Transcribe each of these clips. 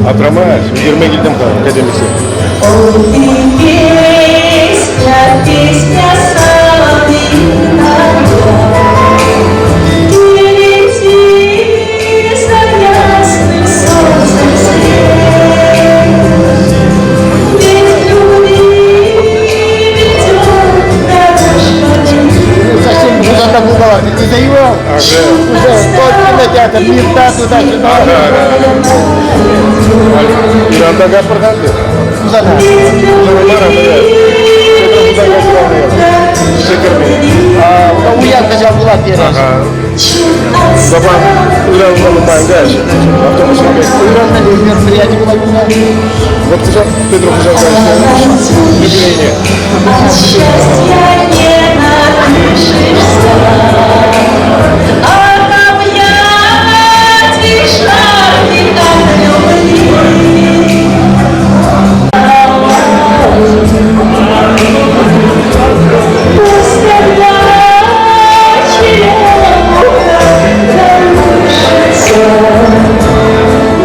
Апрамасть, ӳкерме килтӗм-ха академиксем. Песня, песня соловьиная, Ты лети за ясным солнцем вслед. Ведь к любви ведет дорожка Совсем Хусанда булгалар. Не заевал. Уже тот кинотеатр, Мирта туда-сюда. Иранда гапырган Хусанда. Уян хотел була первый. Бабам Иран нумай автобус. Иранда мероприятие было. Вот Хусан, Петр Хусангаевич, юбилейне. От счастья не надышишься, От объятий жарких, от любви. Пусть тогда черемуха колышется,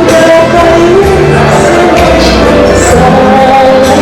Да поют цветочки соловьи.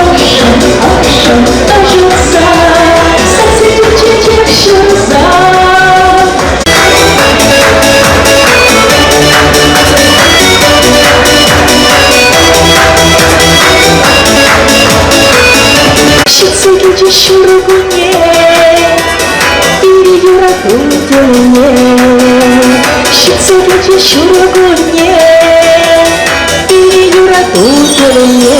Ӑшшӑн, ӑшшӑн ӑшӑтса, сасси чечек ҫурса. Ҫитсе килчӗ ҫуркунне, пире юрату тӗлне. Ҫитсе килчӗ ҫуркунне, пире юрату тӗлне.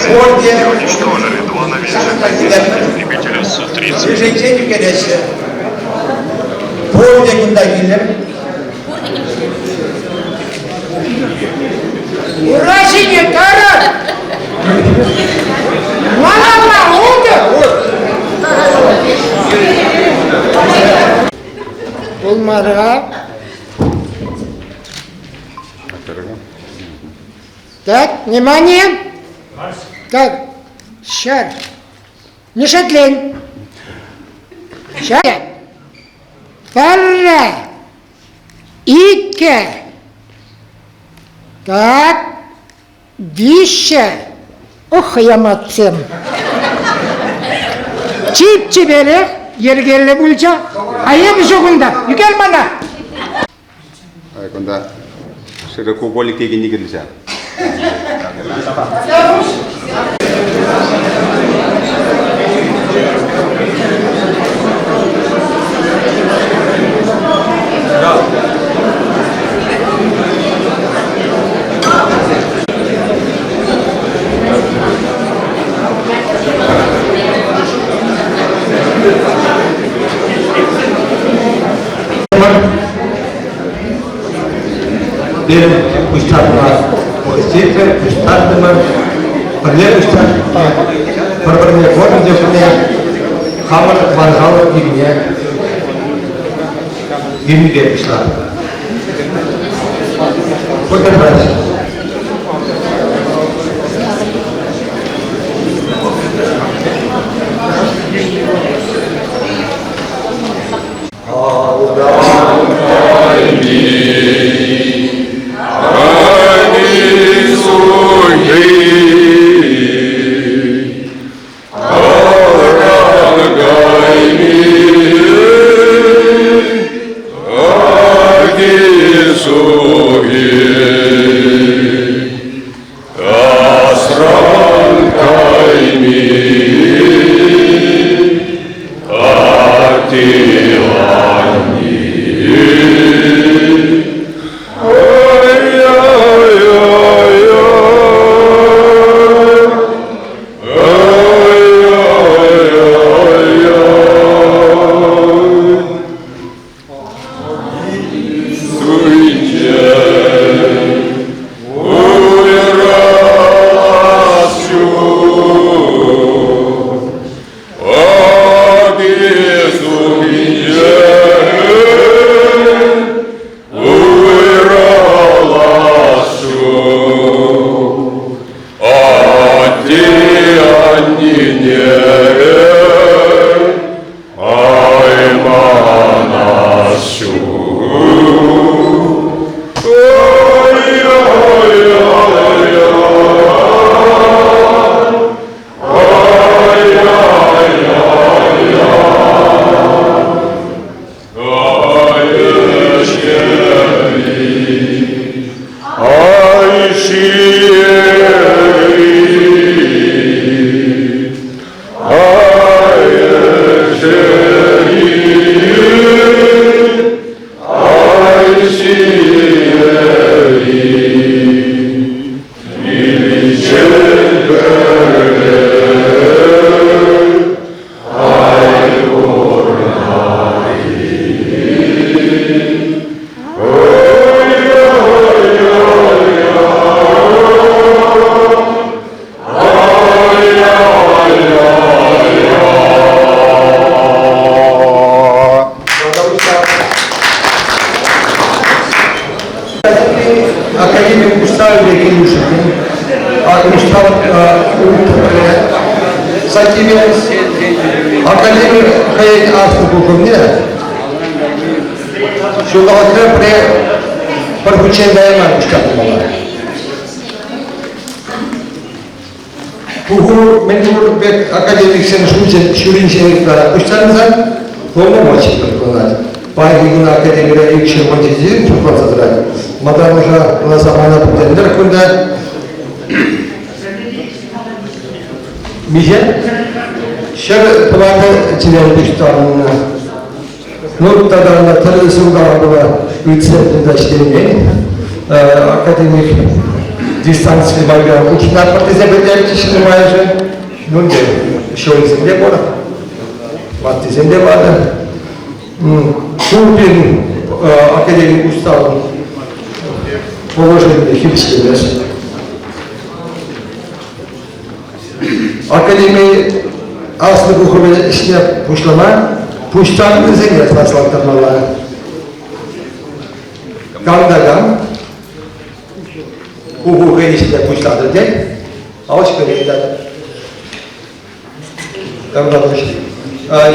Пурте Ҫӗршенчен ӳкереҫҫӗ. Пурте кунта килӗр. Ура ҫине тӑрӑр! Малалла утӑр! Пулмарӗ-ха. Так, внимание! Так, ҫӗр. Мешетлен. Ҫӗр. Пӗрре. Иккӗ. Так, виҫҫӗ. Ох, хӑяматсем. Чип-чиперех йӗркеллӗ пулчӗ. А эпӗ ҫук унта. Ӳкер мана. Кунта широкоугольник текенни кирлӗ ҫав. Пирӗн пуҫтарнӑ пуҫтарнӑ, пуҫтартӑмӑр, пӗрле пуҫтарнӑ, пӗр-пӗрне курнӑ чухне хамӑр тӑван халӑх йӗрне йӗрнипе пуҫларӑмӑр. Пурте Асран кайми Академик Мустаев килнӗшӗн Мустав Сатиме академик хӑйӗн аслӑ пухӑвне Ҫулталӑкра пӗрре пӗр хутчен кая мар пуҫтарӑнмалла. Пуху мӗнпур пек академиксен шучӗ ҫурринчен ытларах пуҫтарӑнсан полномочи шутланать. Паянхи кун академире икҫӗр вӑчӑсем шутланса тӑрать. Малтанлӑха ӑна самана пӗтӗмлӗх кунта миҫе? 104 член пуҫтарӑннӑ. Ну, тата ӑна тӗрлӗ сӑлтава пула ыйтса кунта ҫитермен. Академик дистанци майпа хутшӑнатпӑр тесе пӗлтерчӗҫ нумайӑшӗ. Ну, ӗнтӗ ҫулӗсем те пур, ваттисем те ватӑ. Ку пирӗн академик уставӑн положенине хирӗҫлемест. Академи аслӑ пухӑвӗн ӗҫне пуҫлама пуҫтарӑннисене саслаттармалла. Кам та кам пуху хӑйӗн ӗҫне пуҫлатӑр тет, алӑ ыйтать.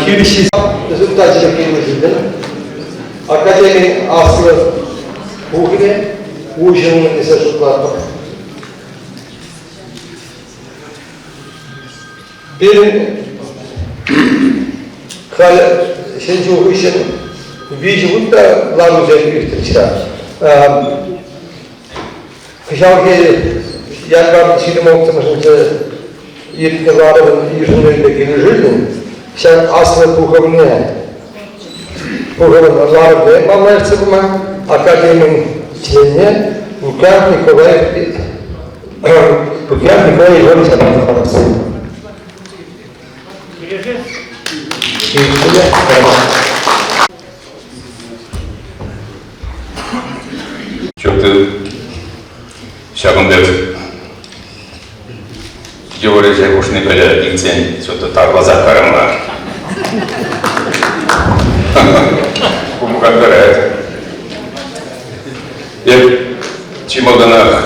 Хирӗҫҫи результачӗ килнӗ Академин аслӑ пухӑвӗ уҫӑлнӑ тесе шутлатпӑр. Пирӗн халӗ ҫӗн ҫул хыҫҫӑн виҫӗ хут та ларусем иртрӗҫ-ха. Кӑҫалхи январь 26-мӗшӗнче иртнӗ ларӑвӑн йышӑнӑвӗпе килӗшӳллӗн ҫак аслӑ пухӑвне пухӑвӑн ларӑвне малалла ертсе пыма академин членне Лука Николаев Лукьян Николай Егорович палӑртса. Чӑн ҫакӑн пек йывӑр ӗҫе хушни пӗле илтсен что-то тарласах карӑмлар. Хумхантарать. Эп чи малтанах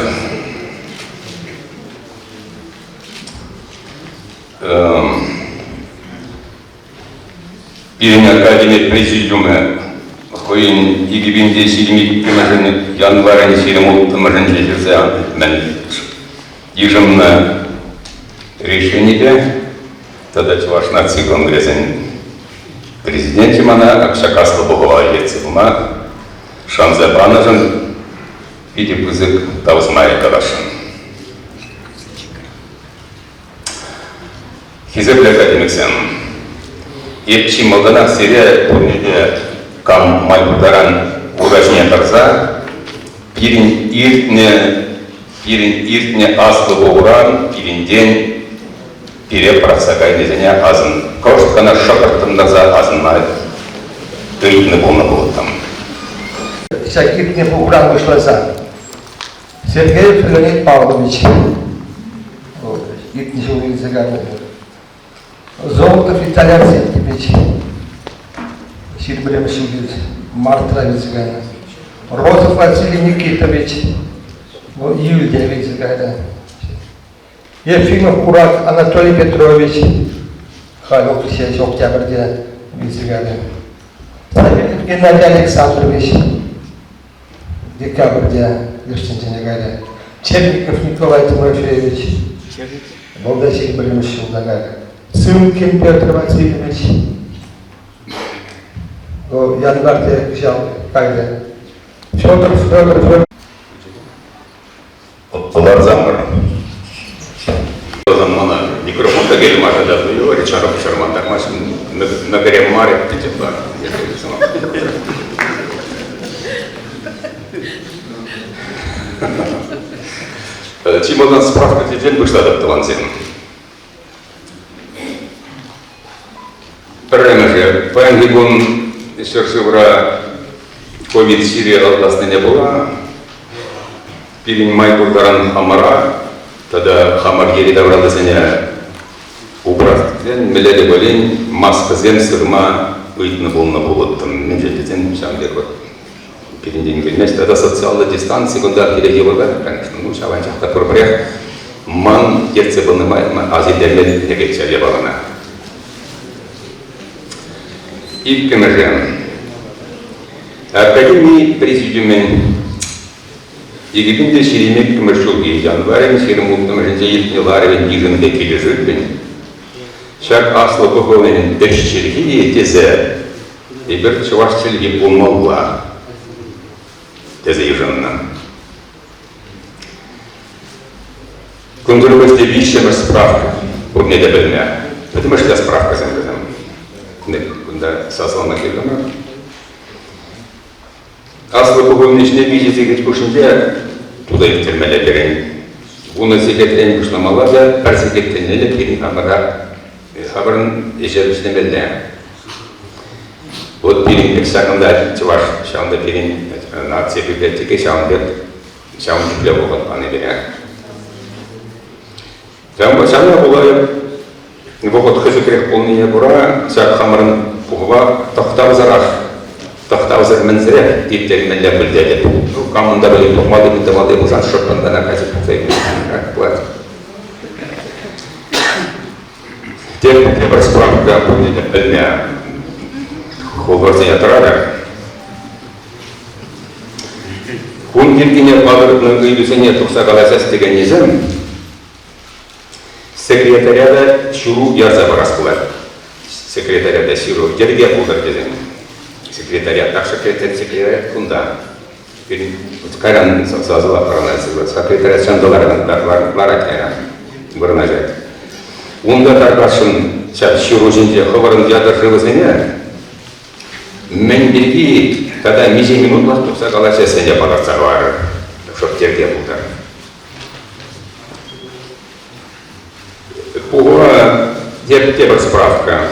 Пирӗн академи президиумӗ хӑйӗн 2022-мӗшӗн январӗн 26-мӗшӗнче ҫырса мӗн йышӑннӑ решенипе тата Чӑваш наци конгресӗн президенчӗ мана ҫак аслӑ пухӑва ертсе пыма шанса панӑшӑн питӗ пысӑк тав сӑмахӗ каласшӑн. Хисеплӗ академиксем, эп чи малтанах сире пурне те кам май пур таран ура ҫине тӑрса пирӗн иртнӗ пирӗн иртнӗ аслӑ пухуран пирӗнтен пире пӑрахса кайнисене асӑн кӑшт кӑна шӑкӑрттӑн тӑрса асӑнма ыйтнӑ пулнӑ пулӑттӑм. Ҫак иртнӗ пухуран пуҫласа Сергеев Леонид Павлович иртнӗ ҫул илсе кайнӑ. Золотов Виталий Арсентьевич ҫирӗмремӗш ҫул мартра вилсе кайнӑ. Розов Василий Никитович вӑл июльте вилсе кайнӑ. Ефимов Курак Анатолий Петрович халь октябрьте вилсе кайнӑ. Савельев Геннадий Александрович Декабрьте лешсенчене кайрӗ. Черников Николай Тимофеевич. Вӑл та 21-мӗш ҫулта кайрӗ. Сымкин Петр Васильевич. Вӑл январьте кӑҫал кайрӗ. Федор Федор Федор. Ларсамӑр. Мана микрофон та кирлӗ мар та, чарӑп чӑрмантармасть, нагрев мар тете бар. Чи малтан справка тесен пуҫлатӑп, тӑвансем. Пӗрремӗшӗ, паянхи кун ҫӗршывра ковид чирӗ алхаснине пула пирӗн май пур таран хамӑра тата хамӑр йӗри-тавраллисене упрас тесен мӗнле те пулин маскӑсем сырма ыйтнӑ пулнӑ пулӑттӑм. Мӗншӗн тесен ҫавӑн пек вот пирӗнтен килмест. Тата социаллӑ дистанци кунта пире йывӑртарать, конечно. Ну, ҫав анчах та пурпӗрех ман ертсе пынӑ май асилтерме лекет ҫав япалана. Иккӗмӗшӗ. Академи президиумӗн 2022 ҫулхи январӗн 26-мӗшӗнче иртнӗ ларӑвӗн йышӑнӑвӗпе килӗшӳллӗн ҫак аслӑ пухӑвӗн ӗҫ чӗлхи тесе эпир чӑваш чӗлхи пулмалла тесе йышӑннӑ. Кунсӑр пуҫне виҫҫӗмӗш справка пурне те пӗлнӗ. Пӗтӗмӗшле справкӑсем вӗсем. Кунта сасӑлама кирлӗ мар. Аслӑ пухӑвӑн ӗҫне виҫӗ сехет хушшинче туса ирттермелле пирӗн. Вунӑ сехетрен пуҫламалла та пӗр сехет тӗлнелле пирӗн хамӑра хамӑрӑн ӗҫе вӗҫлемелле. Вот пирӗн пек ҫакӑнта чӑваш, ҫавӑнта пирӗн наци библиотеки ҫавӑн пек ҫавӑн чухлӗ вӑхӑт пани пире. Ҫавӑнпа ҫавна пула вӑхӑт хӗсӗкрех пулнине кура ҫак хамӑрӑн пухӑва тӑхтавсӑрах, тӑхтавсӑр-мӗнсӗрех ирттермелле пӗлтеретӗп. Ну, камӑн та пӗлӳ тухмалли, мӗн тумалли пулсан шӑппӑн кӑна кайса тухса пулать. Тепӗр справка пурне те пӗлме хулӑрсене тӑратӑр. Кун йӗркине палӑртнӑ ыйтусене тухса калаҫас текеннисем секретариата ҫыру ярса парас пулать. Секретариата ҫыру йӗрке пултӑр тесен. Секретариат, так секретарь, секретариат кунта. Кайран сасӑлап парӑнать. Секретариат ҫанталаран ларать кайран, вырнаҫать. Унта тархасшӑн ҫак ҫыру ҫинче хӑвӑрӑн ятӑр-шывӗсене Мӗн пирки тата миҫе минутлӑх тухса калаҫассине палӑртса хӑварӑр. Шӑп йӗрке пултӑр. Пухӑва тепӗр справка.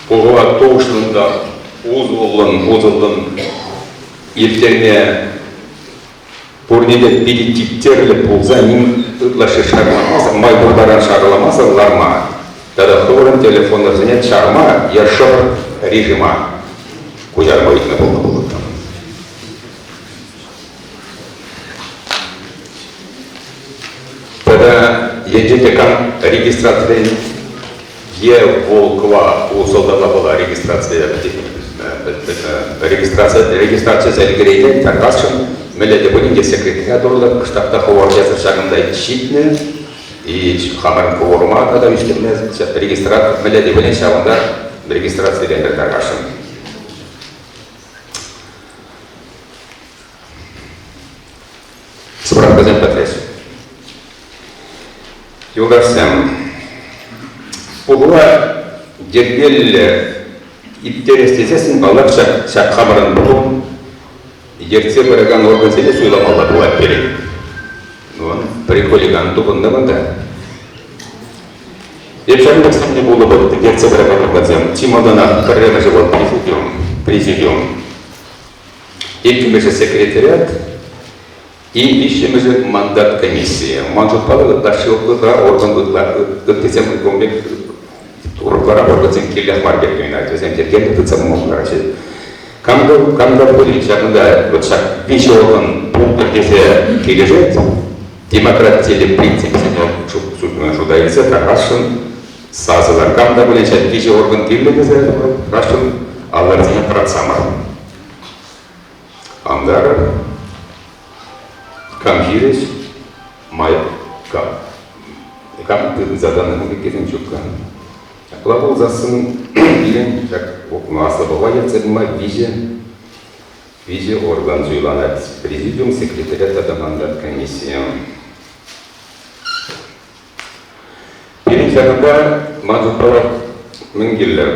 Пухӑва тухӑҫлӑн та усӑллӑн, усӑллӑн ирттерме пурне те питӗ типтерлӗ пулса ним ытлашши шарламасӑр, май пур таран шарламасӑр ларма тата хӑвӑрӑн телефонӑрсене чарма е шӑпӑр режима куҫарма ыйтнӑ пулнӑ пулӑттӑм. Тата енчен те кам регистрацирен е Волкова усӑлтарла пула регистрацие регистраци регистрацие ӗлкӗреймен тархасшӑн мӗнле те пулин те секретаря урлӑ кӑштах та хӑвӑрт ҫакӑнта ҫитнӗ и хамӑрӑн кворума тата ӳстерме регистратор мӗнле те пулин ҫавӑнта регистрациленӗ тархасшӑн. Справкӑсем пӗтрӗҫ. Юлташсем, пухӑва йӗркеллӗ ирттерес тесессӗн, паллах, ҫак, ҫак хамӑрӑн пуху ертсе пыракан органсене суйламалла пулать пирӗн. Ну, пӗр хулиган тупӑннӑ кунта. Эп ҫакӑн пек сӗннӗ пулӑпӑр ертсе пыракан органсем. Чи малтанах пӗрремӗшӗ вӑл президиум. Президиум. Иккӗмӗшӗ секретариат, и виҫҫӗмӗшӗ мандат комиссийӗ. Ман шутпа ытлашши ытла орган ытла ыттисем кун пек урӑхларах органсем кирлех мар пек туйӑнать. Вӗсем йӗркеллӗ тытса пыма пултараҫҫӗ. Кам та, кам та пулин ҫакӑнта вот ҫак виҫӗ орган пултӑр тесе килӗшет, демократиллӗ принципсене шута илсе тархасшӑн сасӑлар. Кам та пулин ҫак виҫӗ орган кирлӗ тесе тархасшӑн аллӑрсене тӑратсамӑр. Антарӑр. Кам хирӗҫ, май кам. Кам тытӑнса тӑнӑ ун пеккисем ҫук-ха. Ҫапла пулсассӑн пирӗн ҫак аслӑ пӑва ертсе пыма виҫӗ виҫӗ орган суйланать. Президиум, секретариат тата мандат комиссийӗ. Пирӗн ҫакӑнта ман шутпа мӗн кирлӗ?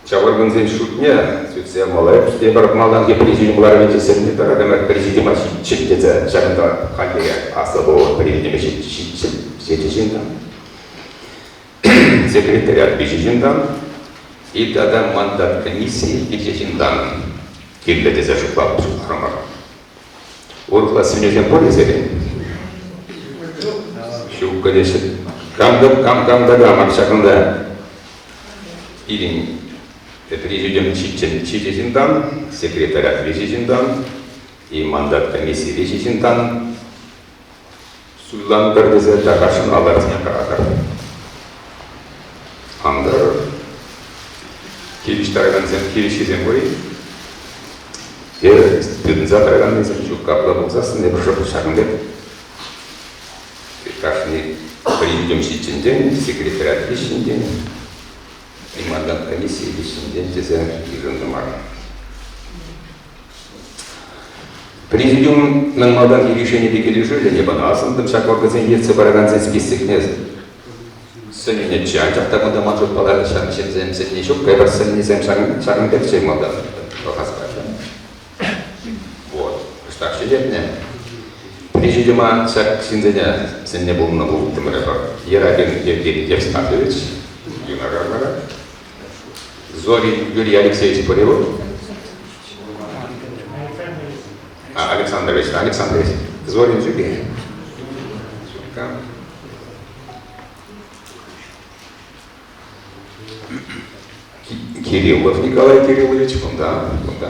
Ҫав органсен шутне сӳтсе явмалла. Тепӗр малтанхи президиум ларӑвӗнче сӗннӗ тӑрӑх президиума ҫитчӗ тесе ҫакӑнта хальлӗхе аслӑ пуху президиумӗ ҫитчӗ ҫынтан. Секретариат виҫӗ ҫынтан и тата мандат комиссийӗ виҫӗ ҫынтан кирлӗ тесе шутларӑмӑр. Урӑхла сӗнӳсем пур-и сирӗн? Ҫук, конечно. Кам та кам кам та кам ҫакӑнта пирӗн президиум ҫиччӗн ҫичӗ ҫынтан, секретариат виҫӗ ҫынтан и мандат комиссии виҫӗ ҫынтан суйлантӑр тесе тархасшӑн аллӑрсене тӑратӑр. Ан тӑрӑр. Хирӗҫ тӑракансем хирӗҫҫисем пур-и? Те тытӑнса тӑраканнисем ҫук. Капла пулсассӑн эпир шӑп ҫакӑн пек кашни президиум ҫиччӗнтен, секретариат виҫҫӗнтен, мандат комиссийӗ виҫҫӗнтен тесе йышӑнтӑмӑр. Президиумӑн малтанхи решенипе килӗшӳллӗн эпӗ ӑна асӑнтӑм. Ҫак органсен ертсе пыракансен списокне сӗннӗччӗ. Анчах та кунта ман шутпала ҫак ҫынсем сӗнни ҫук. Эпир сӗннисем ҫакӑн пекчӗ малтан пӑхас пачӗ. Вот. Кӑштах ҫӗнетнӗ. Президиума ҫак ҫынсене сӗннӗ пулнӑ пултӑмӑр эпир. Ерагин Евгений Евстафьевич, юнашар ларать. Зорин Юрий Алексеевич Полевой. А, Александрович, Александрович. Зорин Жюли. Кириллов Николай Кириллович, кунта, кунта.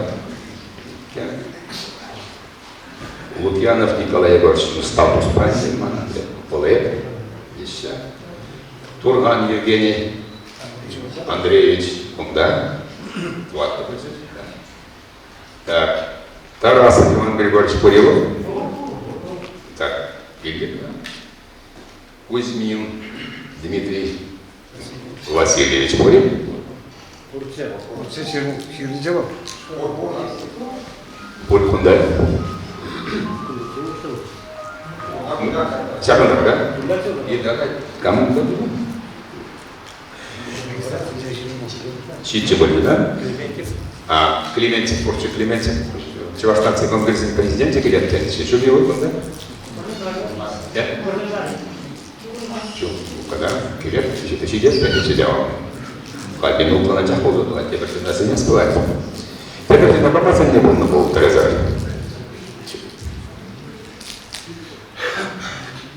Лукьянов Николай Егорович, ну, статус праздник мана, вӑл еще. Турхан Евгений Андреевич, кунта. Тӑваттӑ пулчӗ. Так, Тарасов Иван Григорьевич Курилов. Так, килтӗк. Кузьмин Дмитрий Васильевич пур-и? Пурччӗ. Пурччӗ ҫырнӑччӗ вӑл. Пур кунта. Ҫакӑнта, да? Кам? Ҫиччӗ пулчӗ, да? А, Клементьев пурччӗ, Клементьев. Чӑваш наци конгресӗн президенчӗ килет тенӗччӗ. Ҫук-и вӑл кунта? Ҫук, когда килет, ҫитес пӗтӗччӗ те вӑл. Халь уклонанчах пулса тӑрать, тепӗр ҫынна сӗнес пулать. Тепӗр ҫынна пама сӗннӗ пулнӑ пултӑр эсӗ.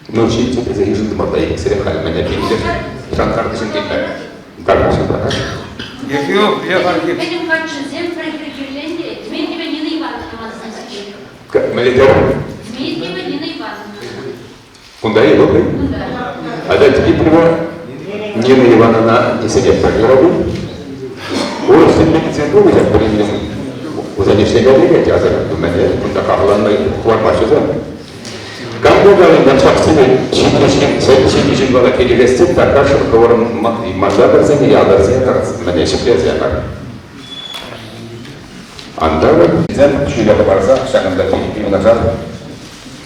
Ну, ҫитсе тесе йышӑнтӑмӑр та иксӗрех халь мӗне килтӗр. Шантарнӑ ҫын килмӗ. Кармашӑн тата. Ефимов Лев Архип. Пӗтӗм каччӑсем пӗр хӗрленте Дмитриева Нина Ивановна манса Мӗнле терӗр? Дмитриева Нина Ивановна. Кунта-и вӑл? Кунта. А Дмитриева Нина Ивановна несене пӗр Урӑх сӗнменсен пулӑ пӗриннӗ. Усен ӗҫлекен лекет асӑр. Мӗне кунта кахаланма хӑвармаҫҫӗ Кам пултарать ҫаксене ҫитнӗ ҫын вара килӗшесси такашӑн хӑвӑрӑн мандатӑрсене, ялтӑрсене мӗне ҫӗклесе пар. Антарӑр. Вӗсем ҫӳле хӑпарса ҫакӑнта юнашар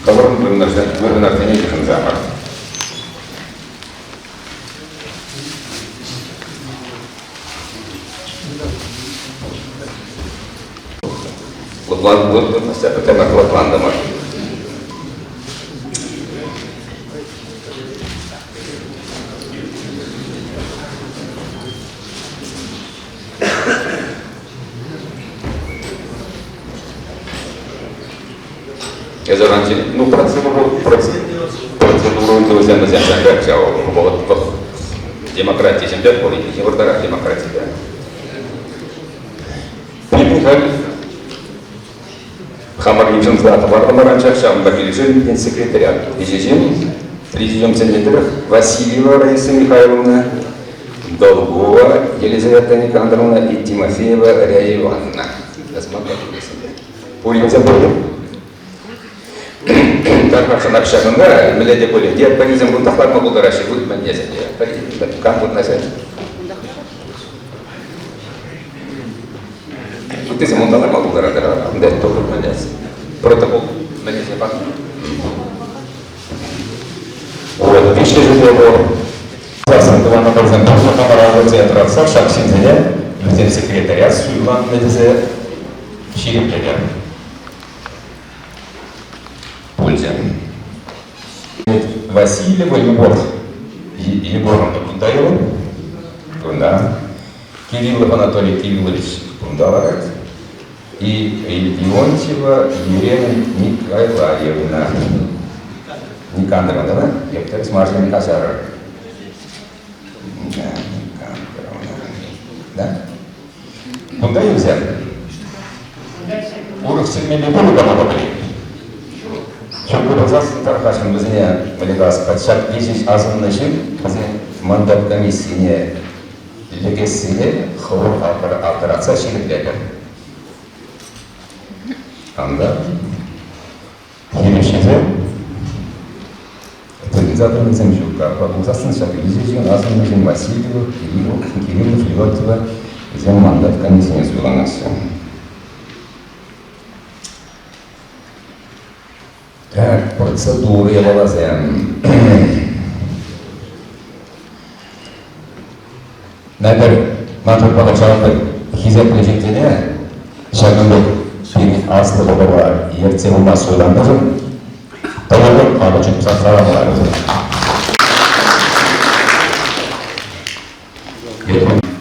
хӑвӑрӑн вырӑнӑрсене йышӑнса пар. Лӑпланмасть, пӗтӗмӗх лӑплантӑмӑр. Эсӗ ну, процедуру, процедуру ыйтӑвӗсем вӗсем ҫак ҫав вӑхӑт демократи ҫемпе пур, йывӑртарах демократипе. Пирӗн халь хамӑр йышӑнса хӑвартӑмӑр, анчах ҫавӑнпа килӗшӳллӗн секретариат ӗҫӗсем президиумсене тӑрӑх Васильева Раиса Михайловна, Долгова Елизавета Никандровна и Тимофеева Ряя Ивановна. Пуринсем пулнӑ. Тархасшӑнах ҫакӑнта мӗнле те пулин, те пӗрисем кунтах ларма пултараҫҫӗ, выртман тесен те. Кам вырнаҫать? Ыттисем унта ларма пултаратӑр, унта протокол мӗнле панӑ? Вот, виҫҫӗшӗ пур. Сасӑн тӑванӑмӑрсем хамӑра тӑратса ҫак ҫынсене вӗсен секретаря суйланнӑ тесе ҫирӗплетер. Пулчӗ. Васильева Любовь Егоровна кунта юлать. Кунта. Кириллов Анатолий Кириллович кунта ларать. И Леонтьева Елена Николаевна. Никандровна, да? Ептер Смажин Казаров. Да, Никандровна. Да? Кунта илсем. Урӑх сӗнмелли пур та пулать. Ҫак пулсассӑн тархасшӑн вӗсене Валерий ҫак виҫӗ асӑннӑ ҫын вӗсен мандат комиссине лекессине хӑвӑр аптӑратса ҫирӗплетӗр. Анда хирӗҫҫисем тытӑнса тӑнисем ҫук. Апла пулсассӑн ҫак виҫӗ ҫын асӑннӑ Васильев, Кириллов, Кириллов, Леонтьева вӗсем мандат комиссине суйланаҫҫӗ. Так, процедура япаласем. Например, ман шутпа ҫавӑн пек хисеплӗ ҫынсене ҫакӑн пек пирӗн аслӑ пухӑва ертсе пыма суйланнӑшӑн тӑвӑллӑн алӑ ҫупса саламларӗ.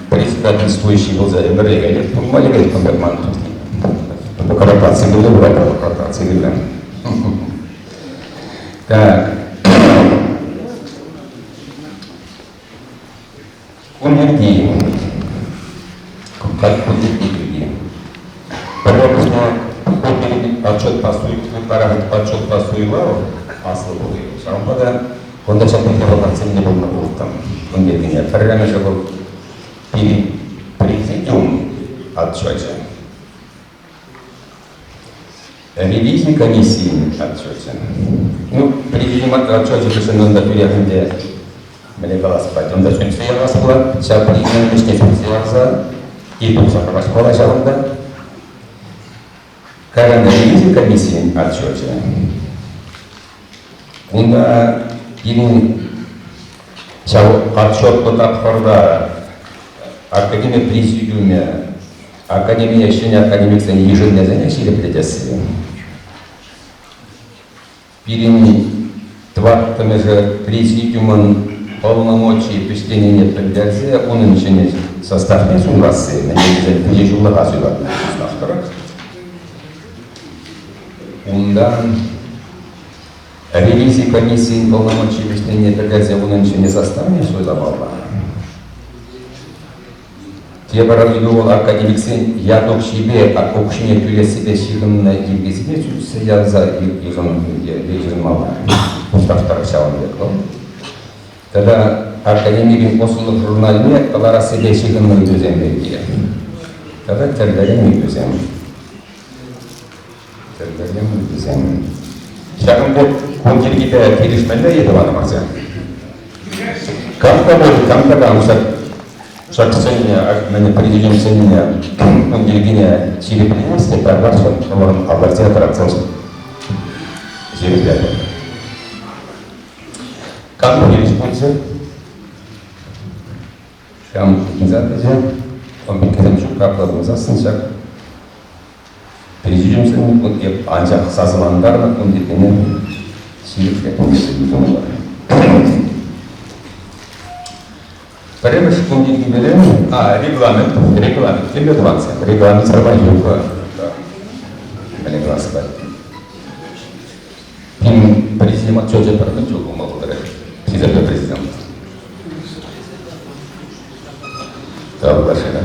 Председательствующий пулса ӗмӗрлӗхе пулма лекет кун пек ман. Ротаци кирлӗ пулать, ротаци кирлӗ. Так. Кун пирки, кун пирки пӗрремӗшне отчетпа ытларах отчетпа суйлав аслӑ пулни. Ҫавӑнпа та кунта ҫак пек те пулнӑ пулӑттӑм кун пиркине. Пӗрремӗшӗ вӑл пирӗн президиум отчечӗ. Ревизи комиссийӗн отчечӗ. Ну, президиум отчечӗ хыҫҫӑн унта тӳрех ӗнтӗ мӗне калас пулать, унта сӳтсе явас пулать. Ҫав президиум ӗҫне сӳтсе явса и тухса калаҫ пулать ҫавӑнта. Кайран ревизи комиссийӗн отчечӗ. Унта пирӗн ҫав отчетлӑ тапхӑрта академи президиумӗ Академие ҫӗнӗ академиксен йышӑннисене ҫирӗплетесси. Пирӗн тӑваттӑмӗшӗ президиумӑн полномочийӗ вӗҫленине пӗлтерсе унӑн ҫӗнӗ составне суйласси, мӗншӗн тесен виҫӗ ҫуллӑха суйлатнӑ состав тӑрӑх. Унтан ревизи комиссийӗн полномочийӗ вӗҫленине пӗлтерсе унӑн ҫӗнӗ составне суйламалла. Тепӗр ыйту вӑл академиксен ят укҫипе укҫине тӳлессипе ҫыхӑннӑ йӗркесене сӳтсе явса йышӑнмалла. Устав тӑрӑх ҫавӑн пек вӑл. Тата академикӗн ӑслӑлӑх журналне кӑларассипе ҫыхӑннӑ ыйтусем пирки. Тата тӗрлӗрен ыйтусем. Тӗрлӗрен ыйтусем. Ҫакӑн пек кун йӗркипе килӗшмелле-и, тӑванӑмӑрсем? Кам та пулин, кам та кам ҫак ҫак сӗннӗ, мӗн президент сӗннӗ кун йӗркине ҫирӗплетес те тархасшӑн хӑвӑрӑн аллӑрсене тӑратса ҫирӗплетӗр. Кам хирӗҫ пулчӗ? Кам тытӑнса тӑчӗ? Он пеккисем ҫук, апла пулсассӑн ҫак Президиумсем эп анчах сасӑлантарнӑ кун йӗркине ҫирӗплетнӗ тумалла. Пӗрремӗш кун йӗркипеле, а, регламент, регламент, темле тӑвансем, регламент сарма юхӑ. Мӗне калас пулать. Пин президиум отчечӗ пӗр мӗн чул пулма пултарать. Хисеплӗ президент. Тавлашина.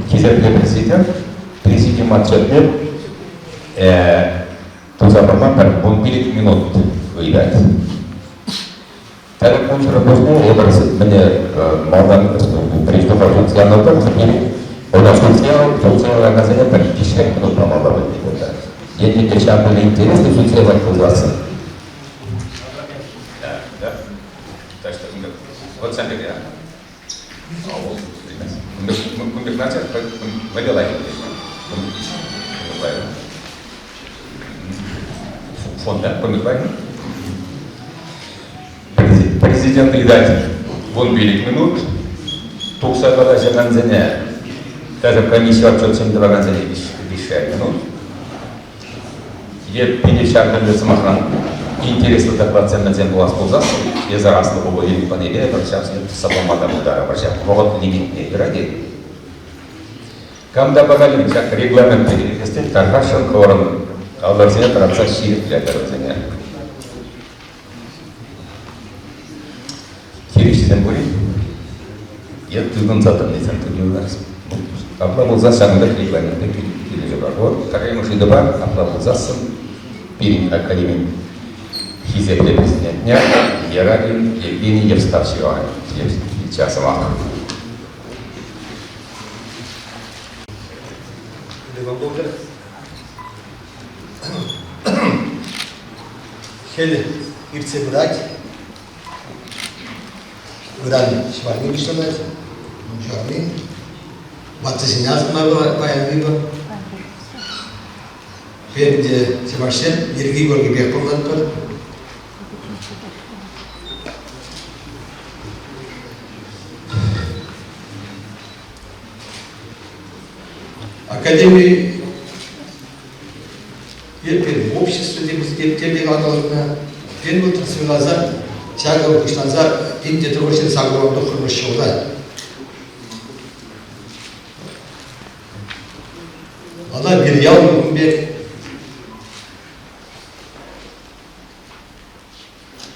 Хисеплӗ президент, президиум отчетне туса пама пӗр 15 минут ыйтать. Пӗр кунсӑр пуҫне эпир мӗне малтан приступа сӳтсе янӑ тӑрӑх ӑна сӳтсе явакансене пӗр виҫҫӗн минут памалла пуль кунта. Енчен те ҫав пулин интереслӗ сӳтсе явать пулсассӑн. Да, да. Так что вот сам пек Кун пек начар, вӑйлӑлайӑх. Фонда помидор. Президент ыйтать 15 минут тухса калаҫакансене, даже комисси отчетсем тӑвакансене виҫшер минут. Е питӗ ҫав тӗрлӗ сӑмахран интереслӗ докладсем мӗнсем пулас пулсассӑн, эсӗ аслӑ пулу панипе пӗр ҫавсене тӑсса пама та пултарӑпӑр ҫав. Вӑхӑт лимитне юрать-и? Кам та пӑхать ҫак регламент килӗшес тархасшӑн хӑвӑрӑн аллӑрсене тӑратса ҫирӗплетӗр вӗсене. Хирӗҫсем пур-и? Е тытӑнса тӑнисем тытӑнса. Апла пулса ҫакӑн пек регламентпа килӗшӳ пар. Вот пӗрремӗш ыйтупа апла пулсассӑн пирӗн академин хисеплӗ президентне Герагин Евгений Евстафьевич сӑмах. Сывӑ пултӑр. Хӗл иртсе пырать. Ыран ҫӑварни пуҫланать. Ҫӑварни. Ваттисене асӑнма паян йывӑр. Пирӗн те чӑвашсем йӗрки-куркипех пурӑнатпӑр. Академи пирӗн общество тем те каланӑ. Пирӗн вӑл суйласа ҫакӑ пуҫланса 1989 ҫулта. Ӑна Вирьял кун пек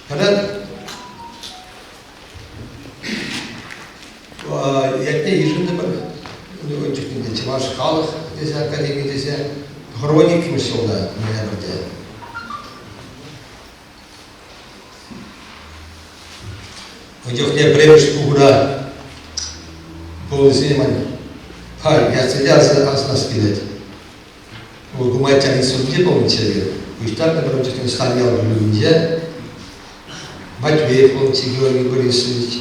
Пӗрре ятне йышӑнтӑмӑр. Ун чухне Чӑваш халӑх тесе академи тесе хроникмӗш ҫулта ноябрьте. Ун чухне пӗрремӗш пухура пулнисене ман халь ятсене асӑнас килет. Гуманитари институтӗнче пулнӑччӗ эпир. Пуҫтарнӑ пӗр чухне Станьял пӳлӗмӗнче Матвеев пулнӑччӗ Георгий Борисович,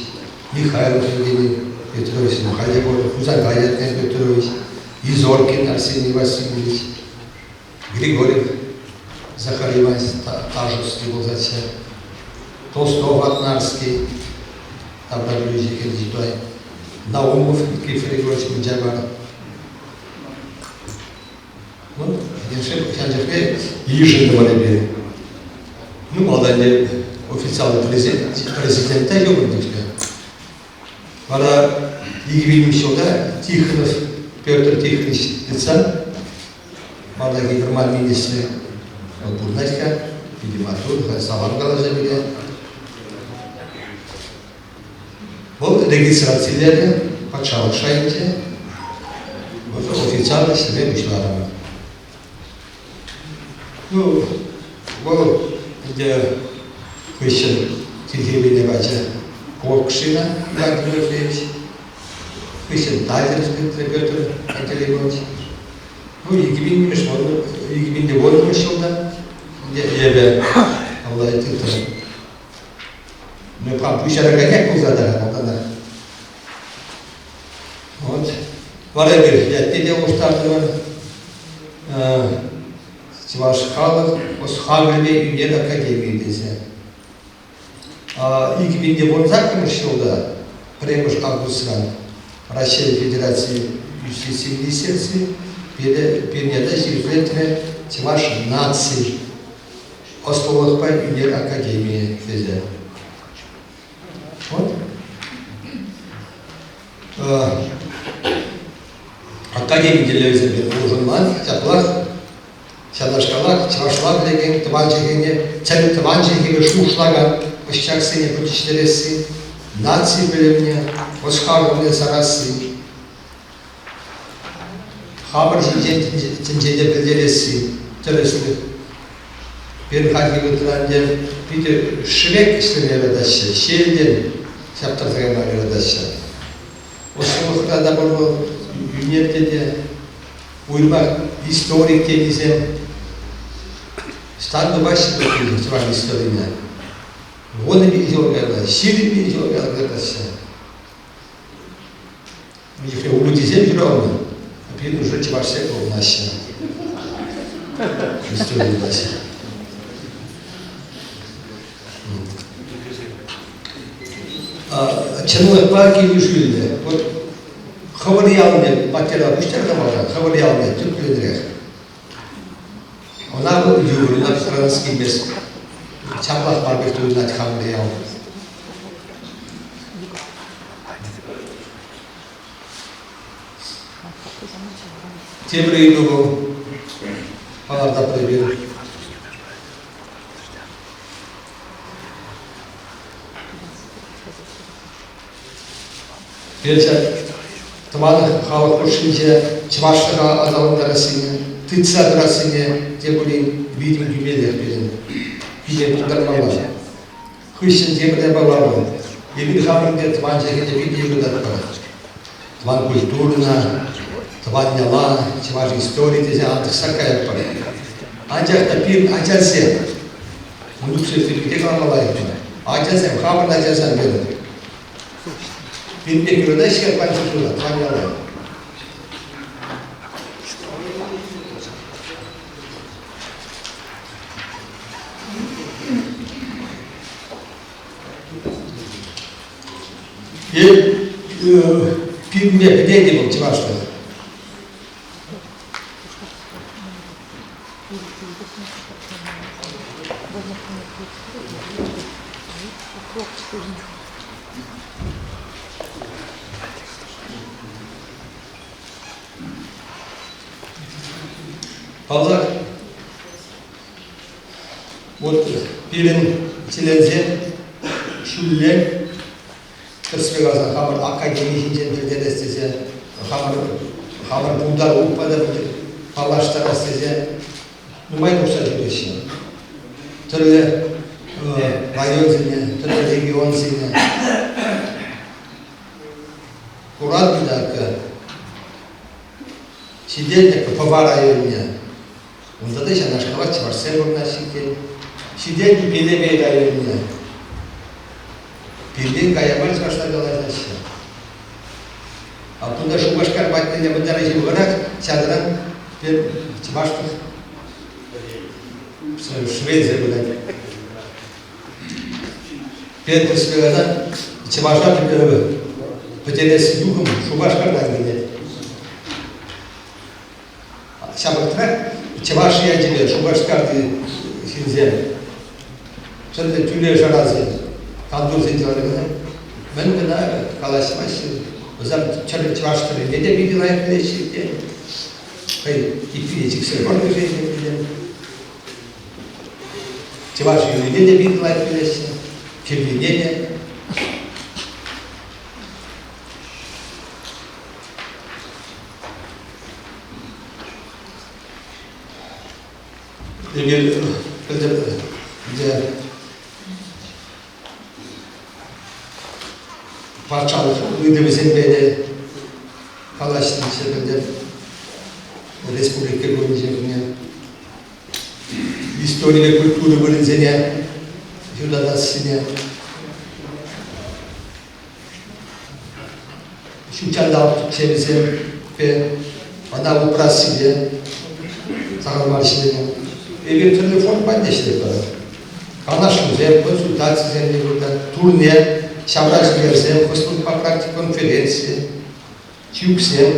Михайлов Евгений Петрович, халӗ Хусанкай Евгений Петрович, Изоркин Арсений Васильевич, Григорьев Захар Иванович Ташевский пулсаччӗ, Толстов Атнарский, таврапӗлӳҫӗ Кирдитой, Наумов Никифор Егорович Мунчапар, Ну, ҫав чухне йышӑнтӑмӑр эпир. Ну, малтан официаллӑ президента юлнӑ-ҫке. Вара 2000 ҫулта Тихонов Петр Тихонович тытсан, малтанхи вӑрман министрӗ, вӑл пурӑнать-ха, питӗ маттур, халь салам каласа пире. Вӑл регистрациленӗ патшалӑх шайӗнче официаллӑ ӗҫлеме пуҫларӑмӑр. Ну, вӑл ӗнтӗ хыҫҫӑн тилхепене пачӗ Кокшина Иван Тимофеевич, хыҫҫӑн Тайлер Петр Пантелеймонович. Ну, 2010 ҫулта ӗнтӗ эпӗ алла тытрӑм. Ну, пуҫараканах пулса тӑрать малтанах. Вот. Вара эпир ятне те улӑштартӑмӑр. Чӑваш халӑх ӑс-хакӑлӗпе ӳнер академийӗ тесе. 2018 ҫулта пӗрремӗш августран Раҫҫей Федераци юстици министерстви пирӗн ята ҫирӗплетрӗ Чӑваш наци ӑслӑлӑхпа ӳнер академийӗ тесе. Вот. Академи тӗллевӗсемпе улшӑнман, ҫаплах ҫавнашкалах чӑвашла пӗлекен тӑван чӗлхене чӗр тӑван чӗлхепе шухӑшлакан ӑсчахсене пӗтӗҫтересси, наци пӗлӗвне, ӑс-хакӑлне сарасси, Хамӑр ҫинчен тӗнчене пӗлтересси тӗрӗслӗх. Пирӗн хальхи вӑхӑтра ӗнтӗ питӗ шӗвек ӗҫлеме юратаҫҫӗ, ҫиелтен ҫаптарса кайма юратаҫҫӗ. Ӑслӑлӑхра та пур вӑл, ӳнерте те, уйрӑмах историк тенисем стан тупаҫҫӗ чӑваш историне. 10 000 ҫул каялла, 20 000 ҫул каялла кӑтартаҫҫӗ. Ехре упӑтисем ҫуралнӑ, а пирӗн уже чӑвашсем пурӑнаҫҫӗ. Истори пулаҫҫӗ. Чӑнлӑхпа килӗшӳллӗ. Вот хӑвӑр ялне материал пуҫтарнӑ малтан, хӑвӑр ялне тӗплӗнрех. Ӑна вӑл юрӑна пуҫтарас килмест. Чаплах мар пек туйӑнать хамӑр ял. Тепӗр ыйту вӑл палӑртатпӑр эпир. Петя тӑван халӑх хушшинче чӑвашлӑха аталантарассине, тытса тӑрассине те пулин витӗм кӳмеллех пирӗн. Пире пултармалла. Хыҫҫӑн тепӗр япала вӑл. Эпир хамӑр те тӑван чӗлхене питӗ юрататпӑр. Тӑван культурӑна, Тӑван яла, чӑваш историйӗ тесе антӑхса каятпӑр. Анчах та пирӗн ачасем, мӑнуксем пирки те калама лайӑх Ачасем, хамӑрӑн ачасем пирӗн. Пирӗн пек юратаҫҫӗ панчӑк тӑван яла. Пирӗнпе пӗтет-и вӑл чӑвашлӑх? Паллах, вот пирӗн членсем ҫуллен тӗрӗсрех каласан хамӑр академи ҫинчен пӗлтерес тесе хамӑр хамӑр пултарулӑхпа та паллаштарас тесе нумай тухса ҫӳреҫҫӗ. Тӗрлӗ районсене, тӗрлӗ регионсене. Куратӑн та ҫитетӗп Пӑва районне. Унта та ҫавнашкалах чӑвашсем пурӑнаҫҫӗ иккен. Ҫитет Пелепей районне. Пиртен кая мар чӑвашла калаҫаҫҫӗ. А кунта Шупашкар патне мӗнле ҫывӑхрах ҫакӑран чӑвашлӑх швелсе пырать. Петӗрске кайсан чӑваша пӗтерес юхӑм Шупашкартан килет. Ҫамрӑкрах чӑваш ячӗпе Шупашкарти ҫынсем тӗрлӗ тӳре-шарасем, кантурсенче ларакансем мӗн кӑна калаҫмаҫҫӗ. Вӗсем чӑваш чӗлхине те питӗ лайӑх пӗлеҫҫӗ иккен. Хӑй типпине чиксе пӑрнӑ-ши Чӑваш юррине те питӗ лайӑх пӗлеҫҫӗ, кӗввине те. Эпир пӗлтӗр ӗнтӗ патшалӑх ыйтӑвӗсемпе те калаҫнӑччӗ пӗлтӗр республика кунӗнче историпе культура вырӑнсене ҫутатассине ҫутҫанталӑк тӗпчевӗсемпе ӑна упрассипе сахал мар ӗҫленӗ. Эпир тӗрлӗ фонд патне ӗҫлетпӗр. Канашлусем, консультацисем те пулнӑ, турне, ҫавра ҫӳревсем, ӑслӑлӑхпа практика конференцийӗ, чӳксем,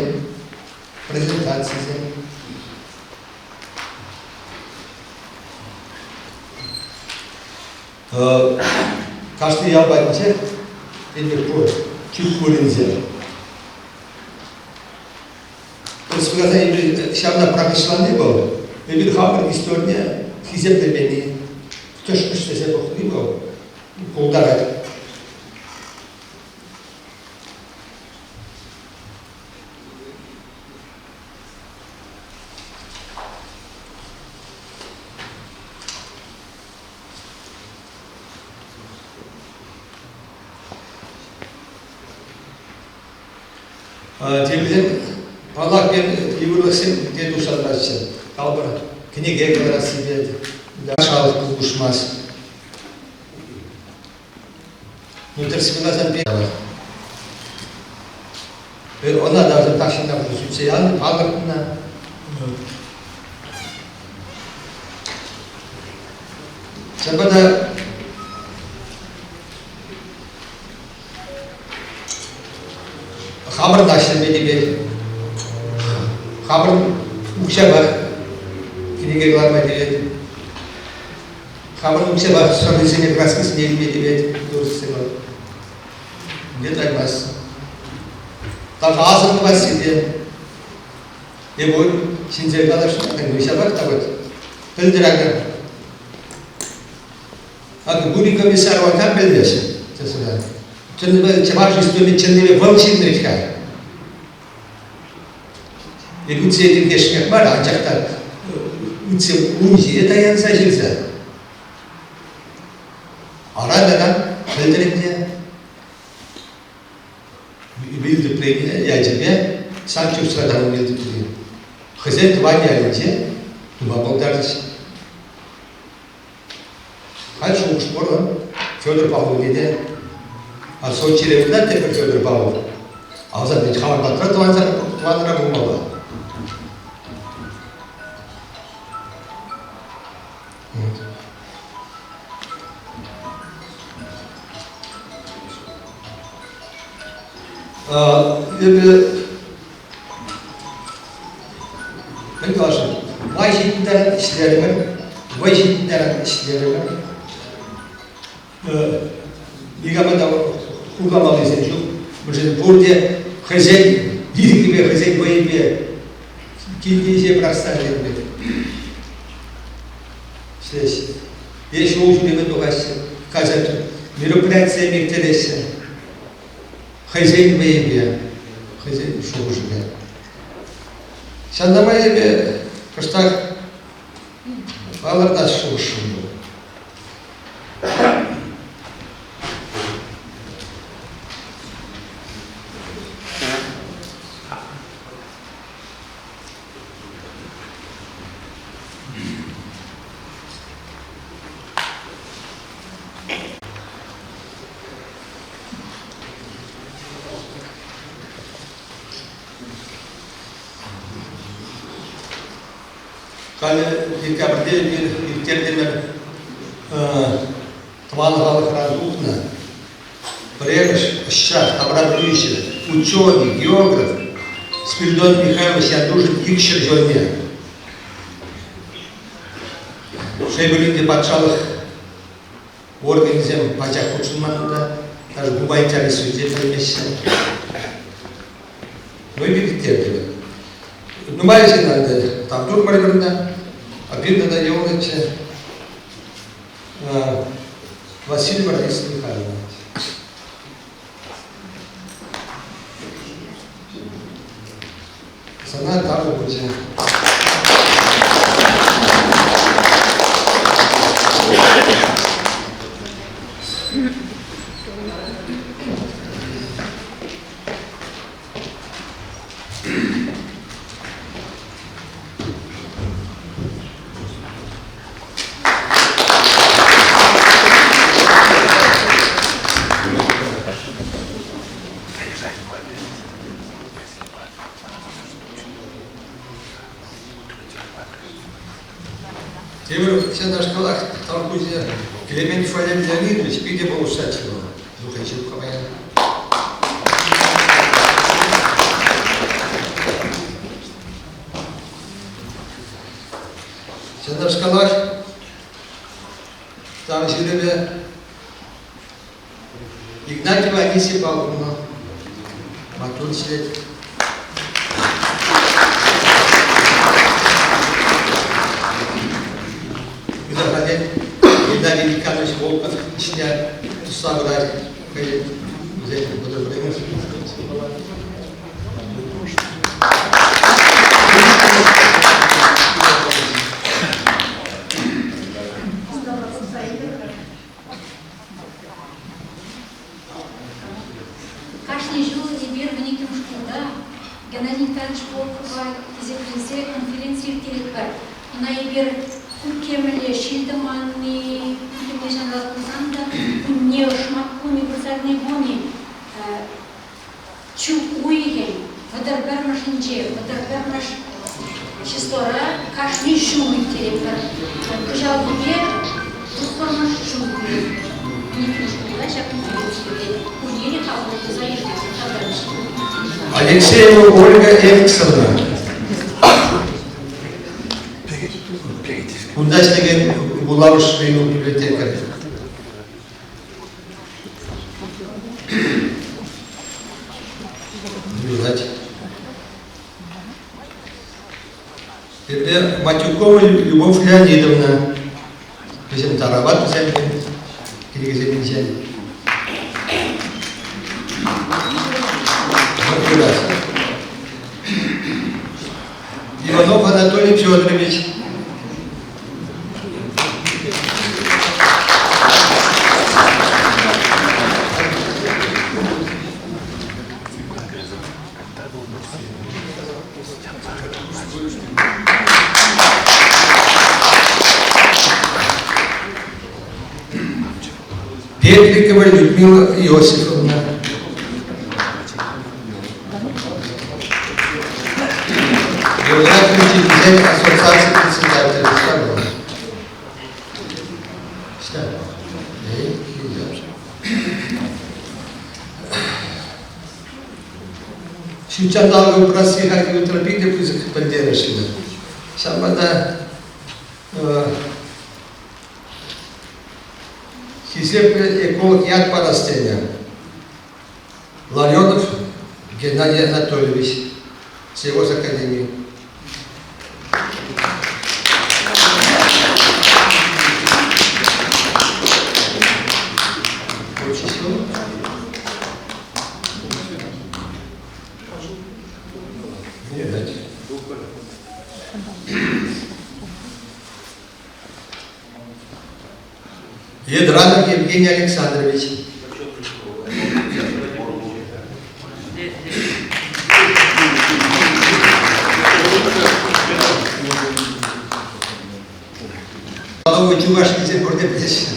презентацисем. Кашни ял патӗнче эпир пур чӳк вырӑнсем. Тӗрӗс эпир ҫавна пӑрахӑҫлани вӑл, эпир хамӑр историне хисеплемелли, тӗшмӗшлесе пӑхни вӑл пултарать. Темӗнле паллах, йывӑрлӑхсем те тухса тӑраҫҫӗ. Калӑпӑр, кӗнеке кӑларассипе патшалӑх пулӑшмасть. Ну, тӗрӗс каласан, ӑна та тахҫанах сӳтсе янӑ, палӑртнӑ. Ҫавӑнпа та хамӑр та ӗҫлеме тивет. Хамӑр укҫапах кӗнеке кӑларма тивет. Хамӑр укҫапах сӑррисене краскисене илме тивет. Где таймасть. Даже асӑнмасть те. Эпир ҫынсем калаҫнӑ, ҫапах та вот пӗлтӗр акӑ акӑ Гурий Комиссарова кам пӗлмест, тесе Чӑннипе чӑваш историйӗ чӑннипе вӑл ҫырнӑ вӗт-ха. Эволюцие тиркешмех мар, анчах та ытсем ун ҫине таянса ҫырса. Аран-аран пӗлтӗр ӗнтӗ. Вилтӑпри ячӗпе. Санкт-Петербургра та пулин хӑйсен тӑван ялӗнче тума пултарчӗҫ. Халь шухӑш пур Федор Павловне те. А Сочире кӑна тепӗр Федор Павлов. Алсан ведь хамӑр патра тӑванра пулмалла. Эпӗ мӗн каласшӑн, май ҫитнӗ ӗҫлерӗмӗр, вӑй ҫитнӗ ӗҫлерӗмӗр. Никама та хурламаллисем ҫук. Мӗншӗн пурте хӑйсен ирӗкӗпе, хӑйсен вӑйӗпе килти ӗҫе пӑрахса ӗҫленӗ пек ӗҫлеҫҫӗ. Е ҫул ҫӳреме тухаҫҫӗ, кайса мероприятисем ирттереҫҫӗ. Хӑйсен вӑйӗпе, хӑйсен шухӑшӗпе. Ҫавна май эпӗ кӑштах палӑртас шухӑшшӑн пур. Халӗ декабрьте эпир ирттертӗмӗр тӑван халӑхран тухнӑ пӗрремӗш ӑсчах, таврапӗлӳҫӗ, ученый, географ Спиридон Михайлович Янтушӑн 200 ҫулне. Шел пулин те патшалӑх органӗсем пачах хутшӑнман унта, даже гуманитари те пӗлмеҫҫӗ. Ну и ирттертӗмӗр. Нумай ҫын ӗнтӗ тав турмӑр вырӑнта, обидно та юлнӑччӗ. Василий Раиса Михайловна. Сана тав пулчӗ. Тепӗр ҫавнашкалах тавпуҫӗ Клементьев Валерий Леонидович питӗ пулӑшсаччӗ вӑл. Духачевка паян. Ҫавнашкалах тав ҫырӑвӗ Игнатьева Анисия Павловна маттур ӗҫлет. Ытахальтен Геннадий Николаевич Волков ӗҫне туса пырать. Хӑй вӗсен Кашни ҫул эпир вуниккӗмӗш шкулта Геннадий Николаевич Волкова хисеплесе конференци ирттеретпӗр. Ӑна эпир куккемле ҫил-тӑманни, куккемле ҫанталӑк пулсан та кунне шӑмат кунӗ, вырсарни кунӗ чӳк уйӑхӗн 31-мӗшӗнче, 31-мӗш числора кашни ҫул ирттеретпӗр. Кӑҫалхипе тӑххӑрмӗш ҫул вуниккӗмӗш шкулта ҫак конференци иртет. Пурне те хапӑл туса йышӑнать. Алексеева Ольга Эриксоновна. Кунта ӗҫлекен вулавӑш библиотекарь. Юрать. Эпӗ Матюкова Любовь Леонидовна. Вӗсем тарават вӗсем кӗнекесем Юрать. Иванов Анатолий Федорович. Петрикова Людмила Иосифовна. Географи учителӗсен ассоциаци председателӗ. Ҫутҫанталӑк упрасси хальхи вӑхӑтра питӗ пысӑк пӗлтерӗшлӗ. Ҫавӑнпа та хисеплӗ эколог ят парас тенӗ. Ларионов Геннадий Анатольевич, сельхозакадемии. Едранов Евгений Александрович. Новый Чуваш тесе пурте пӗлеҫҫӗ.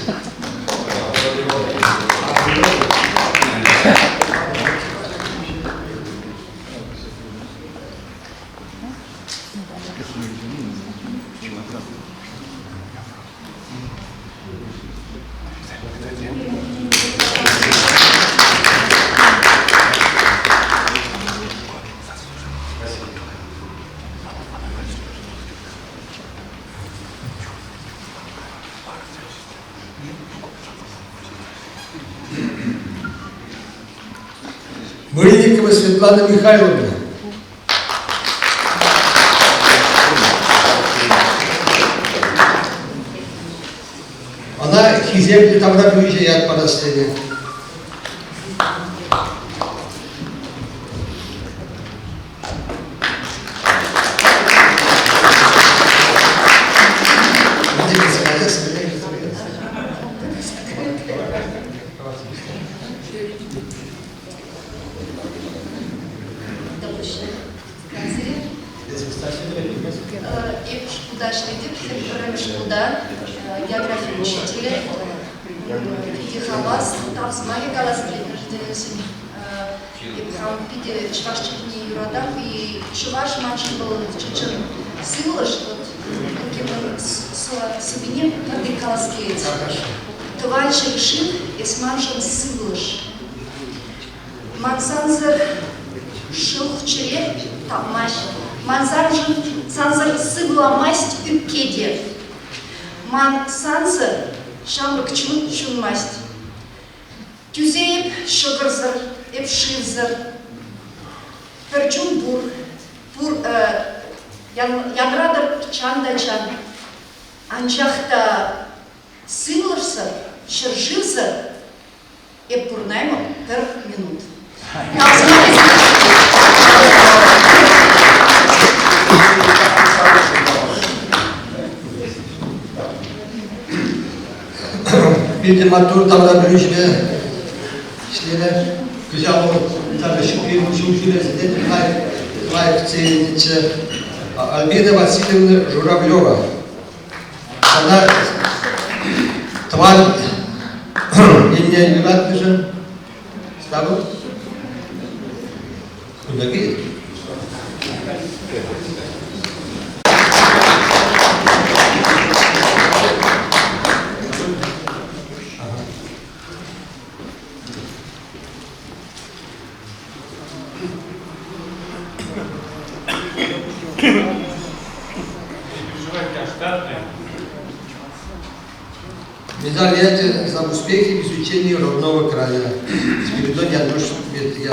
Мыльникова Светлана Михайловна. Ӑна хисеплӗ тавра пӳлчӗ ят парас тенӗ. Эп шкулта ӗҫлетӗп, пӗрремӗш шкулта географи учителӗ. Питӗ хавас, тав сӑмахӗ калас килет президентсен. Эп хам питӗ чӑваш чӗлхине юратам, и чӑваш маншӑн вӑл чӑн-чӑн сывлӑш, вот сӑввине пӗр калас килет. Тӑван ҫӗршыв, эс маншӑн сывлӑш. Ман сансӑр шыв чӗре тапмасть, ман сансӑр, сансӑр сывламасть ӳпке те. Ман сансӑр ҫамрӑк чун ҫунмасть. Тӳсейӗп ҫӑкӑрсӑр, эп шывсӑр. Пӗр чун пур, пур янратӑр чан та чан. Анчах та сывлӑшсӑр, ҫӗршывсӑр Эп пурӑнаймӑп пӗр минут. Питӗ маттур таврапӗлӳҫӗпе ӗҫленӗ. Кӑҫал вӑл ҫул ҫӳресене лайӑх ценнӗччӗ. Альбина Васильевна Журавлева. Сана тӑван енне юратнӑшӑн ставӑп. Кунта килет. Медаль ячӗ за успехи в изучении родного края. Спиридон Януш ячӗ.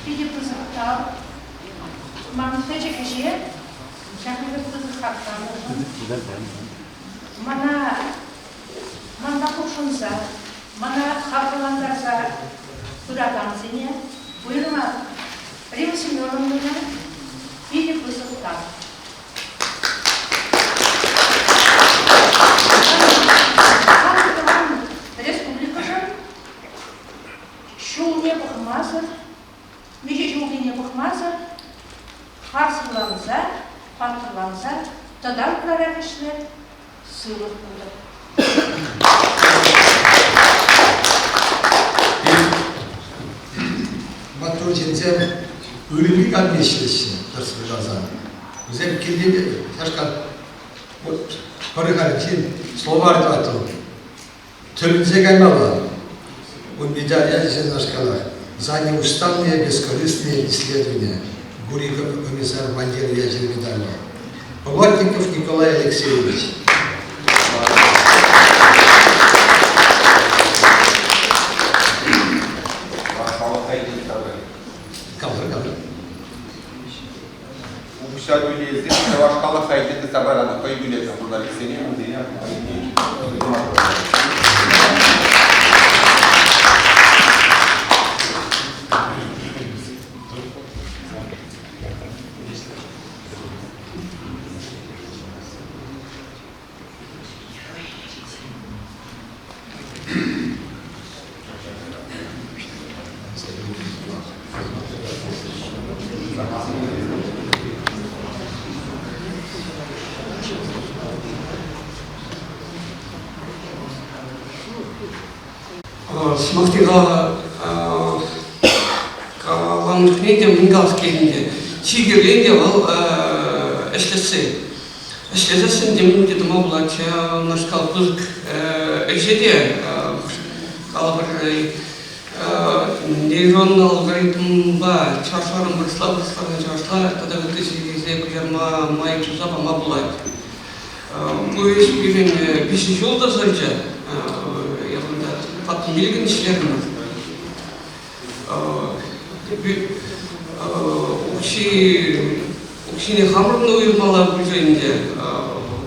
Питӗ пысӑк тав. Ман пӗчӗк ӗҫе ҫакӑн пек пысӑк хак панӑшӑн. Мана манпа хутшӑнса, мана хавхалантарса пыракансене, уйрӑмах Римма Семеновнӑна питӗ пысӑк тав. Хамӑр тӑван республикӑшӑн ҫулне пӑхмасӑр, миҫе ҫулхине пӑхмасӑр харсӑрланса, паттӑрланса тата ытларах ӗҫлӗ, сывлӑх пултӑр. Маттур ҫынсем ырри канми ӗҫлеҫҫӗ, тӗрӗс каласан. Вӗсем килте те ҫашкал вот пӗр халиччен словарь тӑвать вӑл. Тӗлӗнсе каймалла. Ун медаль ячӗ ҫавнашкалах. За неустанные бескорыстные исследования Гурий комиссар Бандера ячӗллӗ медаль. Плотников Николай Алексеевич. Калӑр, калӑр. Укҫа тӳлесен чӑваш халӑх сайчӗ тытса паранӑ хӑй тӳлесе журналистсене вӗсене Сӑмахтиха каланӑ чухне те мӗн калас килнӗ чи кирли те вӑл ӗҫлесси. Ӗҫлесессӗн темӗн те тума пулать. Унашкал пысӑк ӗҫе те калӑпӑр нейронлӑ алгоритмпа чӑвашларан вырӑсла, вырӑсларан чӑвашла тата ытти чӗлхесене куҫарма май туса пама пулать. Ку ӗҫ пирӗн виҫӗ ҫул тӑсӑлчӗ. Яланта тӑваттӑн-пилӗкӗн ӗҫлерӗмӗр. Укҫи укҫине хамӑрӑн уйӑрмалла пулчӗ ӗнтӗ.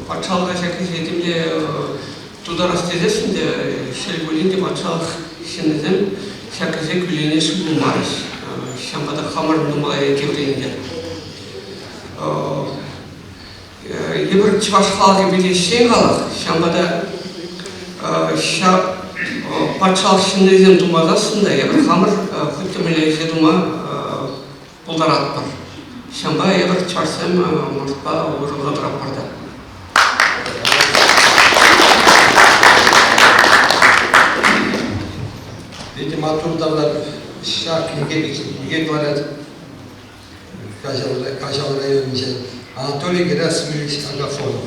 Патшалӑха ҫак ӗҫе темле тутарас тесессӗн те, шел пулин те, патшалӑх ҫыннисем ҫак ӗҫе кӳленесшӗн пулмарӗҫ. Ҫавӑнпа та хамӑрӑн нумай кирлӗ ӗнтӗ. Эпир чӑваш халӑхӗ питӗ ӗҫчен халӑх, ҫавӑнпа та ҫак патшалӑх ҫыннисем тумасассӑн та эпир хамӑр хуть те мӗнле ӗҫе тума пултаратпӑр. Ҫавӑнпа эпир чӑвашсем мӑртпа уйрӑлса тӑратпӑр та. Питӗ маттур тавра ҫак кӗнеке кӑларать. Каҫал районӗнчен Анатолий Герасимович Агафонов.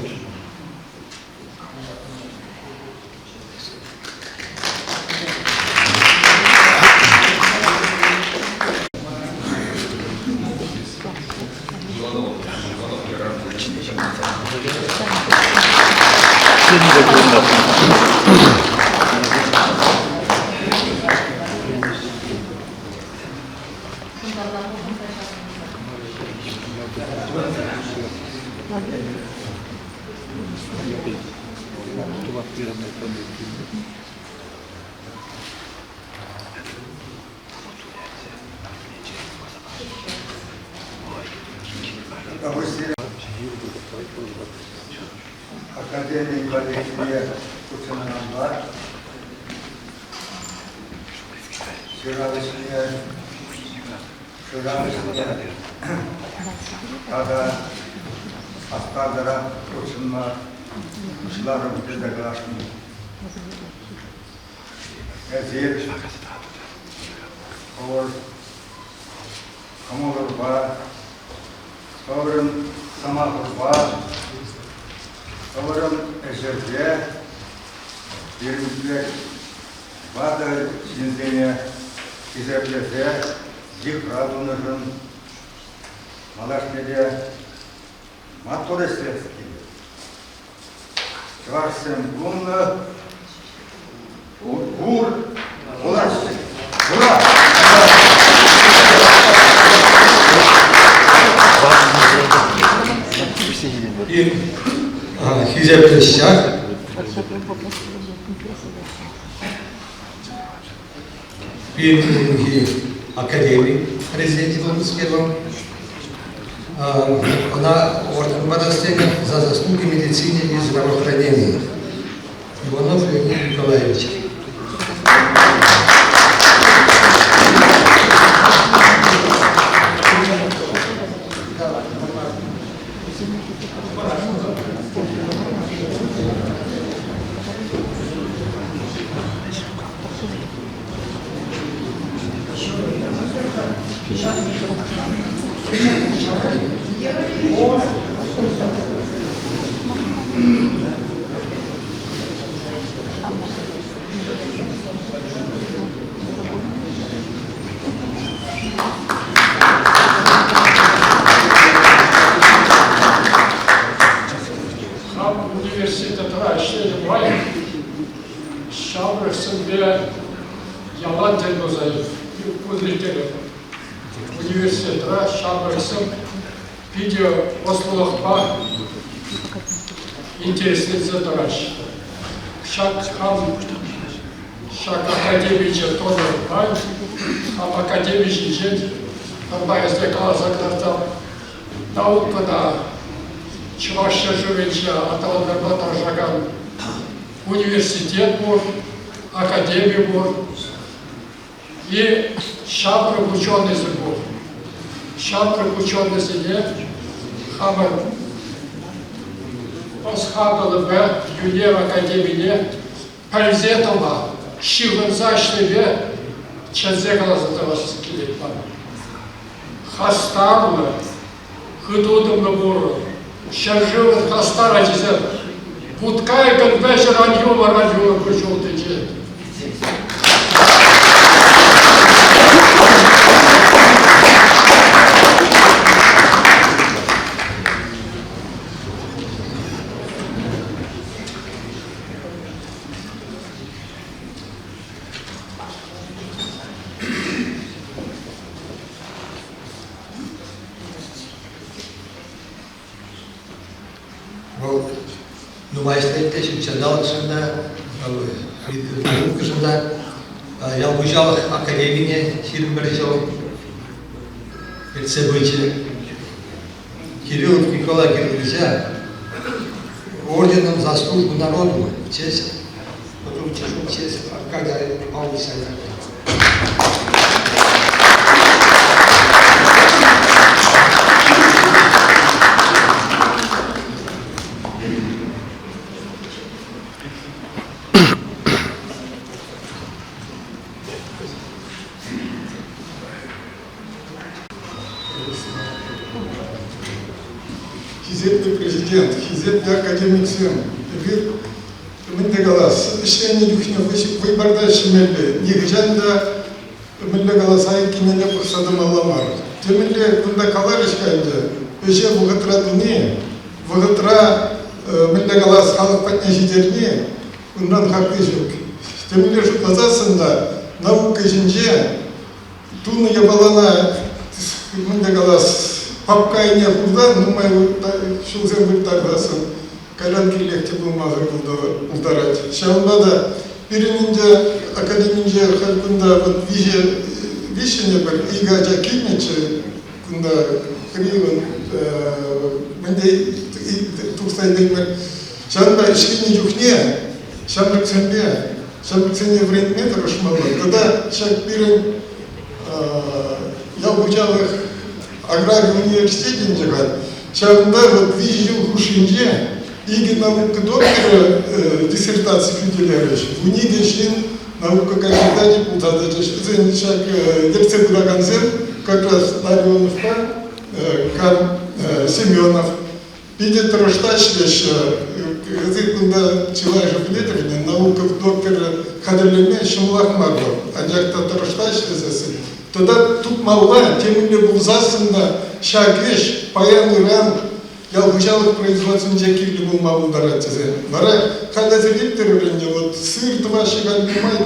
Академи коллегине хутшӑнаканпа Ҫыравҫӑсене, шыравҫӑсене тата хастартарах хутшӑнма пуҫларӑм тесе каласшӑн. Эсир хӑвӑр кӑмӑлӑрпа, хӑвӑрӑн сӑмахӑрпа, хӑвӑрӑн ӗҫӗрпе пирӗн пек ватӑ ҫынсене хисеплесе йыхра тунӑшӑн малашне те маттур ӗҫлес килет. Чӑвашсем пулнӑ, пур, пулаҫҫӗ. Ура! Хисеплӗ ҫак. Пирӗн умӗнхи академи президенчӗ пулнӑскер вӑл. Ӑна орден парас тенӗ за заслуги медицине и здравоохранения. Иванов Леонид Николаевич. Хам университетра ӗҫленӗ май ҫамрӑксемпе ялан тӗл пулса ирттеретӗп. Университетра ҫамрӑксем питӗ ӑслӑлӑхпа интересленсе тӑраҫҫӗ. Ҫак хам ҫак академиче тӑнӑ май, хам академи ҫинчен пӗрмай ӗҫе каласа кӑтартсам, наукӑна Чӑваш ҫӗршывӗнче аталантарма тӑрӑшакан университет пур, академи пур и ҫамрӑк ученӑйсем пур. Ҫамрӑк ученӑйсене хамӑр ӑс-хакӑлӑпа Юнер академине пӗлсе тӑма, ҫыхӑнса ӗҫлеме чӗнсе каласа тӑвас килет ман. Хастарлӑ, хытутӑмлӑ пурӑн, ҫӗршывӑн хастар ачисем вут-кайӑкӑн вӗҫӗр ан юлӑр, ан юлӑр ку ҫул тӗнче. Вӑл нумай ӗҫлет те ҫутҫанталӑкшӑн та, наукӑшӑн та. Ял хуҫалӑх академине 21 ҫул ертсе пычӗ. Кириллов Николай Кирилловича орденом за службу народу в честь, потом в честь Аркадия Павловича Хисеплӗ президент, хисеплӗ академиксем, эпир мӗн те калас, ӗҫленӗ чухне вӑйпарта ӗҫлемелле, нихӑҫан та мӗнле калас, айккинелле пӑхса тӑмалла мар. Темӗнле кунта каларӗҫ-ха ӗнтӗ, ӗҫе вӑхӑтра туни, вӑхӑтра мӗнле калас, халӑх патне ҫитерни унран хакли ҫук. Темӗнле шутласассӑн та наука ӗҫӗнче тунӑ япалана мӗнле калас, папка айне хурса нумай ҫулсем вырттарсассӑн кайран кирлех те пулмасӑр пултарать. Ҫавӑнпа та пирӗн ӗнтӗ академинче халь кунта вот виҫӗ виҫҫӗн эпир икӗ ача килнӗччӗ кунта Кривӑн мӗнле тухса илеймӗр. Ҫавӑнпа ӗҫленӗ чухне ҫамрӑксемпе ҫамрӑксене вӗрентме тӑрӑшмалла. Тата ҫак пирӗн ял хуҫалӑх аграри университетӗнче халь ҫавӑнта вот виҫӗ ҫул хушшинче икӗ наука докторӗ диссертаци хӳтӗлерӗҫ. 12 ҫын наука кандидачӗ пулса тӑчӗҫ. Вӗсен ҫак ертсе пыракансем как раз Ларионовпа Семенов Питӗ тӑрӑшса ӗҫлеҫҫӗ. Эсир кунта чылайӑшӗ пӗлетӗр ӗнтӗ, наука докторӗ хатӗрлеме ҫӑмӑлах мар вӑл. Анчах та тӑрӑшса ӗҫлесессӗн тата тупмалла темӗнле пулсассӑн та ҫак ӗҫ паян-ыран ял хуҫалӑх производствинче кирлӗ пулма пултарать тесе. Вара халь эсир илтрӗр ӗнтӗ, вот сыр тӑваҫҫӗ халь нумай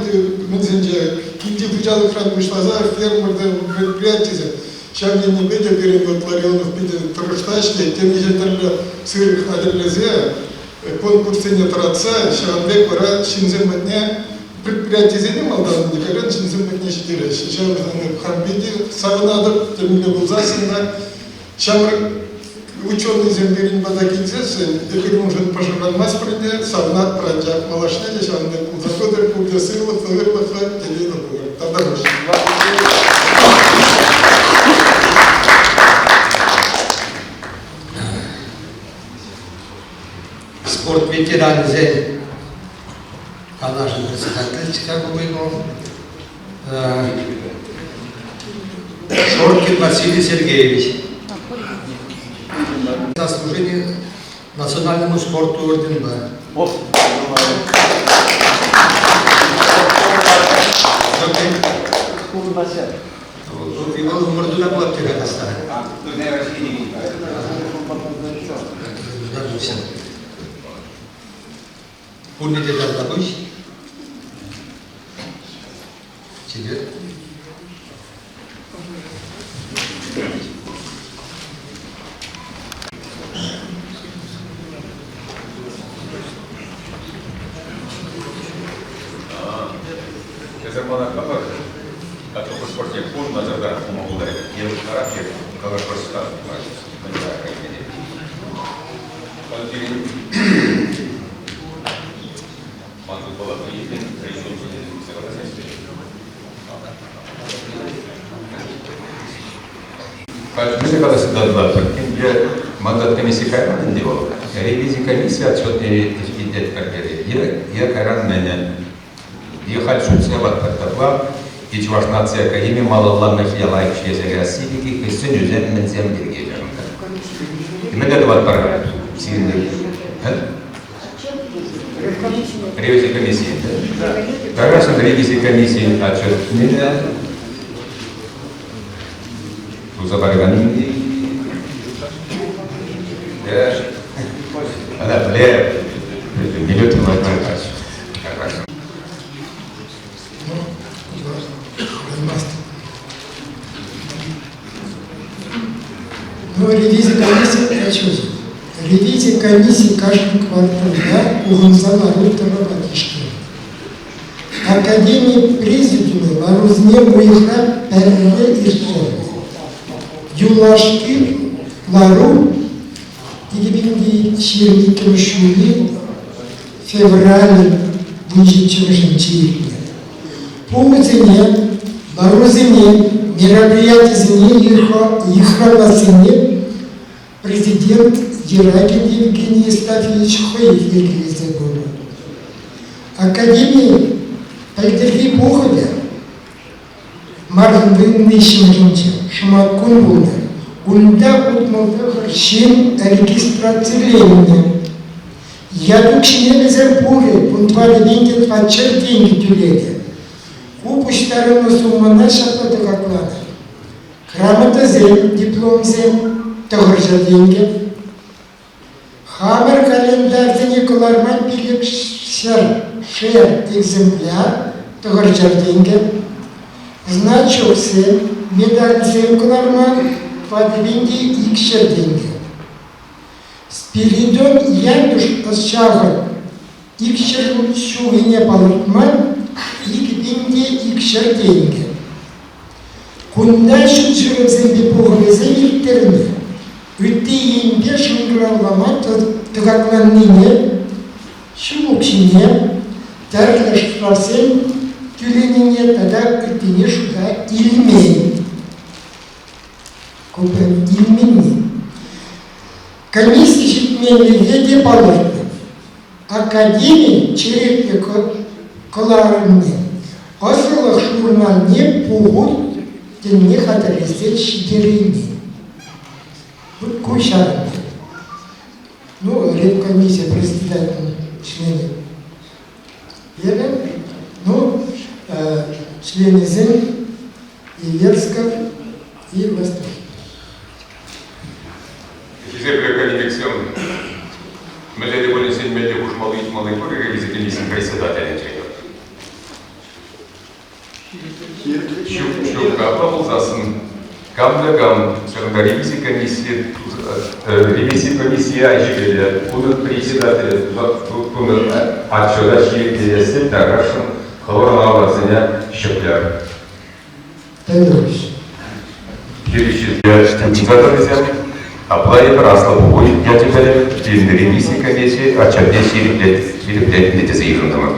мӗнсенче, килти хуҫалӑхран пуҫласа фермерсем, предприятисем. Ҫав енӗпе те пирӗн вот Ларионов питӗ тӑрӑшса ӗҫлет, темиҫе тӗрлӗ сыр хатӗрлесе. конкурссене тӑратса ҫавӑн пек вара ҫынсем патне предприятисене малтан кайран ҫынсем патне ҫитереҫҫӗ. Ҫавӑншӑн хам питӗ савӑнатӑп, темӗнле пулсассӑн та ҫамрӑк ученӑйсем пирӗн пата килсессӗн эпир уншӑн пӑшӑрханмастпӑр ӗнтӗ, савӑнатпӑр, анчах малашне те ҫавӑн пек пулса пытӑр, пурте сывлӑхлӑ, ырлӑхлӑ, телейлӗ пулӑр. Тавтапуҫ. Спорт ветеранӗсен канашӗн председателӗ Чикаго Бойков, Шоркин Василий Сергеевич. Заслужение национальному спорту орденпа. Вӑл ӑмӑртура пулать те каста. Пурне те тавтапуҫ. Чипер. Эсӗ мана калӑр, хӑш-пӗр пур начартарах пулма пултарать. Е ытларах, е кӑкӑр Мӗнле калаҫса татӑлатпӑр? Темле мандат комисси кайман ӗнтӗ вӑл. Ревизи комисси отчетне итлетпӗр терӗ. Е кайран мӗнӗ? Е халь сутса яватпӑр тапла, е Чӑваш наци академи малалла мӗнле лайӑх ӗҫлесе каясси пирки хӑйсен ӳсем мӗнсем пирки чарӑнтӑр. Мӗнле тӑватпӑр сирӗн? Ревизи комиссийӗн. Тарасӑн ревизи комиссийӗн отчетне туса параканни Она пле, не Ну, ревизи комиссии отчет. Ревизи комиссии кашни кварталта пухӑнса лару-тӑрӑва тишкернӗ. Академи президиумӗ ларусене уйӑхра пӗрре ирттернӗ. Юлашки лару 2022 ҫулхи февралӗн 17-мӗшӗнче иртнӗ. Пухусене, ларусене, мероприятисене йыхравлассине президент Ерагин Евгений Евстафьевич хӑй йӗркелесе пынӑ. Академи пӗлтӗрхи пухӑвӗ Мартӑн виҫҫӗмӗшӗнче шӑматкун пулнӑ. Унта 69 ҫын регистрациленнӗ. Ят укҫине вӗсем пурӗ вунтӑватӑ тӑватҫӗр тенкӗ тӳленӗ. Ку пуҫтарӑннӑ суммӑна ҫапла тӑкакланӑ. Грамотӑсем, дипломсем 900 тенкӗ. Хамӑр календарьсене кӑларма 500-шер экземпляр 900 тенкӗ. Значоксем, медальсем кӑларма 4200 тенкӗ. Спиридон Янтуш ӑсчахӑн 200 ҫулхине палӑртма 2200 тенкӗ. Кунта ҫут ҫырӑвсемпе пухӑвӗсем ирттернӗ, ытти енпе шӑнкӑравлама тӑкакланнине, ҫул укҫине, тӗрлӗ штрафсем тӳленине тата ыттине шута илмен. Ку илменни. Комисси ҫитменлӗхе те палӑртнӑ. Академи черетлӗ кӑларӑмне ӑслӑлӑх журналне пуху тӗлне хатӗрлесе ҫитереймен. Ку ҫакӑн. Ну, редкомиссия председатель членӗ эпӗ. Ну, членӗсем Иверсков и Восток. Хисеплӗ коллегсем, мӗнле те пулин сӗнмелли хушмалли ыйтмалли пур ревизи комиссин председателӗнчен. Ҫук, ҫук, апла пулсассӑн. Кам та кам ҫакӑнта ревизи комиссийӗ ревизи комиссийӗ ӗҫӗ-хӗлӗ, унӑн председателӗ тунӑ отчета ҫирӗплетесси тархасшӑн хӑвӑрӑн аллӑрсене ҫӗклӗр. Хирӗҫ тӑнисем, апла эпир аслӑ пуху ячӗпе пирӗн ревизи комиссийӗ отчетне ҫирӗплетнӗ тесе йышӑнтӑмӑр.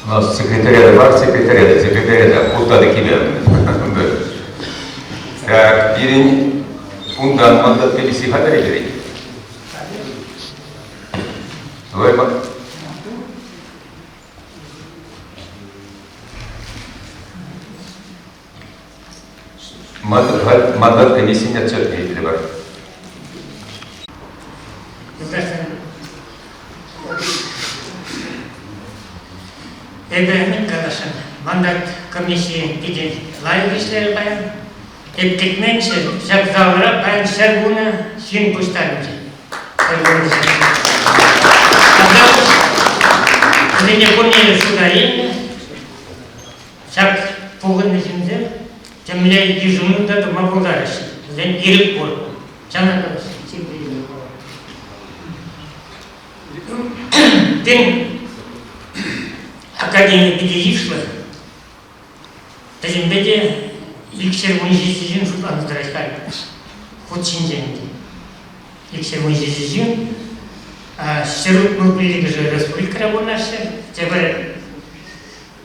У нас секретаря бар, секретаря, секретаря, хутта та киле. Так, пирӗн унтан мандат комиссии хатӗр илер. Давай, Мандат комиссийӗн отчетне итлӗпӗр. Эпӗ мӗн каласшӑн, мандат комиссийӗ питӗ лайӑх ӗҫлерӗ паян. Эп кӗтменччӗ, ҫак залра паян 110 ҫын пуҫтарӑнчӗ. 110 ҫын. Вӗсене пурне те шута илнӗ. Ҫак пухӑннӑ ҫынсем темле йышӑну та тума пултараҫҫӗ. Вӗсен ирӗк пур. Ҫавна калаҫҫӗ. Тен, академи питӗ йышлӑ. Пӗтӗмпе те 217 ҫын шутланса тӑрать халь хут ҫинчен те. 217 ҫын 165-шӗ республикӑра пурӑнаҫҫӗ, тепӗр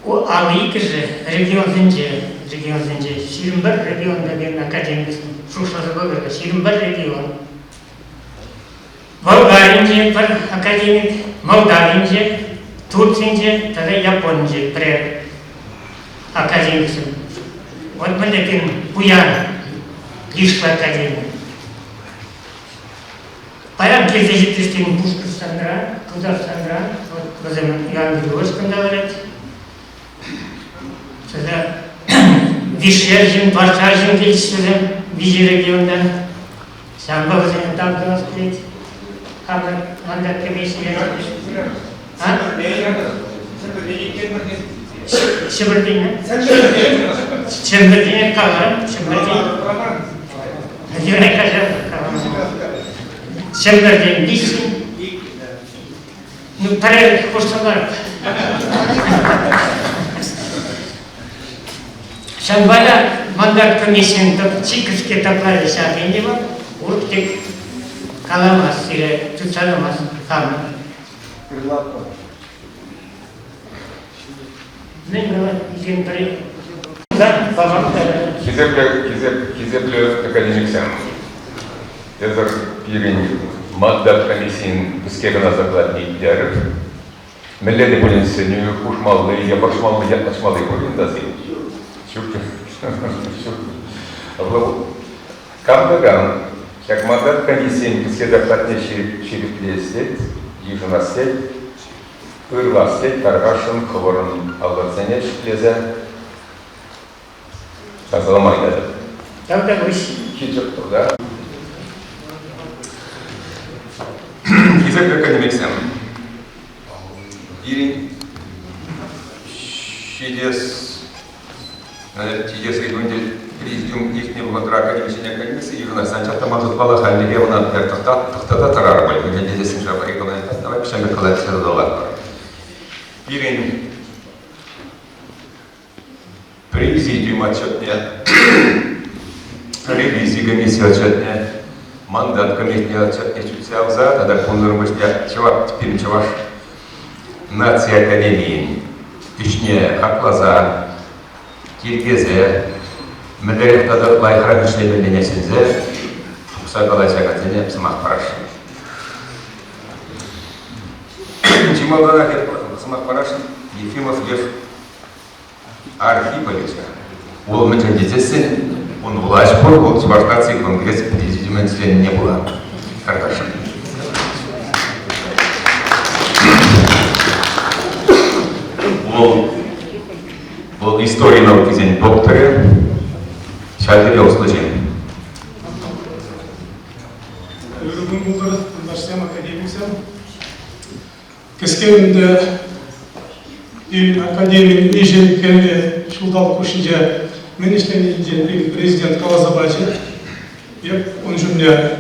52-шӗ регионсенче, регионсенче 21 регионта пирӗн академиксем шухӑшласа пӑхӑр-ха, 21 регион. Болгаринче пӗр академик, Молдавинче, Турцинче тата Японинче пӗрер академиксем. Вот мӗнле пирӗн пуян йышлӑ академик. Паян килсе ҫитрӗҫ тен Пушкӑртстанра, Тутарстанра, вот вӗсем Иван Григорьевич кунта ларать. Тата виҫшер ҫын, тӑватшар ҫын килчӗҫ вӗсем виҫӗ регионтан. Ҫавӑнпа вӗсене тав тӑвас килет. Хамӑр мандат комиссине. А? Ҫӗпӗртен. Чӗмпӗртен каларӑм. Чӗмпӗртен. Чӗмпӗртен виҫҫӗн. Ну, пӗрер хушса ларӑп. Ҫавӑнпа та мандат комиссийӗн чи кӗске докладӗ ҫак ӗнтӗ вӑл. Урӑх тек каламасть сире, тытса тӑмасть хамӑр. Мӗн калать тесен пӗри Хисеплӗ, хисеплӗ академиксем, эсӗр пирӗн мандат комиссийӗн кӗске кӑна докладне итлерӗр. Мӗнле те пулин сӗнӳ хушмалли е вӑрҫмалли, ятлаҫмалли пур-и унта сирӗн? Ҫук. Ҫук. Кам та кам ҫак мандат комиссийӗн кӗске докладне ҫирӗплетес тет, йышӑнас тет, ырлас тет, тархасшӑн хӑвӑрӑн аллӑрсене ҫӗклесе сасӑлама ыйтатӑп. Тавтапуҫ. Хисеп турта. Хисеплӗ академиксем, пирӗн ҫитес ҫитес ыйту президиум иртнӗ вӑхӑтра академисене комисси йышӑнать, анчах та ман шутпала хальлӗхе ӑна пӗр тӑхтата тӑрар пуль, мӗншӗн тесессӗн ҫав регламента давай пӗҫемпе калаҫса татӑлатпӑр. Пирӗн Президиум отчетне, ревизи комисси отчетне, мандат комиссине отчетне сӳтсе явса тата кунсӑр пуҫне чӑваш, пирӗн Чӑваш наци академийӗн ӗҫне хакласа, тиркесе, мӗнлерех тата лайӑхрах ӗҫлемеллине сӗнсе тухса калаҫакансене сӑмах парасшӑн. Чи малтанах сӑмах парасшӑн Ефимов Лев Архиповича. Вӑл мӗншӗн тесессӗн ун влаҫ пур, вӑл Чӑваш наци конгресс президиумӗн членне пула тархасшӑн. Вӑл, вӑл истори наукисен докторӗ, ҫав тери ӑслӑ ҫын. Ырӑ кун пултӑр, юлташсем, академиксем. Кӗске ӗнтӗ пирӗн академин ӗҫӗ-хӗлӗ ҫулталӑк хушшинче. Мӗн ӗҫлени ҫинчен пирӗн президент каласа пачӗ. Эп ун ҫумне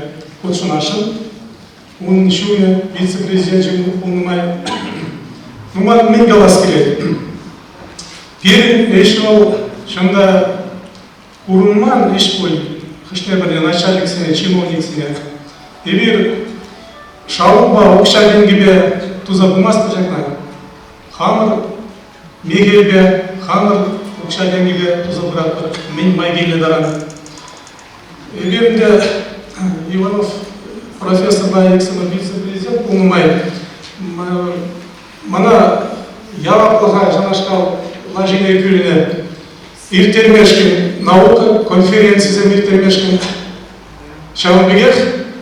хутшӑнасшӑн. Ун ҫумӗ вице-президенчӗ пулнӑ май нумай мӗн калас килет. Пирӗн ӗҫ вӑл чӑн та курӑнман ӗҫ пуль хӑшне-пӗрне начальниксене, чиновниксене. Эпир шалупа, укҫа-тенкӗпе туса пымастпӑр ҫакна. Хамӑр мехелпе, хамӑр укҫа-тенкӗпе туса пыратпӑр, мӗн май килнӗ таран. Эпир ӗнтӗ Иванов профессорпа иксӗмӗр вице-президент пулнӑ май мана яваплӑха ҫавнашкал лашине кӳлнӗ ирттермешкӗн наука конференцисем ирттермешкӗн ҫавӑн пекех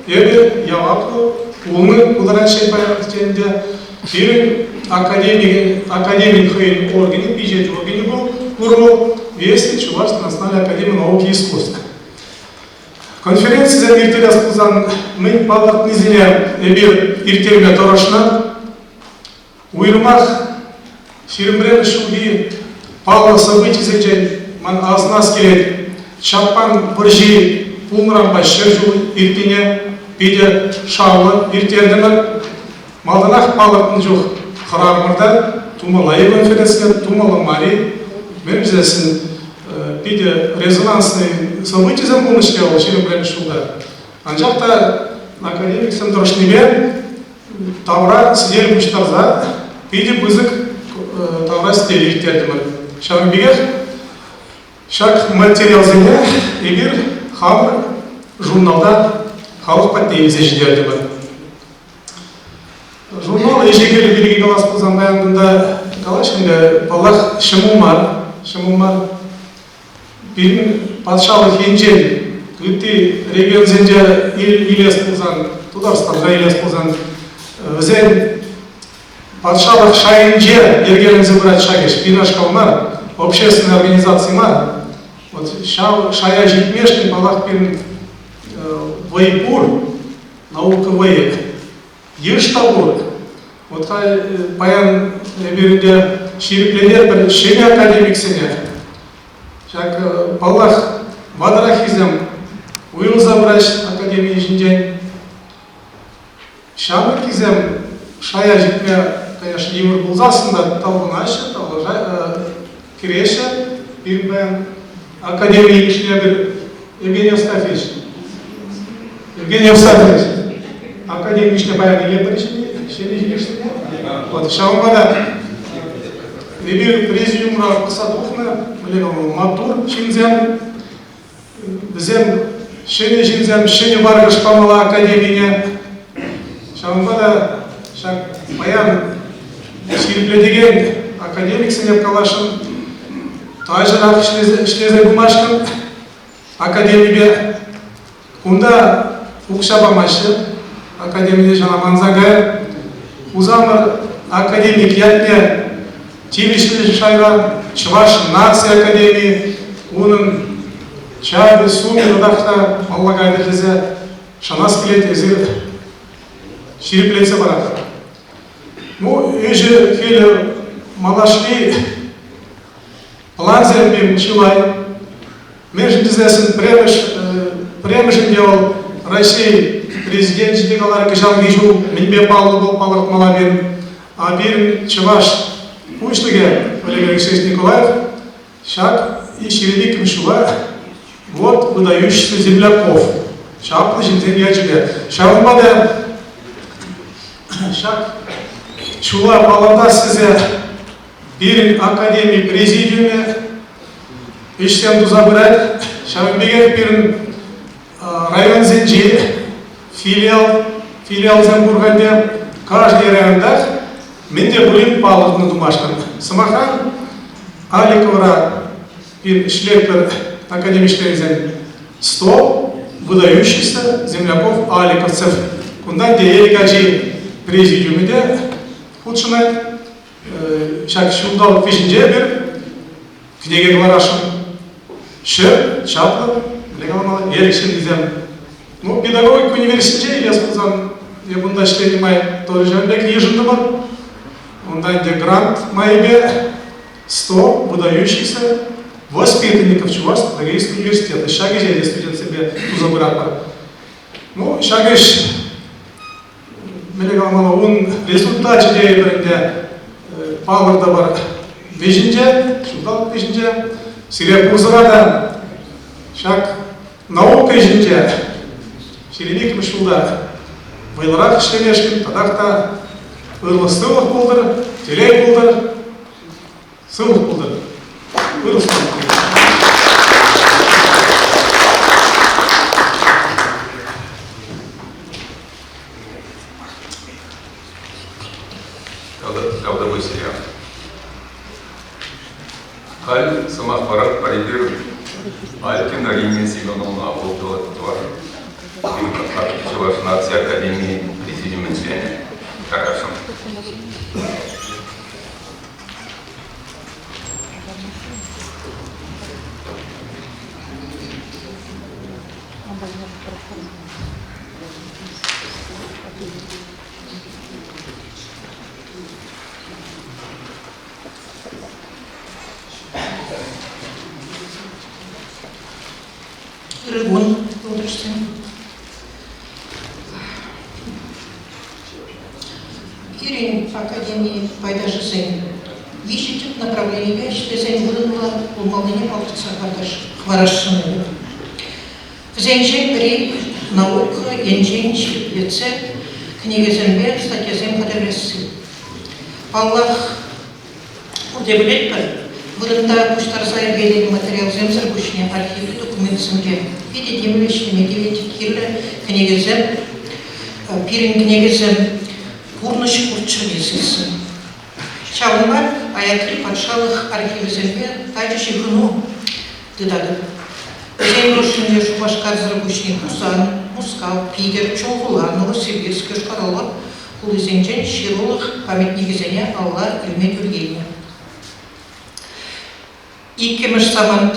эпӗ яваплӑ пулнӑ пултаратчӗ паян ӗнтӗ пирӗн академикӗн академин хӑйӗн органӗ пичет органӗ пур пур вӑл Вестник Чувашской национальной академии наук и искусств. Конференцисем ирттерес пулсан мӗн палӑртнисене эпир ирттерме тӑрӑшнӑ. Уйрӑмах 21 ҫулхи паллӑ событисенчен ман асӑнас килет. Ҫаппан вӑрҫи пулнӑранпа 100 ҫул иртнине питӗ шавлӑ ирттертӗмӗр. Малтанах палӑртнӑ чух хӑрарӑмӑр та тумалла-и конференцине, тумалла мар-и, мӗн пӗлсессӗн питӗ резонансный событисем пулнӑ-ҫке вӑл 21 ҫулта. Анчах та академиксем тӑрӑшнипе тавра сӗтел пуҫтарса питӗ пысӑк тавра сӗтел ирттертӗмӗр. Ҫавӑн пекех ҫак материалсене эпир хамӑр журналта халӑх патне илсе ҫитертӗмӗр. Журнал ӗҫӗ-хӗлӗ пирки калас пулсан паян кунта калаҫ ӗнтӗ, паллах, ҫӑмӑл мар, ҫӑмӑл мар. Пирӗн патшалӑх енчен ытти регионсенче илес пулсан, Тутарстанра илес пулсан, вӗсен патшалӑх шайӗнче йӗркеленсе пырать ҫак ӗҫ, пирӗнашкал мар, общественнӑй организаци мар. Вот ҫав шая ҫитмешкӗн, паллах, пирӗн вӑй пур, наука вӑйӗ. Йыш та пур. Вот халь паян эпир ӗнтӗ ҫирӗпленетпӗр ҫӗнӗ академиксене. Ҫак, паллах, ватӑраххисем уйрӑлса пыраҫ академи ҫинчен. Ҫамрӑккисем шая ҫитме, конечно, йывӑр пулсассӑн та талпӑнаҫҫӗ, кӗреҫҫӗ. Пирӗн паян академи йышне пӗр Евгений Евстафьевич. Евгений Евстафьевич, академи ӗҫне паян илетпӗр ҫӗнӗ ҫилешсене. Вот, ҫавӑнпа та эпир президиумра пӑхса тухнӑ, мӗнле маттур ҫынсем, вӗсем ҫӗнӗ ҫынсем ҫӗнӗ варкӑш памалла академине. Ҫавӑнпа та ҫак паян ҫирӗплетекен академиксене каласшӑн, тачӑрах ӗҫлесе пымашкӑн академипе кунта укҫа памаҫҫӗ. Академине ҫавна манса кайрӑм. Хусанӑр академик ятне тивӗҫлӗ шайра Чӑваш наци академийӗ унӑн чапӗ, сумӗ татах та малла кайтӑр тесе шанас килет, эсир ҫирӗплетсе паратӑр. Ну, ӗҫӗ-хӗлӗ малашни Плансем чылай. Мӗншӗн тесессӗн пӗрремӗш пӗрремӗшӗнче вӑл Раҫҫей Президенчӗ те каларӗ кӑҫалхи ҫул мӗнпе паллӑ вӑл палӑртмалла пирӗн. А пирӗн чӑваш пуҫлӑхӗ Олег Алексеевич Николаев ҫак 22-мӗш ҫула год выдающихся земляков чаплӑ ҫынсен ячӗпе. Ҫавӑнпа та ҫак ҫула палӑртас тесе Пирӗн академи президиумӗ ӗҫсем туса пырать. Ҫавӑн пекех пирӗн районсенчи филиал, филиалсем пур халь Каждый районтах мӗн те пулин палӑртнӑ тумашкӑн. Сӑмахран, Аликовра пир ӗҫлетпӗр академи ӗҫлекенсен 100 выдающихся земляков аликовцев. Кунта ӗнтӗ Элӗк ачи президиумӗ те хутшӑнать. Ҫак ҫулталӑк вӗҫӗнче эпир кӗнеке кӑларасшӑн. Ҫӗр, чаплӑ, мӗнле каламалла, Элӗк ҫыннисем. Ну, педагогика университетӗнче илес пулсан, эп унта ӗҫленӗ май тоже ҫавӑн пек йышӑнтӑмӑр. Унта ӗнтӗ грант майӗпе 100 выдающихся. воспитанников Чувашского педагогического университета. Ҫак ӗҫе те студентсемпе туса пыратпӑр. Ну, ҫак ӗҫ, мӗнле каламалла, ун результачӗ тейӗпӗр ӗнтӗ, палӑртӑпӑр вӗҫӗнче, ҫулталӑк вӗҫӗнче. Сире пурсӑра та ҫак наука ӗҫӗнче 22-мӗш ҫулта вӑйлӑрах ӗҫлемешкӗн татах та ырлӑх-сывлӑх пултӑр, телей пултӑр, сывлӑх пултӑр. Ырӑ сывлӑх. Тавтапуҫ сире. Халь сӑмах паратпӑр эпир Алькина Римма Семеновна Волкова Чӑваш наци академийӗн президиумӗн членӗ. Тархасшӑн. Ырӑ кун, юлташсем. Пирӗн академи пайташӗсен виҫӗ тӗп направленипе ӗҫлесен вырӑнлӑ пулмаллине палӑртса хӑварасшӑн эпӗ. Вӗсенчен пӗри наука енчен ҫирӗплетсе кӗнекесемпе статьясем хатӗрлесси. Паллах, пурте пӗлетпӗр, вырӑнта пуҫтарса йӗркеленӗ материалсемсӗр пуҫне архиври документсемпе питӗ тимлӗ ӗҫлеме тивет, кирлӗ кӗнекесем, пирӗн кӗнекесем пурнӑҫ пурччӑр тесессӗн. Ҫавӑнпа аякри патшалӑх архивӗсемпе тачӑ ҫыхӑну тытатӑп. Вӗсен хушшинче Шупашкарсӑр пуҫне Хусан, Мускав, Питӗр, Чулхула, Новосибирск, Йошкар-Ола хулисенчен ҫырулӑх памятникӗсене алла илме тӳр килнӗ. Иккӗмӗш самант.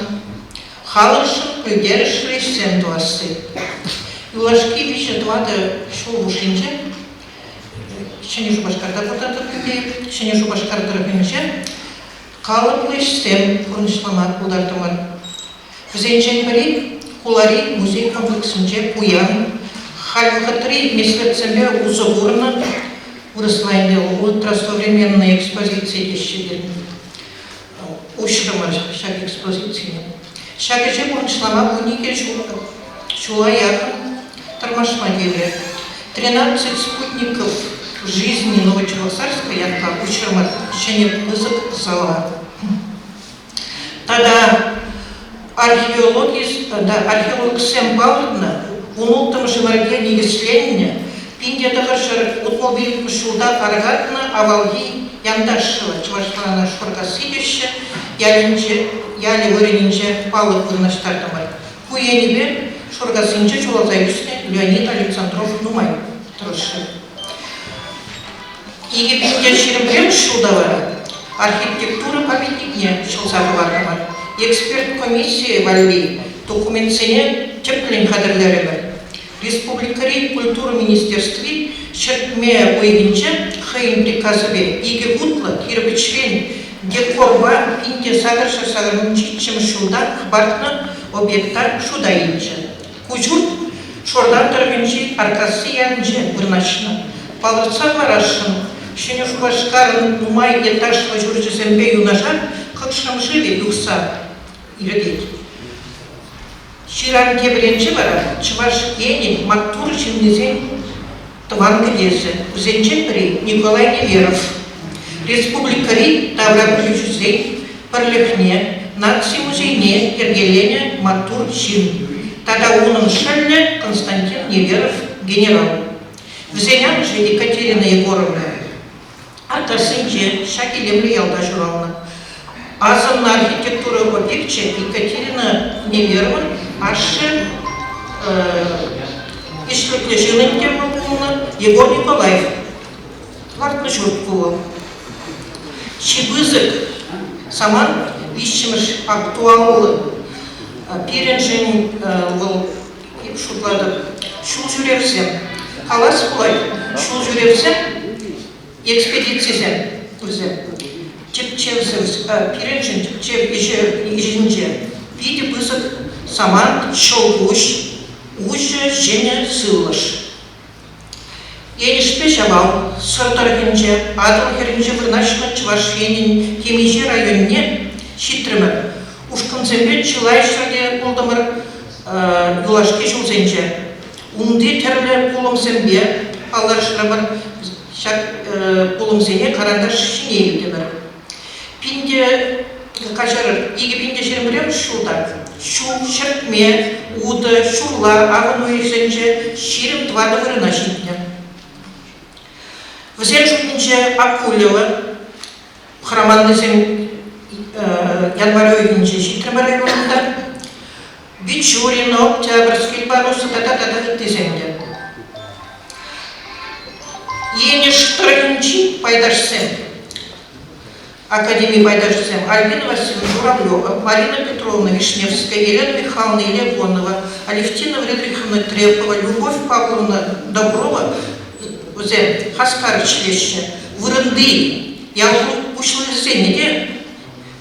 Халӑхшӑн пӗлтерӗшлӗ ӗҫсем тӑвасси. Юлашки виҫӗ-тӑватӑ ҫул хушшинче Ҫӗнӗ Шупашкарта пурӑнатӑп ӗнтӗ. Ҫӗнӗ Шупашкар тӑрӑхӗнче калӑплӑ ӗҫсем пурнӑҫлама пултартӑмӑр. Вӗсенчен пӗри хулари музей комплексӗнче пуян, халь вӑхӑтри меслетсемпе усӑ курнӑ вырӑсла ӗнтӗ ультрасовременная экспозици теҫҫӗ пирӗн. Уҫрӑмӑр ҫак экспозицине. Ҫак ӗҫе пурнӑҫлама 12 ҫула яхӑн тӑрмашма тиврӗ. 13 спутников жизни Новочебоксарска ятпа уҫрӑмӑр ҫӗнӗ пысӑк зала. Тата археологи археологсем палӑртнӑ 16-мӗш ӗмӗрте никӗсленнӗ 1965 ҫулта аркатнӑ авалхи Янташево чӑвашла ӑна Шоркасси теҫҫӗ, ялӗнче, ялӗ вырӑнӗнче палӑк вырнаҫтартӑмӑр. Ку енӗпе Шоркассинче ҫуралса ӳснӗ Леонид Александров нумай тӑрӑшрӗ. 2021 ҫулта вара архитектура памятникне ҫӑлса хӑвартӑмӑр. Эксперт комиссийӗ валли документсене тӗплӗн хатӗрлерӗмӗр. Республикӑри культура министерстви ҫӗртме уйӑхӗнче хӑйӗн приказӗпе икӗ хутлӑ кирпӗчрен декорпа 1887 ҫулта хӑпартнӑ объекта шута илчӗ. Ку ҫурт Шордан тӑрӑхӗнчи Аркасси ялӗнче вырнаҫнӑ. Палӑртса хӑварасшӑн, Ҫӗнӗ Шупашкарӑн нумай этажлӑ ҫурчӗсемпе юнашар Кӑкшӑм шывӗ юхса иртет. Ҫыран тепӗренче вара Чӑваш Енӗн маттур ҫыннисен тӑван кӗтесӗ. Вӗсенчен пӗри Николай Неверов. Республикӑри таврапӗлӳҫӗсен пӗрлӗхне, наци музейне йӗркеленӗ маттур ҫын тата унӑн шӑллӗ Константин Неверов генерал. Вӗсен амӑшӗ Екатерина Егоровна Аташсенче ҫак илемлӗ ялта ҫуралнӑ. Асӑннӑ архитектура объекчӗ Екатерина Неверован ашшӗ ӗҫлӗхлӗ ҫын ӗнтӗ вӑл пулнӑ, Егор Николаев лартнӑ ҫурт ку вӑл. Чи пысӑк самант виҫҫӗмӗш актуаллӑ пирӗншӗн вӑл Эп шутлатӑп, ҫул ҫӳревсем. Калас пулать, ҫул ҫӳревсем, экспедицисем вӗсем. Тӗпчевсем пирӗншӗн тӗпчев ӗҫӗнче питӗ пысӑк самант, ҫӑлкуҫ, уҫӑ ҫӗнӗ сывлӑш. Енӗшпе Ҫавал Сӑр тӑрӑхӗнче, Атӑл хӗрринче вырнаҫнӑ Чӑваш Енӗн темиҫе районне ҫитрӗмӗр. Ушкӑнсемпе чылай ҫӗрте пултӑмӑр юлашки ҫулсенче. Унти тӗрлӗ пулӑмсемпе паллашрӑмӑр, ҫак пулӑмсене карандаш ҫине илтӗмӗр. Пинте каҫарӑр, 2021 ҫулта ҫу, ҫӗртме, утӑ, ҫурла, авӑн уйӑхӗсенче 24 вырӑна ҫитнӗ. Вӗсен шутӗнче Акулево, хӑраманнисем январь уйӑхӗнче ҫитрӗмӗр районта, Бичурино, Октябрьский, Баруса тата тата ыттисем те. Енӗш тӑрӑхӗнчи пайташсем, академи пайташӗсем Альбина Васильевна Журавлева, Марина Петровна Вишневская, Елена Михайловна Илягонова, Алевтина Фридриховна Трепова, Любовь Павловна Доброва вӗсем хастар ӗҫлеҫҫӗ. Вырӑнти ял пуҫлӑхӗсене те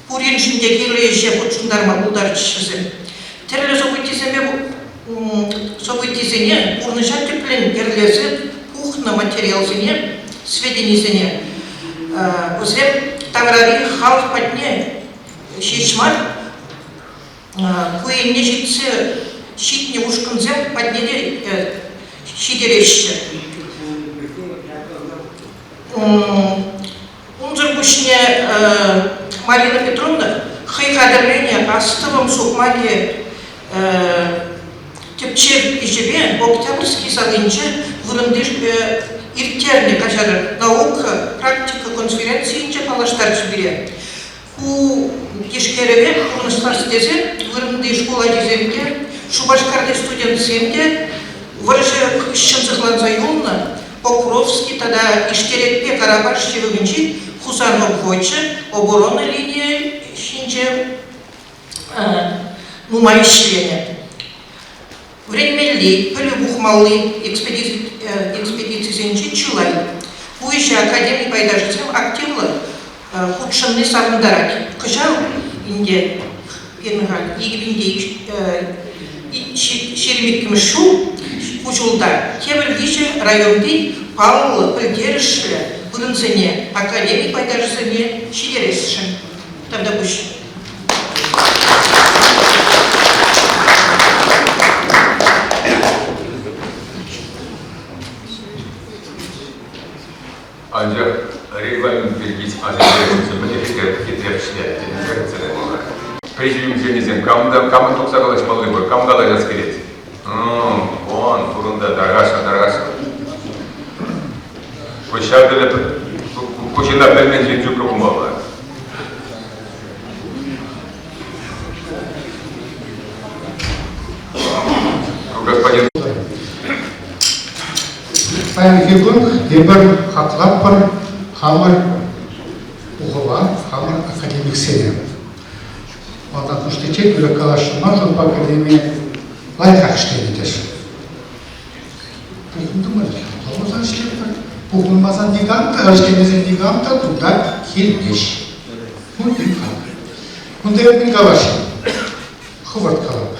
пуриншӗн те кирлӗ ӗҫе хутшӑнтарма пултарчӗҫ вӗсем. Тӗрлӗ событисемпе событисене пурнӑҫа тӗплӗн йӗрлесе пухнӑ материалсене, сведенисене вӗсем таврари халӑх патне ҫеҫ мар, ку енне ҫитсе ҫитнӗ ушкӑнсем патне те ҫитереҫҫӗ. Унсӑр пуҫне Марина Петровна хӑй хатӗрленӗ астӑвӑм сукмакӗ тӗпчев ӗҫӗпе Октябрьски салинче вырӑнти ирттернӗ каҫарӑр наука практика конференцийӗнче паллаштарчӗ пире. Ку тишкерӗве пурнӑҫлас тесе вырӑнти шкул ачисем те, Шупашкарти студентсем те вӑрҫӑ хыҫҫӑн сыхланса юлнӑ Покровски тата Иштерекпе Карапаш ҫывӑхӗнчи Хусан обхочӗ оборона линийӗ ҫинче нумай ӗҫленӗ. Вӗренмелли, пӗлӳ пухмалли экспедицисенче чылай. Ку ӗҫе академи пайташӗсем активлӑ хутшӑнни савӑнтарать. Кӑҫал ӗнтӗ пирӗн халь 2022 ҫул ку ҫулта тепӗр виҫӗ районти паллӑ пӗлтерӗшлӗ вырӑнсене академи пайташӗсене ҫитересшӗн. Тавтапуҫ. Анчах регламент пирки асилтернисем мӗне хитре ӗҫлет тенӗ Президиум членӗсем кам та камӑн тухса калаҫмалли пур, кам калаҫас килет? Вон, пурӑнта тархасшӑн, тархасшӑн. Ку ҫав тӗле ку ҫынна пӗлмен ҫын ҫук пулмалла. Господин Паянхи кун эпир хаклатпӑр хамӑр пухӑва, хамӑр академиксене. Малтан пуҫличчен ырӑ каласшӑн мар, шутпа академи лайӑхах ӗҫленӗ теҫҫӗ. Пухӑнтӑмӑр, пухӑнсан ӗҫлетпӗр. Пухӑнмасан никам та, ӗҫлемесен никам та кунта килмест. Ку пин хак. Кунта эп мӗн каласшӑн? Хӑвӑрт калап.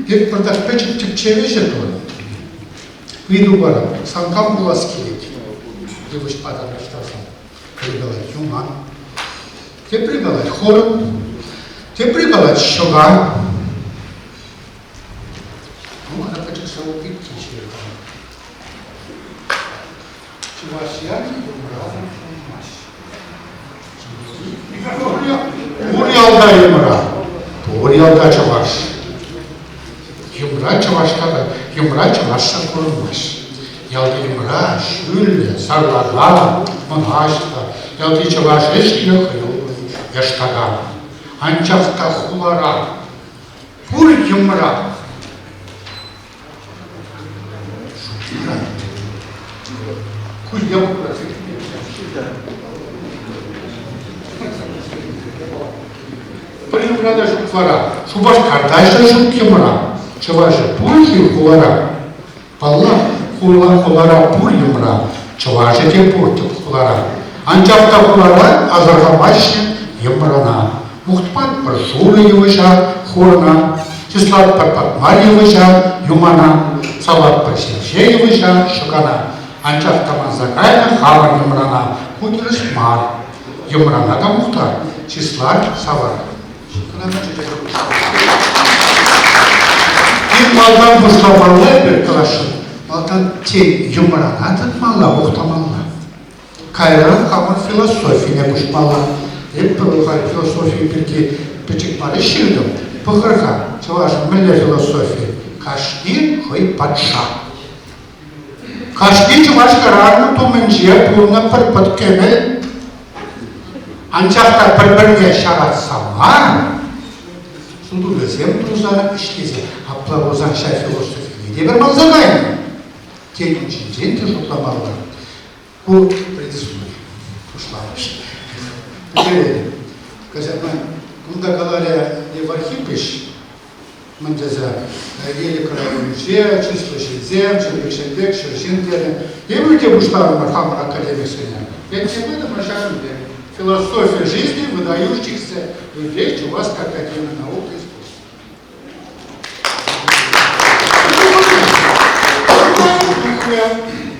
Эп пӗртак пӗчӗк тӗпчев ӗҫӗ турӑм. Ыйту парам. Сан кам пулас килет? Йывӑҫпа танлаштарсан. Пӗри калать юман. Тепри калать хурӑн. Тепри калать ҫӑка. Ну, мана пӗчӗк сӑвӑ пирки ҫырнӑ. Чӑваш ялӗ йӑмрасӑр пулмасть. Пур ялта йӑмра, пур ялта чӑваш. Йӑмра чӑвашта та, йӑмра чӑвашсӑр пурӑнмасть. Ялти йӑмра ҫӳллӗ, сарлака, мӑнаҫлӑ. Ялти чӑваш ӗҫлӗ, хӑюллӑ, яштака. Анчах та хулара пур йӑмра. Пӗр йӑмра та ҫук вара. Шупашкарта та ҫук йӑмра. Чӑвашӗ пур-ши хулара? Паллах, хулара пур йӑмра. Чӑвашӗ те пур тӗп хулара. Анчах та хулара асӑрхамаҫҫӗ йӑмрана. Мухтматпӑр шурӑ йывӑҫа, хурӑна, чыслатпӑр патмар йывӑҫа, юмана, саватпӑр ҫемҫе йывӑҫа, ҫӑкана. Анчах та манса кайнӑ хамӑр йӑмрана. Ку тӗрӗс мар. Йӑмрана та мухтар, чыслар, савар. Тин малтан пуҫламалла эпир каласшӑн. Малтан тен йӑмрана тытмалла, мухтамалла. Кайран хамӑр философине куҫмалла. Эп халь философи пирки пӗчӗк мар ӗҫ ҫыртӑм. Пӑхӑр-ха, чӑвашӑн мӗнле философи? Кашни хӑй патша. Кашни чӑваш хӗрарӑм тумӗнче пулнӑ пӗр пӑт кӗмӗл. Анчах та пӗр-пӗрне ҫаратса мар, сутуҫӑсем туса ӗҫлесе. Апла пулсан ҫав философине те пӗр манса кайнӑ. Тен, ун ҫинчен те шутламалла. Ку предислови пуҫламӑш. Пӗтеретӗп. Каҫарман, кунта каларӗ Лев Архипович, мӗн тесе, Элӗк районӗнче чыслӑ ҫынсем, ҫӗрпек, 100 ҫын терӗ. Эпир те пуҫтарӑмӑр хамӑр академиксене. Ертсе пытӑмӑр ҫакӑн пек. Философия жизни выдающихся людей Чувашской академии наук и искусств.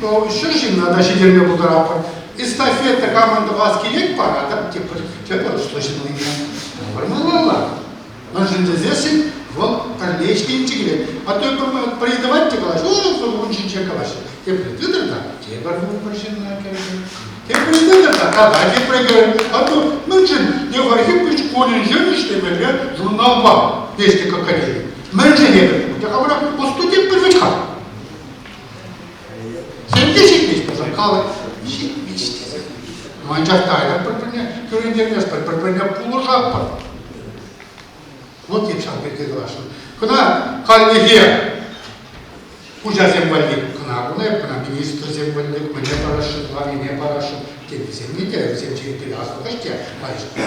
100 ҫынна та ҫитерме пултаратпӑр. Эстафета камӑн тӑвас килет паратӑп, тепӗр тепӗр ӑслӑ ҫыннине. Тавӑрмалла. Мӗншӗн тесессӗн вӑл пӗрле ӗҫленчӗ килет. А то придавать те калаҫ, о, ун ҫинчен калаҫ. Тепре тытӑр та тепӗр пӗр ҫынна кӗртӗр. Тепре тытӑр та тата тепре кӗртӗр. А то мӗншӗн Лев Архипович кунӗнчен ӗҫлемелле журналпа Вестник Академии. Мӗншӗн эпир? Хамӑра пусту тетпӗр вӗт-ха. Сенте ҫитмест пулсан калӑр, ҫитмест тесе. Анчах та айтӑр пӗр-пӗрне кӳрентерместпӗр, пӗр-пӗрне пулӑшатпӑр. Вот эп ҫав пирки каласшӑн. Кӑна хальлӗхе хуҫасем валли кӑна куна, эп кӑна министрсем валли мӗне парасшӑн, планине парасшӑн, тенисемне те вӗсем ҫирӗппе аслӑхӑҫ те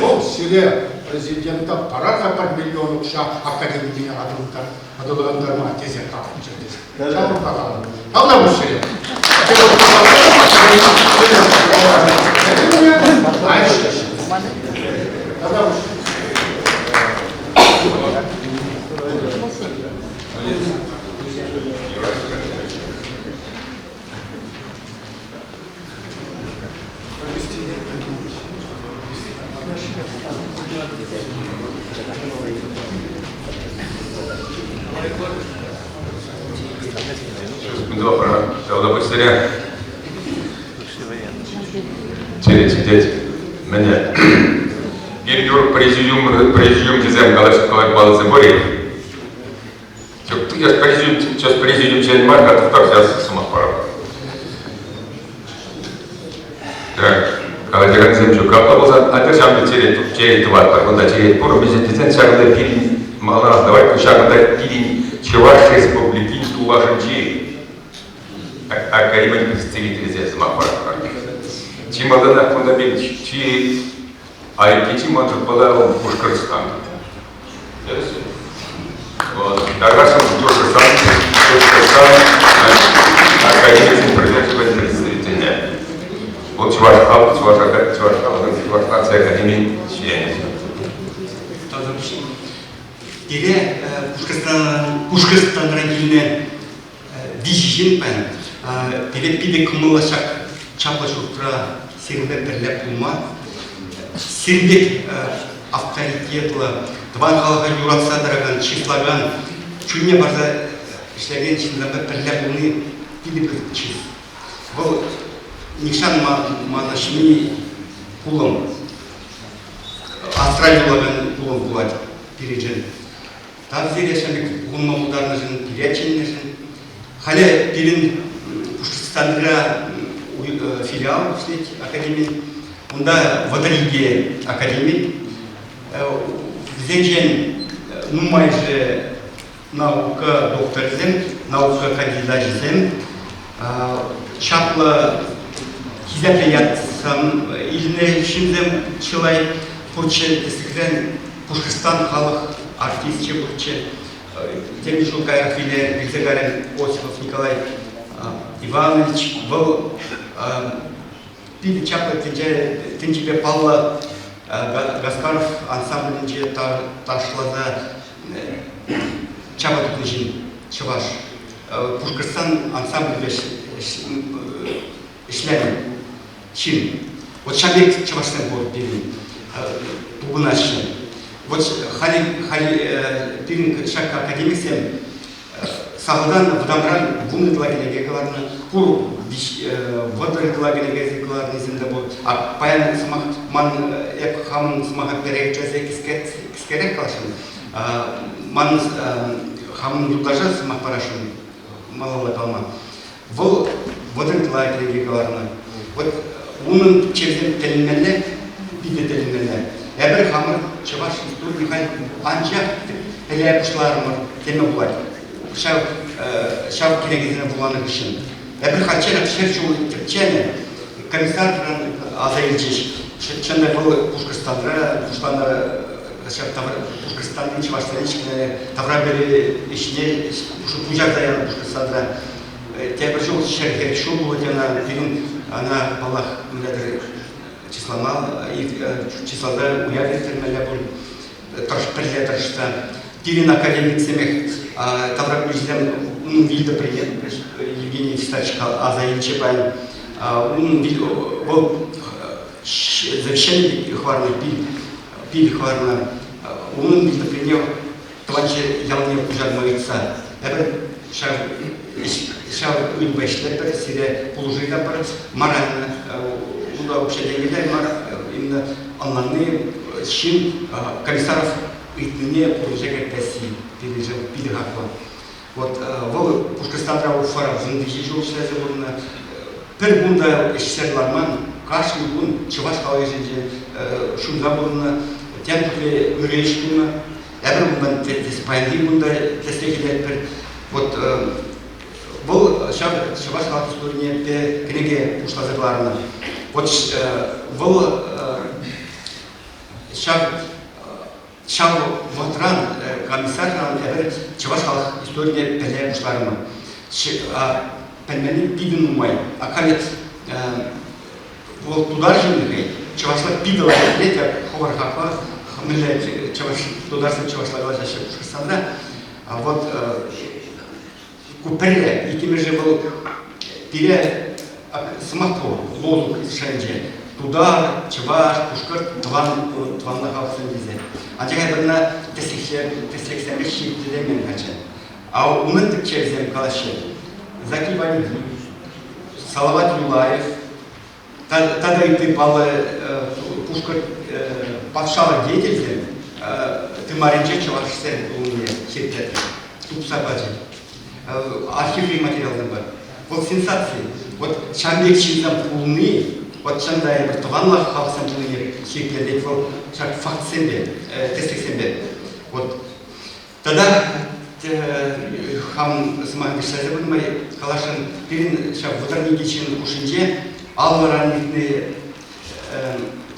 вӑл сире президента парар-ха пӗр миллион укҫа академине аталантарма тесе каланӑччӗ тесе. Ҫавӑнпа каланӑ. Тавта пуҫ сире. Тавта пуҫ. Тавтапуҫ Черет ҫитет. Мӗне? Пирӗн президиум, президиум тесем калаҫмаллисем пур-и? Сейчас президиум член мар, тӑхтар сейчас сӑмах парам. Так, калаҫакансем ҫук. Апла пулсан, атя ҫавӑн черет, черет тӑватпӑр. Кунта черет пур. Мӗншӗн тесен ҫакӑнта пирӗн маларах давай ҫакӑнта пирӗн Чӑваш Республикин тулашӗнчи академин представителӗсем сӑмах паратпӑр. Чи малтанах кунта пирӗн чи айккинчи ман шутпала Пушкӑртстан. Тӗрӗс. Вот. Тархасшӑн Пушкӑртстан, Пушкӑртстан академийӗн пӗрлешӗвӗн представителӗ. Вӑл Чӑваш халӑх, Чӑваш, Чӑваш халӑхӗн Чӑваш наци академийӗн членӗ. Пире Пушкӑртстанран килнӗ виҫӗ ҫын паян. Пире питӗ кӑмӑллӑ ҫак чаплӑ ҫуртра сирӗнпе пӗрле пулма. Сирӗн пек авторитетлӑ, тӑван халӑха юратса тӑракан, чыслакан, чунне парса ӗҫлекен ҫынсемпе пӗрле пулни питӗ пысӑк чыс. Вӑл нихҫан манӑҫми пулӑм, асра юлакан пулӑм пулать пирӗншӗн. Тав сире ҫӗнӗ пухӑнма пултарнӑшӑн, пире чӗннӗшӗн. Халӗ пирӗн Пушкӑртстанра филиал ӗҫлет академи. Унта 32 академик. Вӗсенчен нумайӑшӗ наука докторӗсем, наука кандидачӗсем. Чаплӑ хисеплӗ ятсем илнӗ ҫынсем чылай пурччӗ. Тӗслӗхрен, Пушкӑртстан халӑх артисчӗ пурччӗ. Темиҫе ҫул каярах вилсе кайрӗ Осипов Николай Иванович. Вӑл Питӗ чаплӑ тӗнче, тӗнчипе паллӑ Гаскаров ансамблӗнче ташласа чапа тухнӑ ҫын, чӑваш. Пушкӑртстан ансамблӗпе ӗҫленӗ ҫын. Вот ҫав пек чӑвашсем пур пирӗн тупӑнаҫҫӗ. Вот халӗ, халӗ пирӗн ҫак академиксем сахалтан вӑтамран 10 ытла кӗнеке кӑларнӑ. Пур 30 ытла кӗнеке кӑларнисем те пур. А паян сӑмах ман эп хамӑн сӑмаха перекетлесе кӗскерех каласшӑн. Ман хамӑн юлташа сӑмах парасшӑн малалла калама. Вӑл 30 ытла кӗнеке кӑларнӑ. Вот унӑн тӗпчевсем тӗлӗнмелле, питӗ тӗлӗнмелле. Эпир хамӑр чӑваш историйӗ халь анчах пӗле пуҫларӑмӑр теме пулать. Ҫав, ҫав кӗнекесене вуланӑ хыҫҫӑн. Эпир хальччен 100 ҫул тӗпченӗ, комиссарран аса илчӗҫ. Чӑн та вӑл Пушкӑртстанра пуҫланӑ ҫав Пушкӑртстанри чӑвашсен тавра пӗлӳ ӗҫне пуҫарса янӑ Пушкӑртстанра. Тепӗр ҫул 140 ҫул пулать ӑна. Пирӗн ӑна, паллах, мӗнле-тӗр чыслама, чысласа уяв ирттермелле пуль, пӗрле тӑрӑшса. Пирӗн академиксемех таврапӗлӳҫӗсем унӑн вилтӑприне Евгений Вячеславович аса илчӗ паян. Унӑн вӑл завещани хӑварнӑ, пил хӑварнӑ. Унӑн вилтӑприне тӑван ялне куҫарма ыйтса эпир ҫав ҫав ыйтупа ӗҫлетпӗр, сире пулӑшу ыйтатпӑр. Морально унта укҫа-тенкӗ мар, именно ӑнланни ҫын Комиссаров ыйтнине пурнӑҫа кӗртесси пирӗншӗн питӗ хаклӑ. Вот вӑл Пушкӑртстанра Уфара 13 ҫул ӗҫлесе пурӑннӑ. Пӗр кун та ӗҫсӗр ларман, кашни кун чӑваш халӑхӗсенче ҫунса пурӑннӑ, тем чухлӗ ырӑ ӗҫ тунӑ. Эпир унтан паянхи кун та тӗслӗх илетпӗр. Вот вӑл ҫав чӑваш халӑх историне кӗнеке пуҫласа кӑларнӑ. Вот вӑл ҫав ҫав вӑхӑтран комиссарран эпир чӑваш халӑх историне пӗле пуҫларӑмӑр. Пӗлменни питӗ нумай. А халӗ вӑл тутар ҫынни чӑвашла питӗ лайӑх пӗлет, хӑвӑр хакла мӗнле чӑваш тутарсем чӑвашла калаҫаҫҫӗ Пушкӑртстанра. А вот ку пӗрре, иккӗмӗшӗ вӑл пире сӑмах пур, лозунг шайӗнче. Тутар, чӑваш, пушкӑрт тӑван тӑванла халӑхсем тесе. Анчах эпир ӑна тӗслӗхсемпе ҫирӗплетеймен-ха. А унӑн тӗпчевӗсем калаҫҫӗ. Заки Валидин, Салават Юлаев тата ытти паллӑ пушкӑрт патшалӑх деятельсем тымарӗнче чӑвашсем пулнине ҫирӗплетрӗ, тупса пачӗ. Архиври материалсем бар. Вӑл сенсаци. Вот ҫавӑн пек ҫынсем пулни, вот чӑн та эпир тӑванлӑх халӑхсем пулнине ҫирӗплетет вӑл ҫак фактсемпе, тӗслӗхсемпе. Вот Тата хам сӑмах вӗҫлесе пынӑ май каласшӑн, пирӗн ҫав 32 ҫын хушшинче аллӑран иртнӗ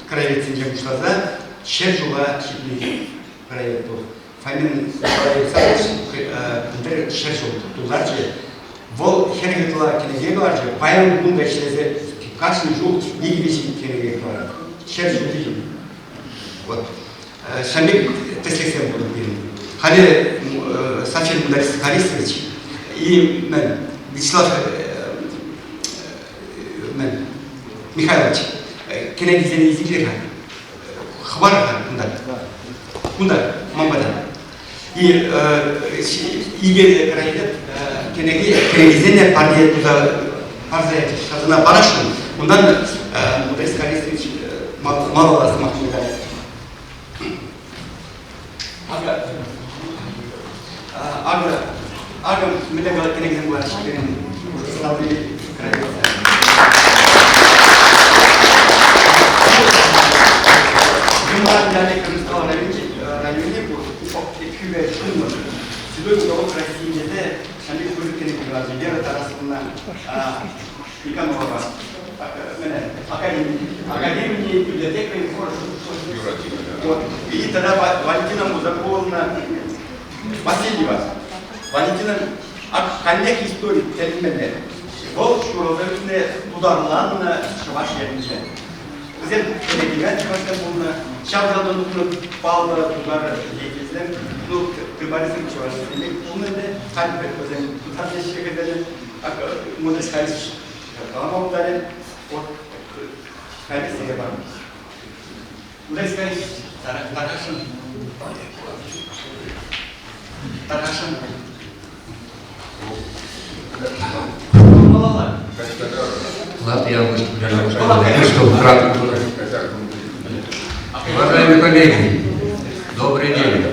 краеведсенчен пуҫласа 100 ҫула ҫитнӗ краевед пур. Фомин Николай Александрович пӗлтӗр 100 ҫул тултарчӗ. Вӑл 40 ытла кӗнеке кӑларчӗ, паян кун та ӗҫлесе кашни ҫул икӗ-виҫӗ кӗнеке кӑларать. 100 ҫулхи ҫын. Вот. Ҫав пек тӗслӗхсем пур пирӗн. Халӗ Сафин Борисович и Вячеслав Михайлович кӗнекисене илсе хӑвар-ха кунта. Кунта, ман пата. И икӗ краевед кӗнеки кӗнекисене парне туса парса ячӗҫ. Ӑна парасшӑн. Унтан Борис Борисович малалла сӑмах калать. Акӑ, акӑ, акӑ мӗнле калать кӗнекесем пулаҫҫӗ пирӗн Пушкӑртстанри краеведсем. Юман ялӗ Крымского районӗ пур, Ӗпхӳпе ҫумлӑ. Седой уголок России тесе ҫамрӑк пысӑк кӗнеке кӑларчӗ Вера Тарасовна Никанорова. Академи, академии библиотека Вот. И тогда Валентина Музаковна Васильева. Валентина, а каллех историк тӗлӗнмелле. Вӑл ҫуралса ӳснӗ тутарланнӑ чӑваш ялӗнче. Вӗсем кӗрекемен чӑвашсем пулнӑ. Ҫав ялтан тухнӑ паллӑ тутар деятельсем, ну, тымарӗсем чӑвашсемех пулнӑ ӗнтӗ. Халь вӗсем тутар теҫҫӗ хӑйсене. Модес Харисович калама пултарӗ. Вот халӗ сире парам. Модес Харисович, тархасшӑн. Тархасшӑн. Ладно, я выступлю кратко. Уважаемые коллеги, добрый день.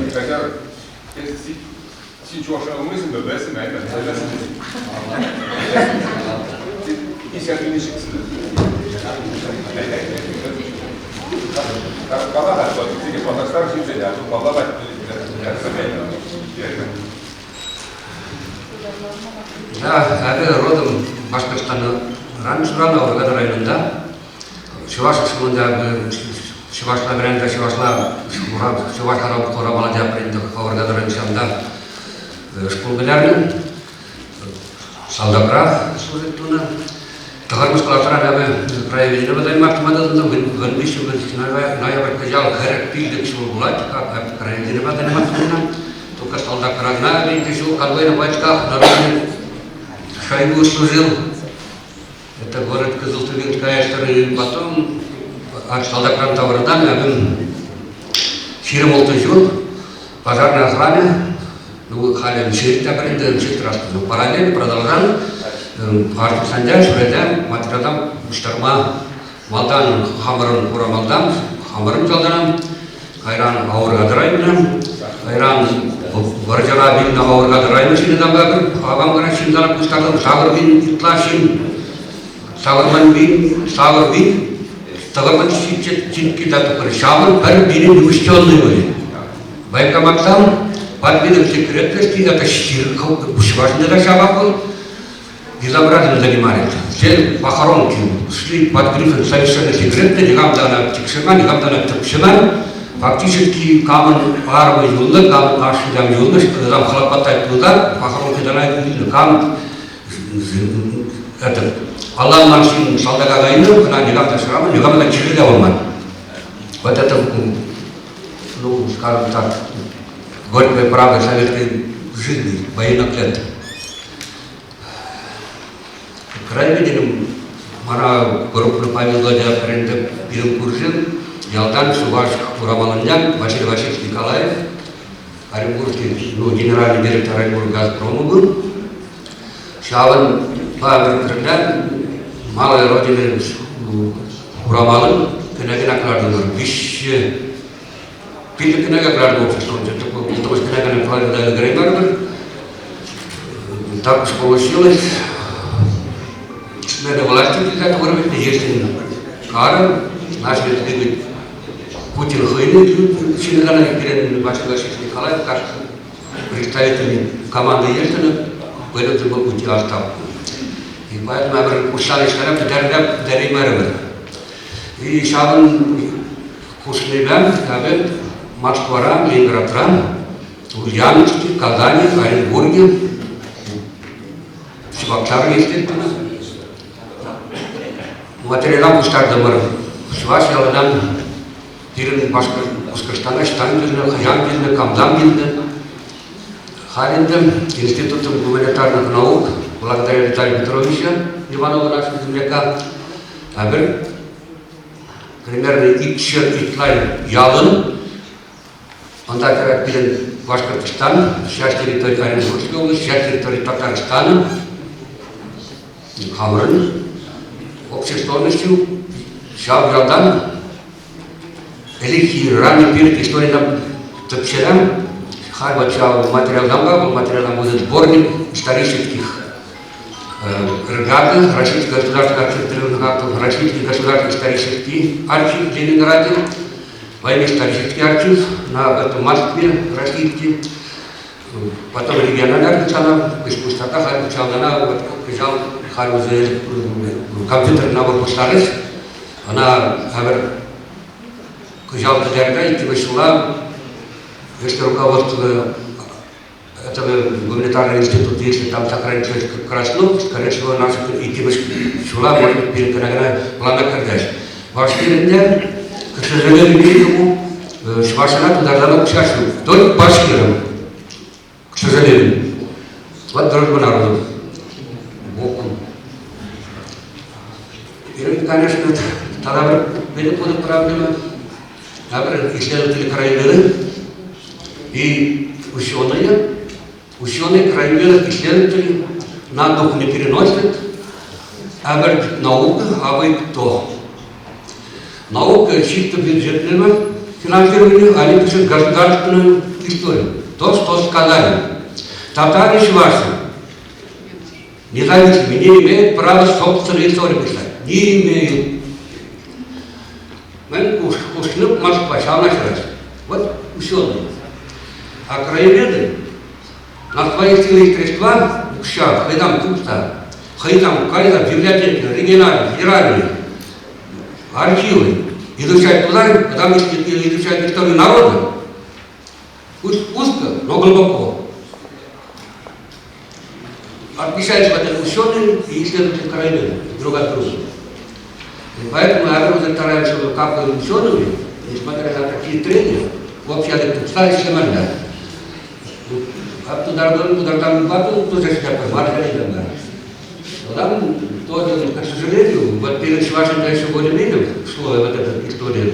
Я эпӗ родом Башкортостанран ҫуралнӑ Авӑркасӑ районында. Чӑваш шкулында чӑвашла вӗренсе чӑвашла чӑваш хурамала вӗреннӗ Авӑркасӑ районында шкул пӗтернӗ. Салтакра служить тунӑ. Тӑхӑрмӗш класран эпӗ краеведение вӑтаймах тума тытӑнтӑм. Вун виҫҫӗмӗш ноябрь кӑҫал 45 ҫул пулать, как краеведение вӑтаймах тытӑннӑ. Только салтакрана венче ҫул конвойных войсках народный Шойгу служил. Это город Кызылтубинская страны. Потом от салтакран таврӑнсан эпӗ 26 ҫул пожарной охране, ну, халӗ мчит та пӗринде, мчит ну, параллель продолжал Артистсенчен ҫӳресе материалсем пуҫтарма малтан хамӑрӑн хурамалтан, хамӑрӑн ялтан, кайран авӑрга тӑраймӑн, кайран вӑрҫӑра вилнӗ авӑрга тӑраймӑн ҫынсемпе пӗр аван кӑна ҫынсене пуҫтарсан 8000 ытла ҫын, 80 пин, 80 пин, тӑхӑрмӗш ҫиччӗ та тухрӗ. Ҫавӑн пӗр пинӗн учтенный пулӗ. Военкоматтан подвидом секретности это чӑвашында та ҫавах вӑл, безобразием занимались. Все похоронки шли под грифом совершенно секретно, никам та ӑна тикшермен, никам та ӑна тӗпчемен. Фактически камӑн арӑмӗ юлнӑ, камӑн ашшӗ там юлнӑ, там хлопотать тунӑ, похоронки тана илнӗ, кам этот, алланман ҫын салтака кайнӑ, ӑна никам та шыраман, никам та чирлӗ те пулман. Вот это, ну, скажем так, горькая правда советской жизни, военных лет. Краеведением мана группа Павел Владимирович пӗренте пирӗн куршӗ ялтан Чуваш Хурамалӑнняк Василий Васильевич Николаев, Оренбургский, ну, генеральный директор Оренбург Газпрома был. Ҫавӑн пӗрле Малая Родина Хурамалӑн кӗнекене кӑлартӑмӑр. Виҫҫӗ пилӗк кӗнеке кӑлартӑм обществонче. Улттӑмӗш кӗнекене кӑларса ӗлкӗреймерӗмӗр. Так уж получилось. Смена власти килсе тухрӗ, Ельцин карӑм, начали двигать Путин хӑйне ҫыннӑна пирӗн Василий Васильевич Николаев как представитель команды Ельцина вынужден был уйти в отставку. И поэтому эпир пуҫланӑ ӗҫлеме пӗтерме пӗтереймерӗмӗр. И ҫавӑн хушнипе эпӗ Москвара, Ленинградран, Ульяновске, Казани, Оренбурге Чӑвашлар естественно. Материала пуҫтартӑмӑр. Чӑваш ялынан пирӗн Пушкӑртстана ӑҫтан килнӗ, хӑҫан килнӗ, камтан килнӗ. Халь ӗнтӗ Институтом гуманитарных наук благодаря Виталию Петровичу Иванову нашему земляка, эпир примерно 200 ытла ялӑн Унта кӗрет пирӗн Башкортостан, ҫак территори Оренбургской область, ҫак территори Татарстанӑн, хамӑрӑн общественностью ҫав ялтан ӗлӗкхи ранний период историйӗн тӗпчерем халь вот ҫав материалтан вӑл материалтан будет сборник исторических РГАГа, Российский государственный архив древних актов, Российский государственный исторический архив в Ленинграде, военно-исторический архив на этом Москве российский, потом региональный архив сана, пуҫтарта халь кӑҫалтана вот кӑҫал халь уже компьютер набор пуҫларӗҫ. Ӑна хавер кӑҫал пӗтернӗ иккӗмӗш ҫула если руководство Это гуманитарный институт, если там сохранится Краснов, скорее всего, наш иккӗмӗш ҫула, может быть, пирӗн кӑна плана кӗртӗҫ. Башкиринде, к сожалению, великому, Чӑвашра тутарсана куҫас ҫук. Только башкирам, к сожалению. Вот дружба народов. Боком. Пирӗн, конечно, тата пӗр пысӑк проблема. Тепӗр исследователи краеведы и ученые, ученые краеведов исследователи на дух не переносят, а говорит, наука, а вы кто? Наука чисто бюджетного финансирования, они пишут государственную историю. То, что сказали. Татары и чуваши независимые не имеют права собственной истории писать. Не имеют. Мӗн хушнӑ Москва ҫавна ҫырать. Вот ученые. А краеведы на свои силы и средства укҫа хӑйсам тупса, хӑйсам кайса библиотеки, региональные, федеральные, архивы изучать туда, потому что изучают историю народа, пусть узко, но глубоко. Отличаются вот эти ученые и исследователи краеведы друг от друга. И поэтому я говорю, стараемся, как учеными, несмотря на такие трения, вообще стали шлемальда. Тутардан, тутардан бабы тоже шляпа, маргарита. Там тоже, к сожалению, вот перед Чувашией еще более-менее шло вот эта история,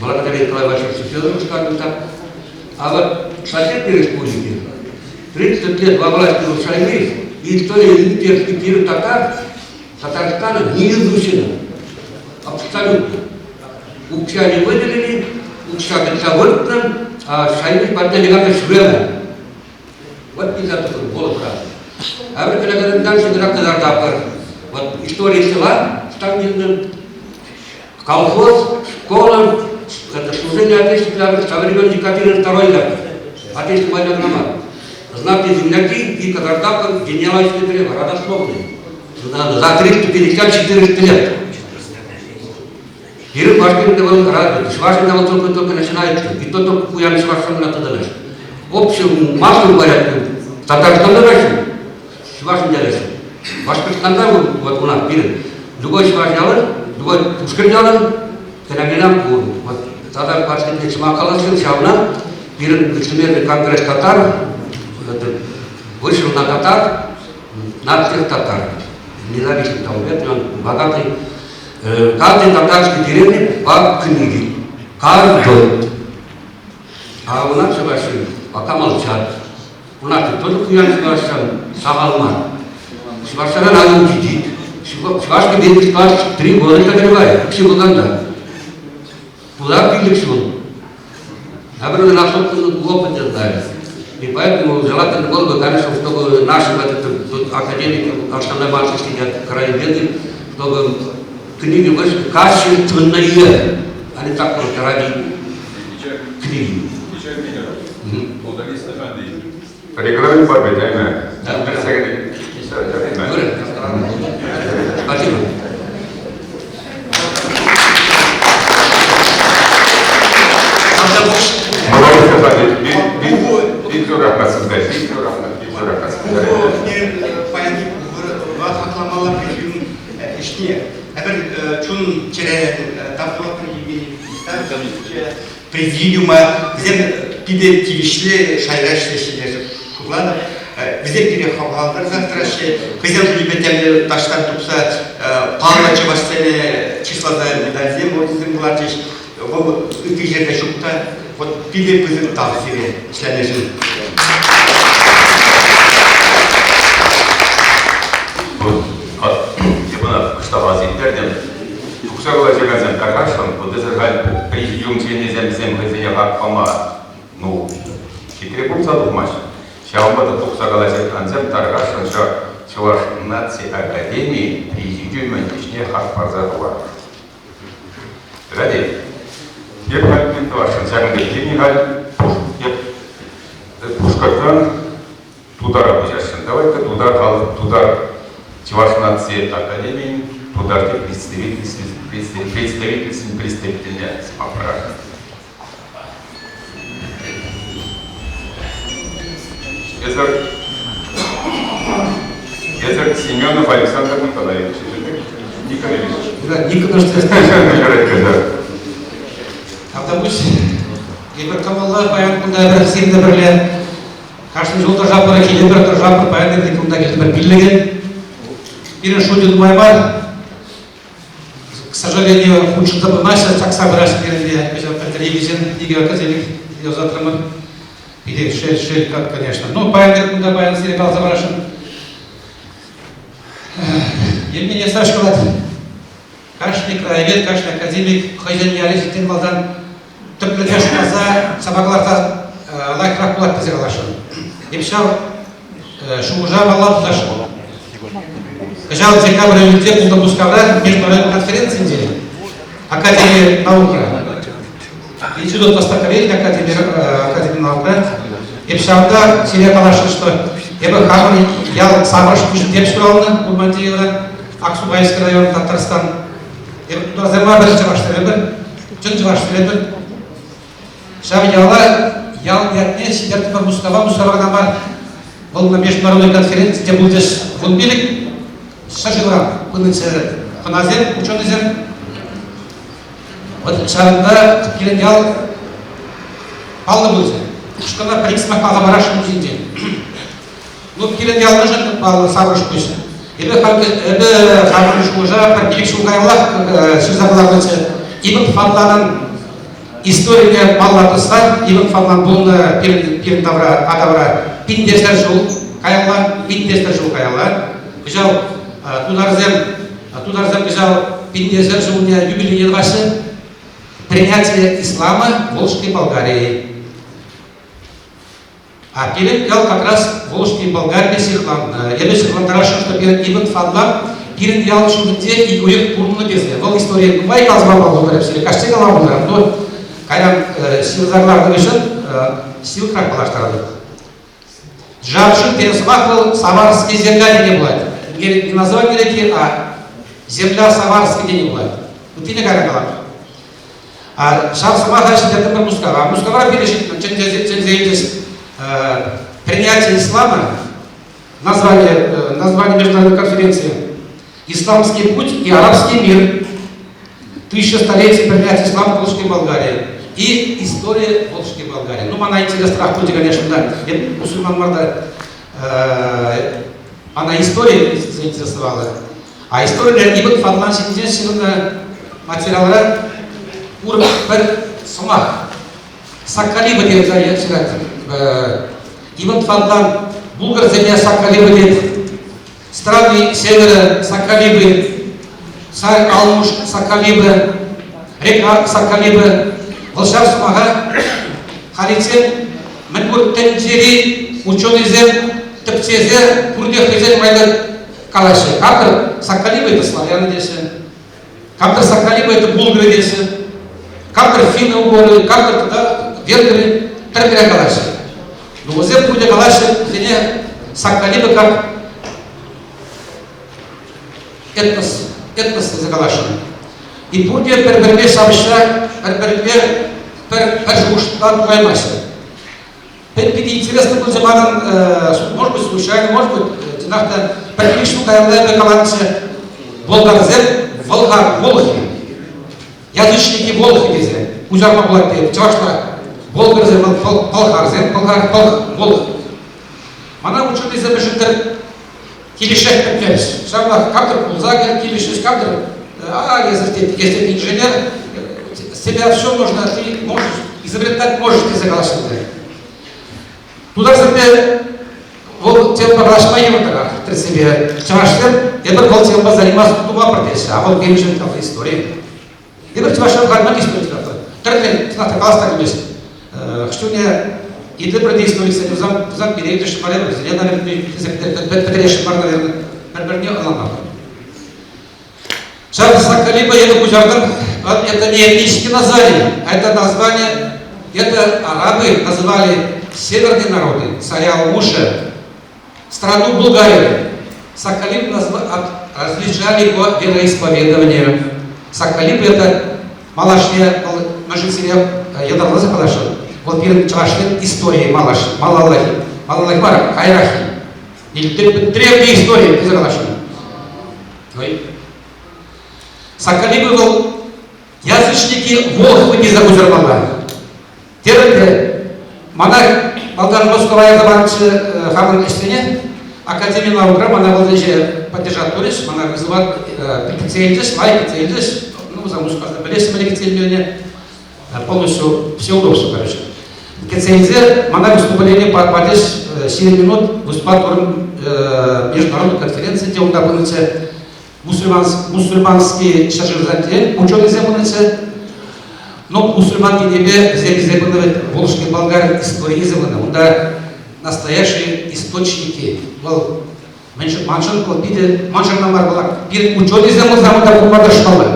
благодаря Николаю Васильевичу Федорову, скажем так. А вот в соседней республике 30 лет во власти Рушайны и история имперских пир татар, Татарстана не изучена. Абсолютно. Укҫа не выделили, укҫа кӗтсе выртнӑ, а Шайны патне швена. Вот нельзя такой голод раз. А вы когда дальше кӑтартатпӑр. Вот история села, там колхоз, школа, это служение Отечеству со времен Екатерины II, Отечественной войны громад. Знатные земляки и кӑтартатпӑр генеалогическое древо, родословные. За 354 лет. Пирӗн башкирин вӑл развит, чӑвашӑн вӑл только-только начинается. И то только пуян чӑвашсем кӑна тытӑнӑҫ. Общем, массовом порядке Татарстанда да ҫук, чӑвашӑн та ҫук. Башкортостанда вот у нас пирӗн любой чӑваш ялӗн, любой пушкӑрт ялӗн кӗнекене пур. Вот татар партине чӑмак каласшӑн ҫавна пирӗн Всемирный конгресс татар вышел на татар, на всех татар. Независимо там, он богатый. Каждой татарской деревне по книге. Каждой. А у нас чӑваши пока молчат. У нас тоже пуян чӑвашсем сахал мар. Чӑвашсена надо убедить. Чӑвашка бедный класс 3 года одолевает. Все пулсан Куда пилӗк ҫул. Наверное, на собственном опыте знаю. И поэтому желательно было бы, конечно, чтобы наши вот это, тут академики, основной массы сидят краеведы, чтобы книги вышли качественные, а не так просто ради книги. Регламент бар бит, әйме? Бер сәгать Спасибо. Бик зур рәхмәт сезгә, бик зур рәхмәт, бик зур рәхмәт сезгә. Паянхи хакламалла президиум ӗҫне. Эпир чун чӗререн тав тӑватпӑр Евгений Александровича, президиума. Вӗсем питӗ тивӗҫлӗ шайра ӗҫлеҫҫӗ тесе шутланӑ. Вӗсем пире хавхалантарсах тӑраҫҫӗ. Хӑйсем шучӗпе тӗрлӗ таҫтан тупса паллӑ чӑвашсене чысласа медальсем, орденсем кӑларчӗҫ. Вӑл ытти ҫӗрте ҫук та. Вот питӗ пысӑк тав сире ӗҫленӗшӗн. Эп ӑна кӑштах аса илтертӗм. Тухса калаҫакансем тархасшӑн, вот халь президиум членӗсем вӗсем хӑйсене хак пама, ну, хитре пулса тухмасть. Ҫавӑнпа та тухса калаҫакансем тархасшӑн ҫак Чӑваш наци академийӗн президиумӗн ӗҫне хак парса хӑварнӑ. Ради, эп халь мӗн тӑвасшӑн ҫакӑн пек тени халь эп Пушкӑртран тутара куҫасшӑн. Давай-ка тутар халӑх, тутар Чӑваш наци академийӗн тутарти представительствин представительне сӑмах парасшӑн. Эсӗр Эсӗр Семенов Александр Николаевич. Николаевич. Никонович. Тавтапуҫ. Эпир кӑмӑллӑ паян кунта пӗр сирӗнпе пӗрле кашни ҫул тӑрӑшатпӑр, килӗпӗр, тӑрӑшатпӑр, паян та кунта килтӗмӗр пиллӗкӗн. Пирӗн шучӗ нумай мар. К сожалению, хутшӑнса пымаҫҫӗ, чакса пыраҫҫӗ пирӗнпе. Кӑҫал пӗлтӗр икӗ ҫын, икӗ академик ӑсатрӑмӑр. Питӗ шел, шел, как, конечно. Ну, паян кунта паян сире каласа парасшӑн. Евгений Саш калать, кашни краевед, кашни академик хӑйсен ялӗ ҫитсен малтан тӗплӗнрех шутласа, сапа кӑларса лайӑхрах пулать тесе каласшӑн. Эп ҫав шухӑша малла тытасшӑн. Кӑҫал декабрь уйӑхӗнче пулнӑ Мускавра международный конференцинче Академия наукра Институт Востоковедения Академии, Академии наукра эп ҫавӑнта сире каласшӑн, что эпӗ хамӑр ял Саврӑш пуҫӗнче ҫуралнӑ Урмандиевра, Аксубайский район, Татарстан. Эпӗ тутарсем мар, пӗр чӑвашсем эпӗ, чӑн чӑвашсем эпӗ. Ҫав яла ял ятне ҫитертӗмӗр Мускава, Мускава кӑна мар, вӑл международный конференци те пулчӗҫ. 15 ҫӗршывран пынӑччӗ хӑнасем, ученӑйсем. Вот ҫавӑнта пирӗн ял паллӑ пулчӗ. Ушкӑна пӗр-ик сӑмах каласа парасшӑн ҫинчен. Ну, пирӗн ял мӗншӗн паллӑ Саврӑш пуҫ? Эпӗ эпӗ хамӑн шухӑша пӗр пилӗк ҫул каяллах ҫырса кӑларнӑччӗ. Ибн Фадланӑн историне палла тӑсса, Ибн Фадлан пулнӑ пирӗн, пирӗн тавра, тавра пин ҫул каялла, пин ҫул каялла. Кӑҫал тутарсем, тутарсем кӑҫал пин ҫулне юбилейне тӑваҫҫӗ. Принятие ислама Волжской Болгарии. А пирӗн ял как раз Волжский Болгарипе ҫыхланнӑ. Эпӗ ҫыхлантарасшӑн, что пирӗн Ибн Фадлан пирӗн ял ҫумӗнче ик уйӑх пурӑннӑ тесе. Вӑл историе нумай каласа пама пултарать, сире каҫчен калама пултарать. Но кайран ҫырса кӑларнӑ хыҫҫӑн ҫывӑхрах паллаштаратӑп. Джавшин тенӗ сӑмах вӑл Саварский земля теме пулать. Не название реки, а земля Саварский тени пулать. Ыттине кайран калап. А ҫав сӑмаха ҫитертӗмӗр Мускава. Мускавра пире чӗнсе илчӗҫ принятие ислама, название, название международной конференции «Исламский путь и арабский мир. Тысяча столетий принятия ислама в Волжской Болгарии» и история Волжской Болгарии. Ну, мана интереснырах пулчӗ, конечно, да. Я мусульман мар та, мана история заинтересовала. А историре Ибн Фадлан ҫинчен ҫырнӑ материалра пур пӗр сӑмах. Саккалиба тесе ҫырать. Ибн Фадлан булгарсене Саккалиба тет. Страны севера Саккалибы, Царь Алмуш Саккалибы, река Саккалибы. Вӑл ҫав сӑмаха халиччен мӗнпур тӗнчери ученӑйсем тӗпчесе пурте хӑйсен майлӑ калаҫҫӗ. Кам-тӑр Саккалиба это славяны теҫҫӗ, кам-тӑр Саккалиба это булгары теҫҫӗ, кам-тӑр финно-угоры, кам-тӑр тата венгры тӗрлӗрен калаҫҫӗ. Но вӗсем пурте калаҫҫӗ, вӗсене Саккалиба как этнос, этнос тесе калаҫҫӗ. И пурте пӗр-пӗрне ҫапӑҫса, пӗр-пӗринпе пӗр, пӗр шухӑштан тухаймаҫҫӗ. Питӗ интересно пулчӗ манӑн, может быть, случайно, может быть, чӑнах та, пӗр ҫул каялла эпӗ каланӑччӗ, болгарсем Волгар, Волхи, язычники Волхи тесе куҫарма пулать тет, чӑвашла. Болгарсем вӑл пӑлхарсем, пӑлхар, пӑлх, волх. Мана ученӑйсем мӗншӗн-тӗр килӗшех пӗтмерӗҫ. Ҫавна кам-тӑр пулса килӗшрӗҫ, кам-тӑр, а, эсӗ тет, если ты инженер, с тебя все можно, ты можешь изобретать можешь тесе калаҫнӑ. Тутарсемпе вӑл темпа калаҫма йывӑртарах тӗрӗссипе. Чӑвашсем эпир вӑл темпа заниматься тума теҫҫӗ, а вӑл пирӗншӗн истори. Эпир чӑвашсем халь истори тӑратпӑр. Тӗрлӗ чӑнах та калас та килмест. Хӑш-чухне итлӗпӗр те историксем тусан, тусан пире илтӗшӗн мар эпир, вӗсене, наверное, пӗтересшӗн мар, наверное, пӗр-пӗрне ӑнланмалла. Ҫав Саккалиба эпӗ куҫартӑм, это не этнические названия, а это название, это арабы называли северные народы, царя Алмуша, страну Булгарию. Саккалиб различали по вероисповеданию. Саккалиб это малашне мӗншӗн сире ятарласа каласшӑн. Вӑл пирӗн чӑвашсен историйӗ малаш, малаллахи. Малаллах мар, каярах. Древняя история тесе каласшӑн. Ой. Саккалипы вӑл язычники Волхвы тесе куҫармалла. Терӗм те, мана малтан Мускава ярса панӑччӗ хамӑн ӗҫсене. Академи наукра мана вӑл ӗҫе поддержать турӗҫ, мана вызывать кӗтсе илчӗҫ, лайӑх кӗтсе илчӗҫ. Ну, за Мускавра пӗлеҫҫӗ мӗне кӗтсе илмеллине. Полностью все удобства, короче. Кӗтсе илсе мана выступление пачӗҫ 7 минут выступать турӑм международной конференци те унта пынӑччӗ. Мусульманский ҫӗршывсенчен ученӑйсем пынӑччӗ. Но мусульман енӗпе вӗсем илсе пынӑ вӗт Волжский Болгар историйӗсем пынӑ. Унта настоящие источники. Вӑл маншӑн вӑл питӗ маншӑн мар вӑл пирӗн ученӑйсем пулсан унта пулма тӑрӑшмалла.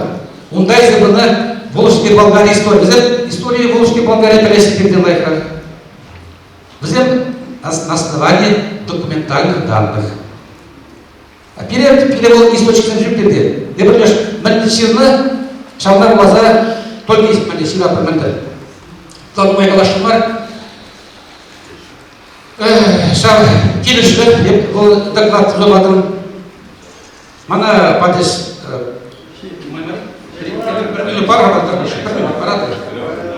Унта илсе пынӑ Волжский Болгари историйӗ. Вӗсем истории Волжский Болгари пӗлеҫҫӗ пиртен лайӑхрах. Вӗсем на основании документальных данных. Пире, пире вӑл источниксем ҫук пирте. Эпир леш мӗн ҫырнӑ, ҫавна вуласа только мӗнле ҫыратпӑр мӗн-тӗр. Ытла нумай каласшӑн мар. Ҫав килӗшрӗ, эп вӑл доклад туса патӑм. Мана пачӗҫ пӗр минут пар-ха, пӗр минут паратӑр.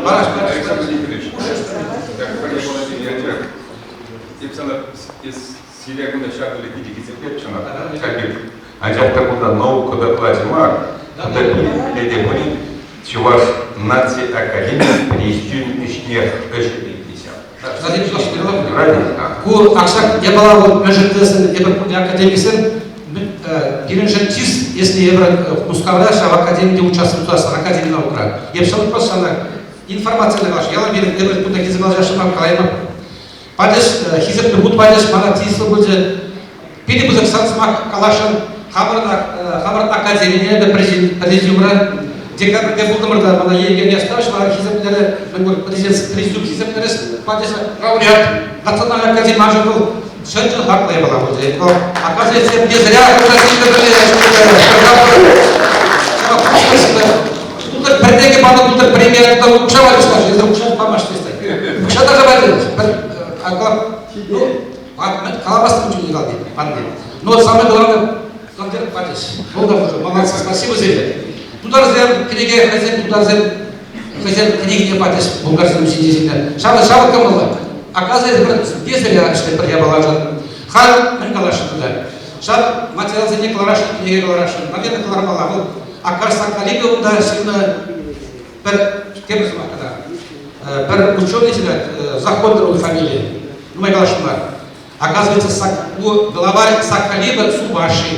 Параш, Эп сана Сире кунта ҫак питӗ хисеплет чӑнах. Анчах та кунта наука доклачӗ мар. Кунта пирӗн пулин Чӑваш наци академийӗн президиум ӗҫне ӗҫ Ку аксак япала вӑл мӗншӗн тесен эпир пурте академиксем пирӗншӗн чыс, если эпир Мускавра ҫав академире участвовать тутарсан, академи наукӑра. Эп ҫавӑн просто сана информаци калаш. Ялан пирӗн эпир кунта килсе калаҫасшӑн мар, калаймӑп. Пачӗҫ, хисеплӗ хут пачӗҫ, мана тивӗҫлӗ пулчӗ. Питӗ пысӑк сӑмах каласшӑн хамӑрӑн, хамӑрӑн академине те президиумра декабрьте пултӑмӑр та мана Евгений Яштавич мана хисеплерӗ, мӗнпур президиум хисеплерӗҫ, пачӗҫ лауреат Национальной академии маншӑн вӑл чӑн-чӑн хаклӑ япала пулчӗ. Оказывается, не зря Тутӑр пӗртеке панӑ тутӑр премия тутар укҫа пачӗҫ, эсӗ укҫа памасть тесе. Укҫа та пачӗҫ. Ну, каламастӑм чунне кални, панни. Но самое главное, конверт пачӗҫ. Вӑл та молодцы, спасибо сире. Тутарсем кӗнеке хӑйсем тутарсем хӑйсем кӗнекине пачӗҫ булгарсем ҫинче ҫинче. Ҫавӑ ҫавӑ кӑмӑллӑ. Оказывается, пӗр безря ӗҫле пӗр япалашӑн. Халь мӗн каласшӑн тата? Ҫав материалсене кӑларасшӑн, кӗнеке кӑларасшӑн. Наверное, кӑлармалла. Вӑл Акаш Саккалипе унта ҫырнӑ пӗр тепӗр сӑмах кӑна. Пӗр ученый ҫырать, Заходоров фамилия, нумай каласшӑн мар. Оказывается, у главарь Саккалиба Субаши.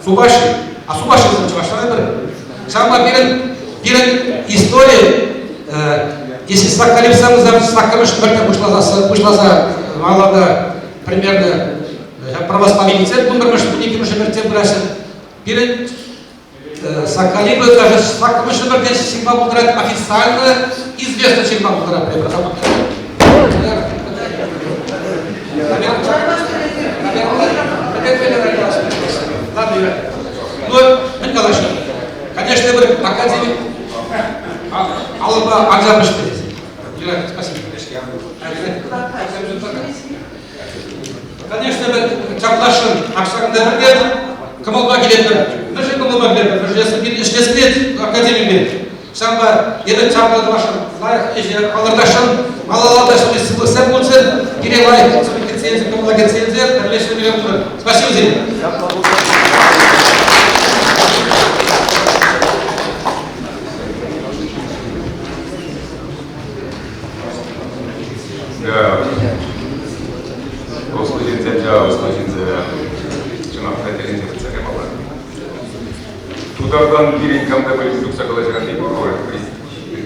Субаши. А Субаши чӑвашла пӗр. Ҫавӑнпа пирӗн пирӗн истори, если Саккалиб саккӑрмӗш ӗмӗрте пуҫласа пуҫласа малалла примерно православие вунпӗрмӗш, вуниккӗмӗш ӗмӗрте пыраҫҫӗ. Пирӗн Саккалибы даже саккӑрмӗш ӗмӗрте ҫырма пултарать, официально известно ҫырма пултарать. Ну, мӗн калаҫнӑ? Конечно, бір академик алӑпа анчах пӗҫтерет. Спасибо. Конечно, чаплашӑн аксакында пӗрле кӑмӑлпа килетпӗр. Мӗншӗн кӑмӑлпа килетпӗр? Мӗншӗн ӗҫлес килет академипе. Ҫавӑнпа эпӗ чаплӑ тӑвасшӑн, лайӑх ӗҫе палӑртасшӑн, малалла та ҫӗнӗ сывлӑхсем пулччӑр, пире лайӑх кӗтсе илсе, кӑмӑла кӗтсе илсе пӗрле ӗҫлеме пултӑр. Спасибо сире. Ӑслӑ ҫынсем, чӑнах та тӗлӗнсе пӗтсе каймалла. Тутартан пирӗн кам та пулин тухса калаҫаканни пур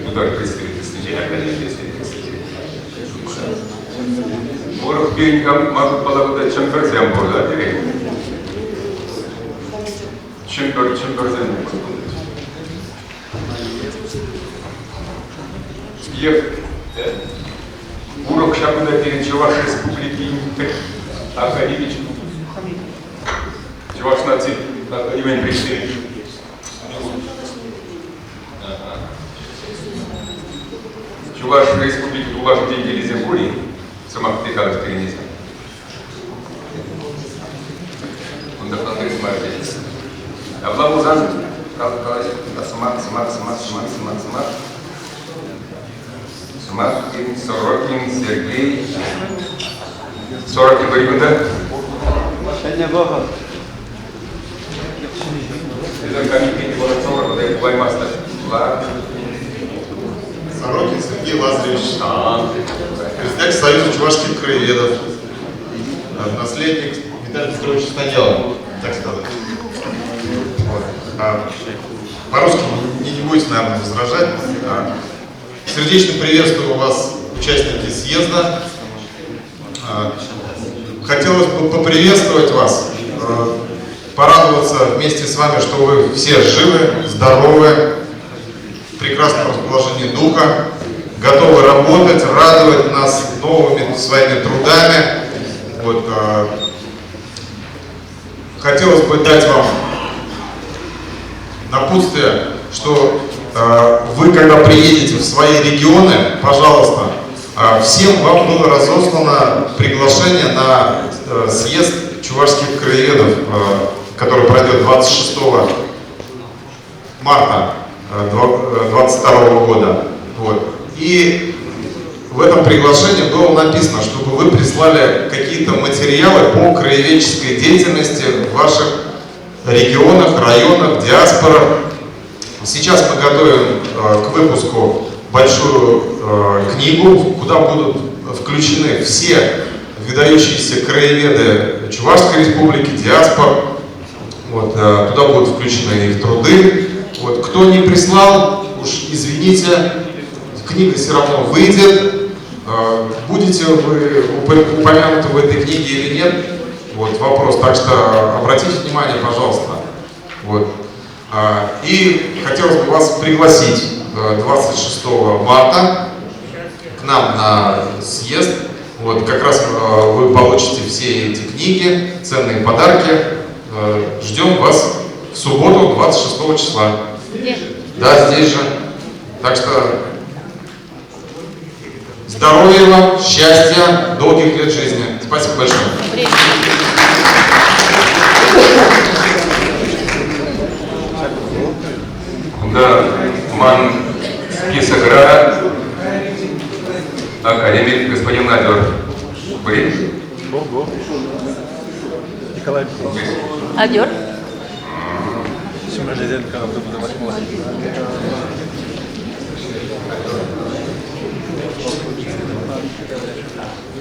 тутар представительствинчен Урӑх пирӗн кам ман шутпала кунта чӗмпӗрсем пур та пирӗн. Чӗмпӗр, чӗмпӗрсем пур. Ех, урӑх ҫакӑнта пирӗн Чӑваш Республикин академич Чӑваш наци академийӗн представителӗ. Чӑваш Республики тулашӗнчен килнисем пур-и? Сӑмах пек калас текеннисем. Апла пулсан, калаҫ, сӑмах, сӑмах, сӑмах, сӑмах, сӑмах, сӑмах. Сӑмах Сорокин Сергей. Сорокин пӗр кунта. Ҫӗнӗ вӑхӑт. Эсӗ комитет вӑхӑт пулаймастӑп. Сорокин Сергей Лазаревич, председатель Союза чувашских краеведов, наследник Виталия Петровича Станьяла, так сказать. Вот. По-русски не, не будете, наверное, возражать. Сердечно приветствую вас, участники съезда. Хотелось бы поприветствовать вас, порадоваться вместе с вами, что вы все живы, здоровы, в прекрасном расположении духа, готовы работать, радовать нас новыми своими трудами. Вот, хотелось бы дать вам напутствие, что вы, когда приедете в свои регионы, пожалуйста, всем вам было разослано приглашение на съезд чувашских краеведов, который пройдет 26 марта 2022 года. Вот. И в этом приглашении было написано, чтобы вы прислали какие-то материалы по краеведческой деятельности в ваших регионах, районах, диаспорах. Сейчас мы готовим к выпуску большую книгу, куда будут включены все выдающиеся краеведы Чувашской республики, диаспор. Вот, туда будут включены их труды. Вот, кто не прислал, уж извините, книга все равно выйдет. Будете вы упомянуты в этой книге или нет, вот вопрос. Так что обратите внимание, пожалуйста. Вот. И хотелось бы вас пригласить 26 марта к нам на съезд. Вот, как раз вы получите все эти книги, ценные подарки. Ждем вас в субботу, 26 числа. Здесь. Да, здесь же. Так что здоровья вам, счастья, долгих лет жизни. Спасибо большое. Кунта ман списокра академик господин Адер. Пур-и? Николай Адер.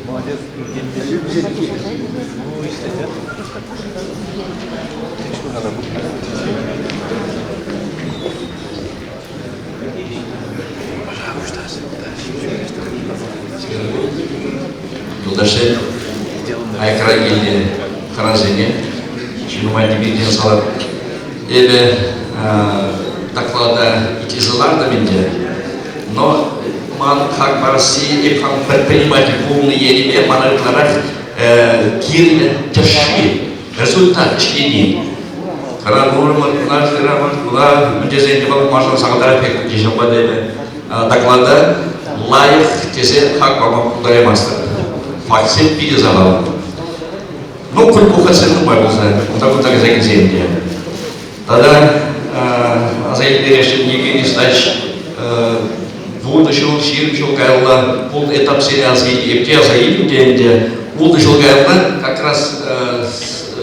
Молодец. Юлташсем, аякра килнӗ хӑнасене чи нумай тимлекен салат. Эпӗ доклада итлесе лартӑм ӗнтӗ, но ман хак парасси эп хам предприниматель пулнӑ енӗпе мана ытларах кирлӗ тӗшши, результат ӗҫлени. Кӑна курӑмӑр, кӑна шырамӑр, куна мӗн тесен те вӑл маншӑн сахалтарах пек пулчӗ ҫавӑнпа та эпӗ доклада лайӑх тесе хак пама пултараймастӑп. Фактсем питӗ сахал. Ну, кульбухасем нумай пулса, унта-кунта кайса килсен те. Тата аса илтересшӗн Евгений Стач вунӑ ҫул, 20 ҫул каялла пул этапсене аса епте аса илтӗм те ӗнтӗ. Ултӑ ҫул каялла как раз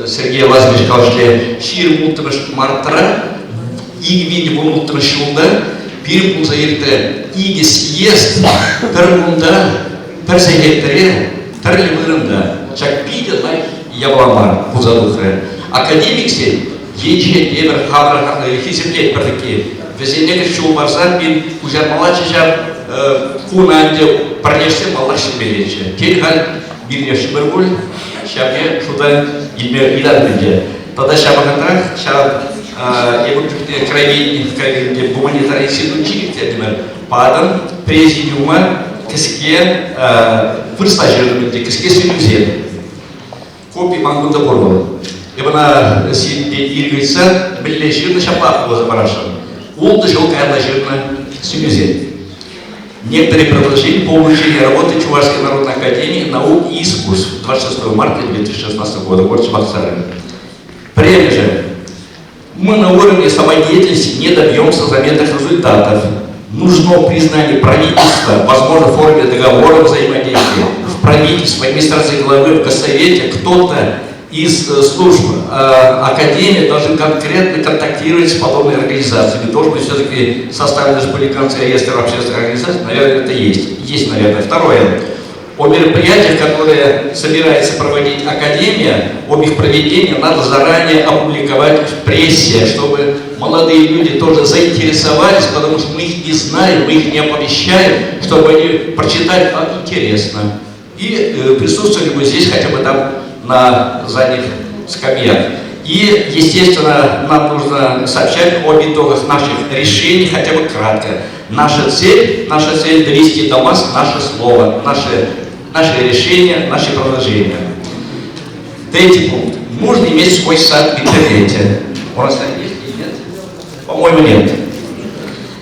Сергей Лазаревич калашле 26 мартра 2016 ҫулта пирӗн пулса иртрӗ икӗ съезд пӗр кунта, пӗр сехетре, тӗрлӗ вырӑнта. Ҫак питӗ лайӑх япала мар пулса тухрӗ. Академиксен енчен эпир хамӑр хисеплетпӗр таки, вӗсене ҫул парсан пин куҫармаллаччӗ ҫав куна ӗнтӗ пӗрлешсе маллах ҫӗнмеллеччӗ. Тен, халь мирлешмӗр пуль, ҫавне шута илме ыйтатӑп ӗнтӗ. Тата ҫав вӑхӑтрах ҫав эпир чухне краеведение гуманитари институтӗнче ирттертӗмӗр. Патӑм президиума кӗске вырӑсла ҫыртӑм ӗнтӗ, кӗске сӗнӳсем. Копи ман кунта пур вӑл. Эп ӑна сирӗнтен ирӗк ыйтса мӗнле ҫырнӑ ҫаплах вуласа парасшӑн. Ултӑ ҫул каялла ҫырнӑ сӗнӳсем. Некоторые предложения по улучшению работы Чувашской народной академии наук и искусств 26 марта 2016 года. Город Чебоксары. Пӗрремӗшӗ. Мы на уровне самодеятельности не добьемся заметных результатов. Нужно признание правительства, возможно, в форме договора взаимодействия, в правительстве, в администрации главы, в Госсовете кто-то из служб Академии должен конкретно контактировать с подобными организациями. Должен быть все-таки составлен республиканский реестр общественных организаций, наверное, это есть. Есть, наверное. Второе. О мероприятиях, которые собирается проводить Академия, об их проведении надо заранее опубликовать в прессе, чтобы молодые люди тоже заинтересовались, потому что мы их не знаем, мы их не оповещаем, чтобы они прочитали, а интересно. И присутствовали бы здесь хотя бы там на задних скамьях. И, естественно, нам нужно сообщать об итогах наших решений хотя бы кратко. Наша цель довести до вас наше слово, наши решения, наши предложения. Третий пункт. Нужно иметь свой сайт в интернете. У нас сайт есть или нет? По-моему, нет.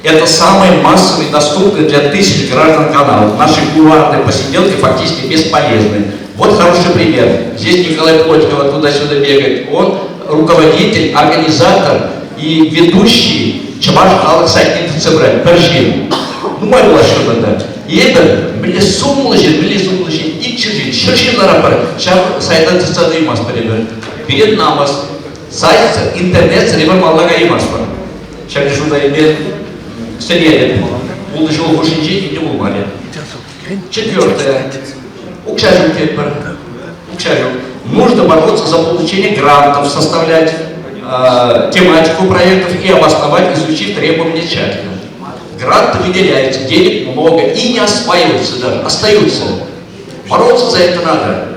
Это самый массовый, доступный для тысяч граждан канал. Наши кулуарные посиделки фактически бесполезны. Вот хороший пример. Здесь Николай Плотников туда-сюда бегает. Он руководитель, организатор и ведущий Чӑваш халӑх сайтне тытса пырать, пӗр ҫын. Нумай пулать да. Эпир мӗнле сумлӑ ҫын, мӗнле сумлӑ ҫын, 200 ҫын, 100 ҫын ларатпӑр, ҫав сайта тытса тӑймастпӑр эпир. Пире намӑс. Сайтсӑр, интернетсӑр эпир малла каяймастпӑр. Ҫак шута илме сӗнетӗп. Ултӑ ҫул хушшинче нимте пулмарӗ. Четвертое. Укҫа ҫук тетпӗр. Укҫа ҫук. Нужно бороться за получение грантов, составлять тематику проектов и обосновать, изучив требования тщательно. Гранты выделяются, денег много и не осваиваются даже, остаются. Бороться за это надо.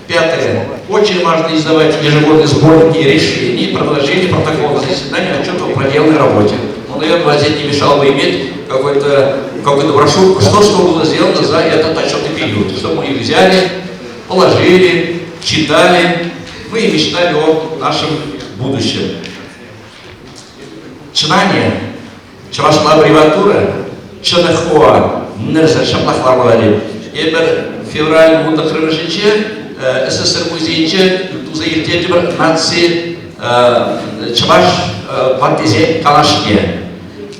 Пятое. Очень важно издавать ежегодные сборники решений, предложений, протоколов заседаний, отчетов о проделанной работе. Ну, наверное, здесь не мешало бы иметь какой-то какую-то брошюрку, что было сделано за этот отчетный период, чтобы мы их взяли, положили, читали, ну и мечтали о нашем будущем. Чынание, чӑвашла аббревиатура, ЧНХО, нӗрсӗр ҫаплах лармалла Эпир февраль вунтӑххӑрмӗшӗнче СССР музейӗнче туса ирттертӗмӗр наци чӑваш ваттисен канашне.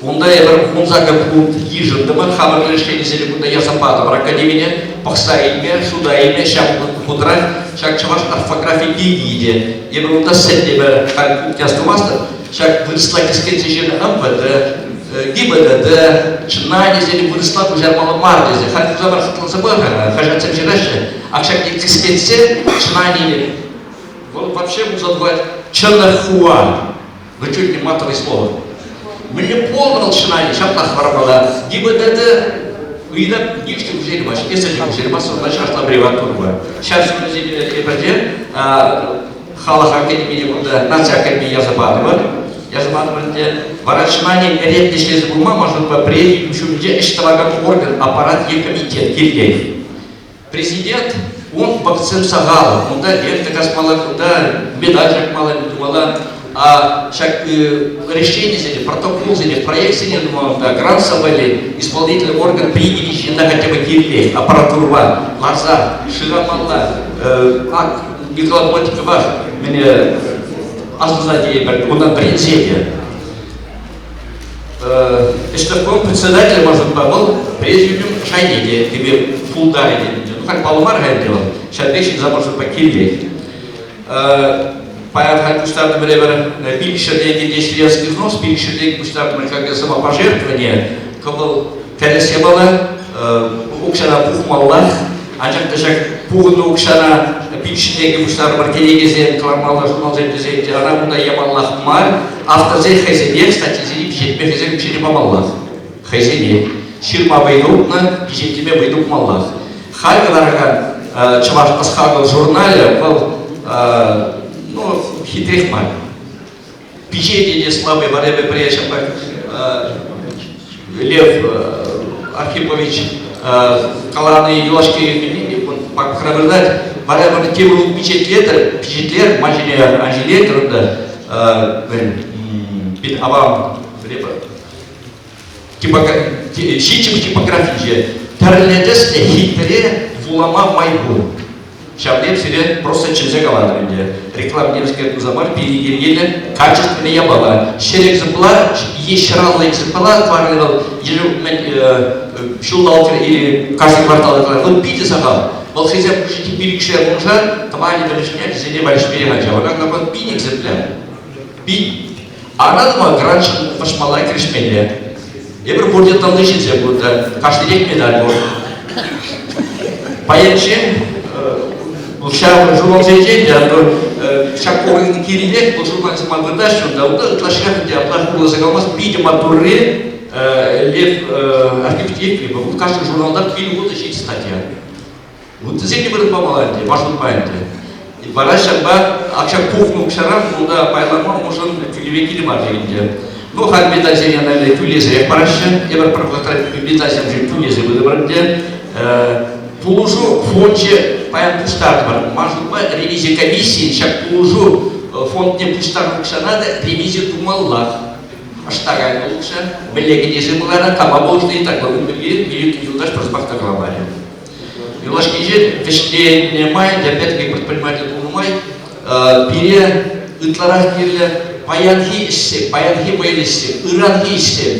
Унта эпир 18 пункт йышӑнтӑмӑр, хамӑр решенисене кунта ярса патӑмӑр академине пӑхса илме, шута илме ҫав хутрах ҫак чӑваш орфографи пирки те. Эпир унта сӗнтӗмӗр, халь пункт астумастӑп, ҫак вырӑсла кӗскетсе ҫырнӑ МВД, ГИБДД, чӑнна тесен вырӑсла куҫармалла мар тесе. Халь туса пар хӑтланса пӑх-ха, хаҫатсем ҫыраҫҫӗ. Ак ҫак кӗскетсе чӑна вӑл вообще пулса тухать чӑнӑхуа. Ну, чуть не матовое слово. Мӗнле полнӑ вӑл чӑнани, ҫаплах хӑвармалла. ГИБДД ыйтап нихҫ те куҫармасть, эсӗ те куҫармастӑн, ӑна чӑвашла аббревиатурӑпа. Ҫав ҫулсене эпир халӑх академине кунта наци академине ярса патӑмӑр. Ярса патӑмӑр ӗнтӗ. Вара чӑнани ӗретнӗ ӗҫлесе пулма, может, президиум ҫумӗнче ӗҫ тӑвакан орган, аппарат е комитет кирлех. Президент, ун вӑхӑтсем сахал. Унта лента касмалла, кунта медаль ҫакмалла, тумалла. А ҫак решенисене, протоколсене, проектсене тума унта грант валли исполнительный орган приняли ҫынна хотя бы кирлех, аппаратурӑпа ларса шырамалла. Ак Николай Плотникова мене асӑнса тейӗпӗр, унтан вӗренсе те. Ӗҫтӑвком председателӗ мӑшӑрпа вӑл президиум шайне те кӗме пултарӗ тенӗ. Ну, халь паллӑ мар-ха ӗнтӗ вӑл. Ҫав пек ҫынса мӑшӑрпа кирлех. Паян халь пуҫтартӑмӑр эпир пилӗкҫӗртен те членский взнос, пилӗкҫӗртен пуҫтартӑмӑр как самопожертвование, кӑмӑл тӗрӗс япала, укҫана пухмаллах. Анчах та ҫак пухӑннӑ укҫана пилӗкҫӗртенкӗ пуҫтарӑмӑр кӗнекесем кӑлармалла журналсем тесен те ӑна кунта ямаллах мар. Авторсен хӑйсенех статьисене пичетме хӑйсен укҫине памаллах. Хӑйсене. Ҫырма вӑй тупнӑ, пичетлеме вӑй тупмаллах. Халь кӑларакан Чӑваш ӑс-хакӑл журналӗ вӑл ну, хитрех мар. Пичете те слабый вара эпӗ пӗре ҫапла Лев Архипович калани юлашки пакра выртать. Вара вӑл тепӗр пичетлетӗр, пичетлер, ман ҫине ан ҫилетӗр унта пит аван ҫиччӗмӗш типографинче тӗрлӗ тӗслӗ хитре вулама май пур. Ҫавна эп сире просто чӗнсе калатӑп ӗнтӗ. Реклама темскер туса мар, пирӗн качественнӑй япала. Ҫӗр экземпляр е ҫӑраллӑ экземпляр кӑларни вӑл ҫулталӑк или каждый квартал кӑларни вӑл питӗ сахал. Вӑл хӑйсем хушшинчи пилӗкшер вуншар тӑванӗ пӗлӗшне ачисене валеҫме ячӗ. Вара наоборот пин экземпляр. Пин. Ара тума грантшӑн вӑрҫмалла кӗрешмелле. Эпир пурте тӑнлӑ ҫынсем кунта. Кашнинех медаль пур. Паянччен ҫав журналсенчен те ҫак орган кирлех, вӑл журналсем ман выртаҫҫӗ унта. Унта ытлашшиах ӗнтӗ апла хурласа калмасть. Питӗ маттурри Лев Архипов Ефремов. Кашни журналта пин-ултӑ ҫич статья. Ыттисен те вырӑн памалла ӗнтӗ, маршрутпа ӗнтӗ. Вара ҫапла укҫа пухнӑ укҫаран унта пайлама уншӑн тӳлеве кирлӗ мар ӗнтӗ. Ну, халь медальсене наверное, тӳлесерех параҫҫӗ. Эпир пӗр вӑхӑтра медальсемшӗн тӳлесе пытӑмӑр ӗнтӗ. Пулӑшу фончӗ паян пуҫтартӑмӑр. Ман шутпа, ревизи комиссийӗн ҫак пулӑшу фондне пуҫтарнӑ укҫана та ревизи тумаллах. Ӑҫта кайнӑ укҫа, мӗнле кӗтесе пуларать, кама пулӑшни, так ун пирки Милютин юлташ пӗр сӑмах та каламарӗ. Юлашкинчен вӗҫленнӗ май, опять-таки предприниматель пулнӑ май, пире ытларах кирлӗ паянхи ӗҫсем, паянхи вӑйлӑ ӗҫсем, ыранхи ӗҫсем.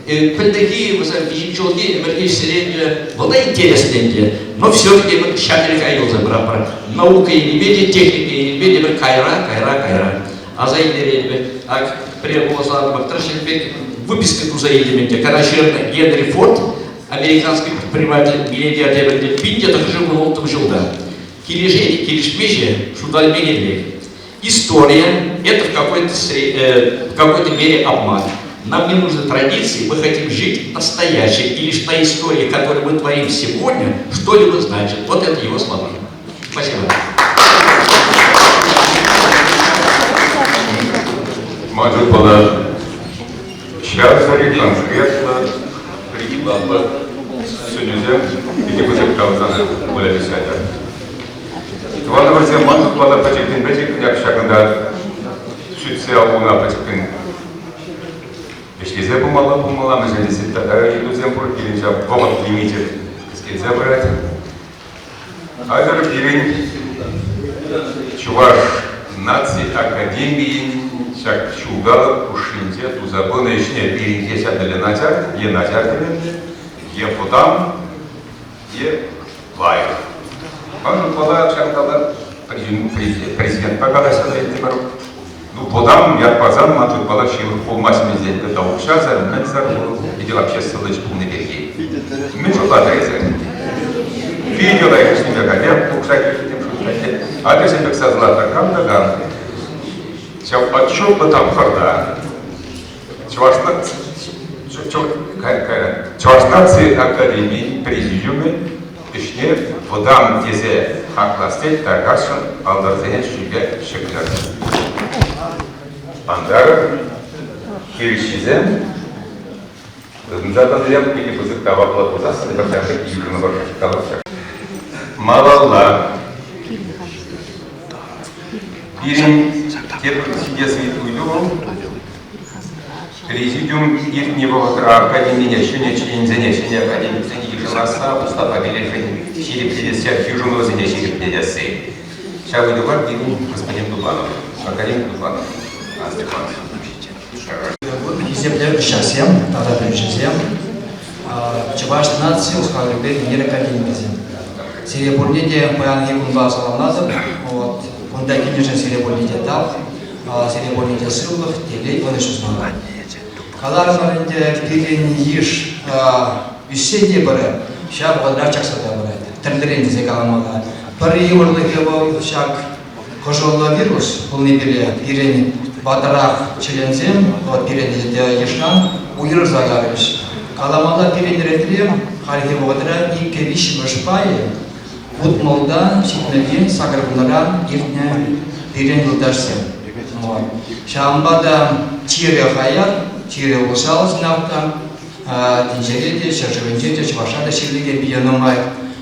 Пӗлтӗрхи, вӗсем виҫӗм ҫулхи ӗмӗрхи ӗҫсене ӗнтӗ вӑл та интереслӗ ӗнтӗ. Но все-таки эпир ҫав тери кая юлса пыратпӑр. Наука енӗпе те, техника енӗпе те эпир кайра, кайра, кайра. Аса илтеретпӗр. Ак, пӗрер пуласа тӑрӑшнӑ пек выписка туса илтӗм ӗнтӗ. Кара ҫырнӑ Генри Форд Американский предприниматель миллиардер тепӗр пин те тӑхӑршыв улттӑм ҫулта. Килӗшет, килӗшмеҫҫӗ, шута илмеллех. История – это в какой-то, в какой-то мере обман. Нам не нужны традиции, мы хотим жить настоящим. И лишь та история, которую мы творим сегодня, что-либо значит. Вот это его слова. Спасибо. Мажу пала ҫав тери конкретлӑ прикладлӑ сӗнӳсем питӗ пысӑк тав сана, Оля писатель. Тӑванӑмӑрсем ман шутпа та пӗчӗккӗн пӗчӗккӗн ак ҫакӑнта сӳтсе явуна пӗчӗккӗн ӗҫлесе пымалла пулмалла, мӗншӗн тесен тата ыйтусем пур, пирӗн ҫав вӑхӑт лимичӗ кӗскелсе пырать. Хатӗр пирӗн Чӑваш наци академийӗн ҫак ҫулталӑк хушшинче туса пынӑ ӗҫне пирӗнхе ҫав начар е начар темелле, е вӑтам, е лайӑх. Ман шутпала ҫакӑнталла президентпа калаҫса та илтӗмӗр. Ну, вӑтам ят парсан ман шутпала ҫывӑх пулмасть мӗнсен тата укҫасӑр, мӗнсӗр питӗ общественнӑй ӗҫ пулни пирки. Мӗн шутлатӑр эсир? Питӗ лайӑх ӗҫлеме каллех укҫа кирлӗ шутлать. Ачасем пек сасӑлатӑр кам та кам. Ҫав отчетлӑ тапхӑрта Чӑваш Чӑваш наци академийӗн президиумӗ ӗҫне вӑтам тесе хаклас тет тархасшӑн паллӑрсене ҫӳле ҫӗклӗр. Антарӑр, хирӗҫҫисем тытӑнса тӑнисем питӗ пысӑк таваплӑ пулсассӑн пӗр ҫак йышӑнӑвӑр калаҫҫӗ. Малалла пирӗн тепӗр ҫитес ыйту вӑл Президиум иртнӗ вӑхӑтра академине ҫӗнӗ членсене, ҫӗнӗ академиксене йышӑнасса, устава килӗшӳн ҫирӗплетессе, йышӑнусене ҫирӗплетесси. Ҫав ыйтупа пирӗн господин Дубанов, академик Дубанов, Степанович. Хисеплӗ ӑсчахсем тата пӗлӳҫӗсем, Чӑваш наци ӑслӑлӑхӗпе ӳнер академикӗсем. Сире пурне те паянхи кунпа саламлатӑп. Вот, кунта килнӗшӗн сире пурне те тав. Сире пурне те сывлӑх, телей, ӑнӑҫу сунатӑп. Каларӑмӑр ӗнтӗ, пирӗн йыш ӳссе те пырать, ҫав вӑхӑтрах чакса та пырать. Тӗрлӗрен тесе каламалла. Пӗр йывӑрлӑхӗ вӑл ҫак кӑшӑллӑ вирус пулни пире пирӗн ватӑрах членсем, вот пирӗн йышран уйрӑлса карӗҫ. Каламалла пирӗн ретре хальхи вӑхӑтра иккӗ виҫҫӗмӗш пайӗ Утмӑлтан ҫитмӗлтен сакӑр вуннӑран иртнӗ пирӗн юлташсем. Ҫавӑнпа та чирӗ хаяр, чирӗ усал чӑнах та тӗнчере те, ҫӗршывӗнче те, Чӑвашра та чирлекен питӗ нумай.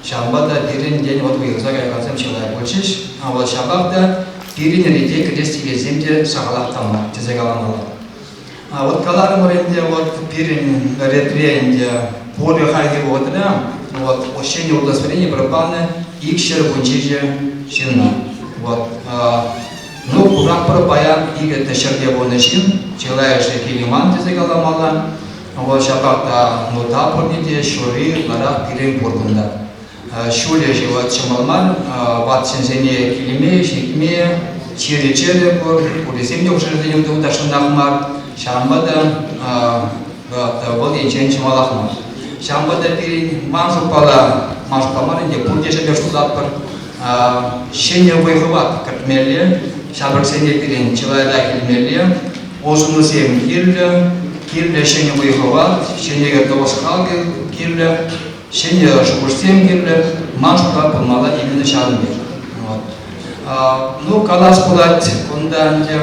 Ҫавӑнпа та пирӗнтен вот уйрӑлса каякансем чылай пулчӗҫ. Вот ҫапах та пирӗн рете кӗрес текенсем те сахалах та мар тесе каламалла. А вот каларӑмӑр ӗнтӗ, вот пирӗн ретре ӗнтӗ пурӗ хальхи вӑхӑтра. Вот, ҫӗнӗ удостоверение панӑ 217 ҫынна. Вот. Ну, куратпӑр паян икӗ ҫӗрте пулнӑ ҫын, чылайӑшӗ килиман тесе каламалла. Вот ҫапах та ну та пурне те ҫурри ытларах пирӗн пур кунта. Ҫулӗ ҫывӑх ҫӑмӑл мар, ват ҫынсене килме, ҫитме, чирӗ-чӗрӗ пур, пурисем те ушӑрсене утасшӑнах мар. Ҫавӑнпа та вӑл енчен ҫӑмӑлах мар. Ҫавӑнпа та пирӗн ман шутпала, ман шутпа мар ӗнтӗ, пурте ҫӗнӗ шутлатпӑр, ҫӗнӗ вӑй-хӑват кӗртмелле, ҫамрӑксене пирӗн чылайрах илмелле, улшӑнусем кирлӗ, кирлӗ ҫӗнӗ вӑй-хӑват, ҫӗнӗ тӑвӑш-хал кирлӗ. Ҫӗнӗ шухӑшсем кирлӗ, ман шутпа пулмалла именно ҫавӑн пек. Вот. Ну, калас пулать, кунта ӗнтӗ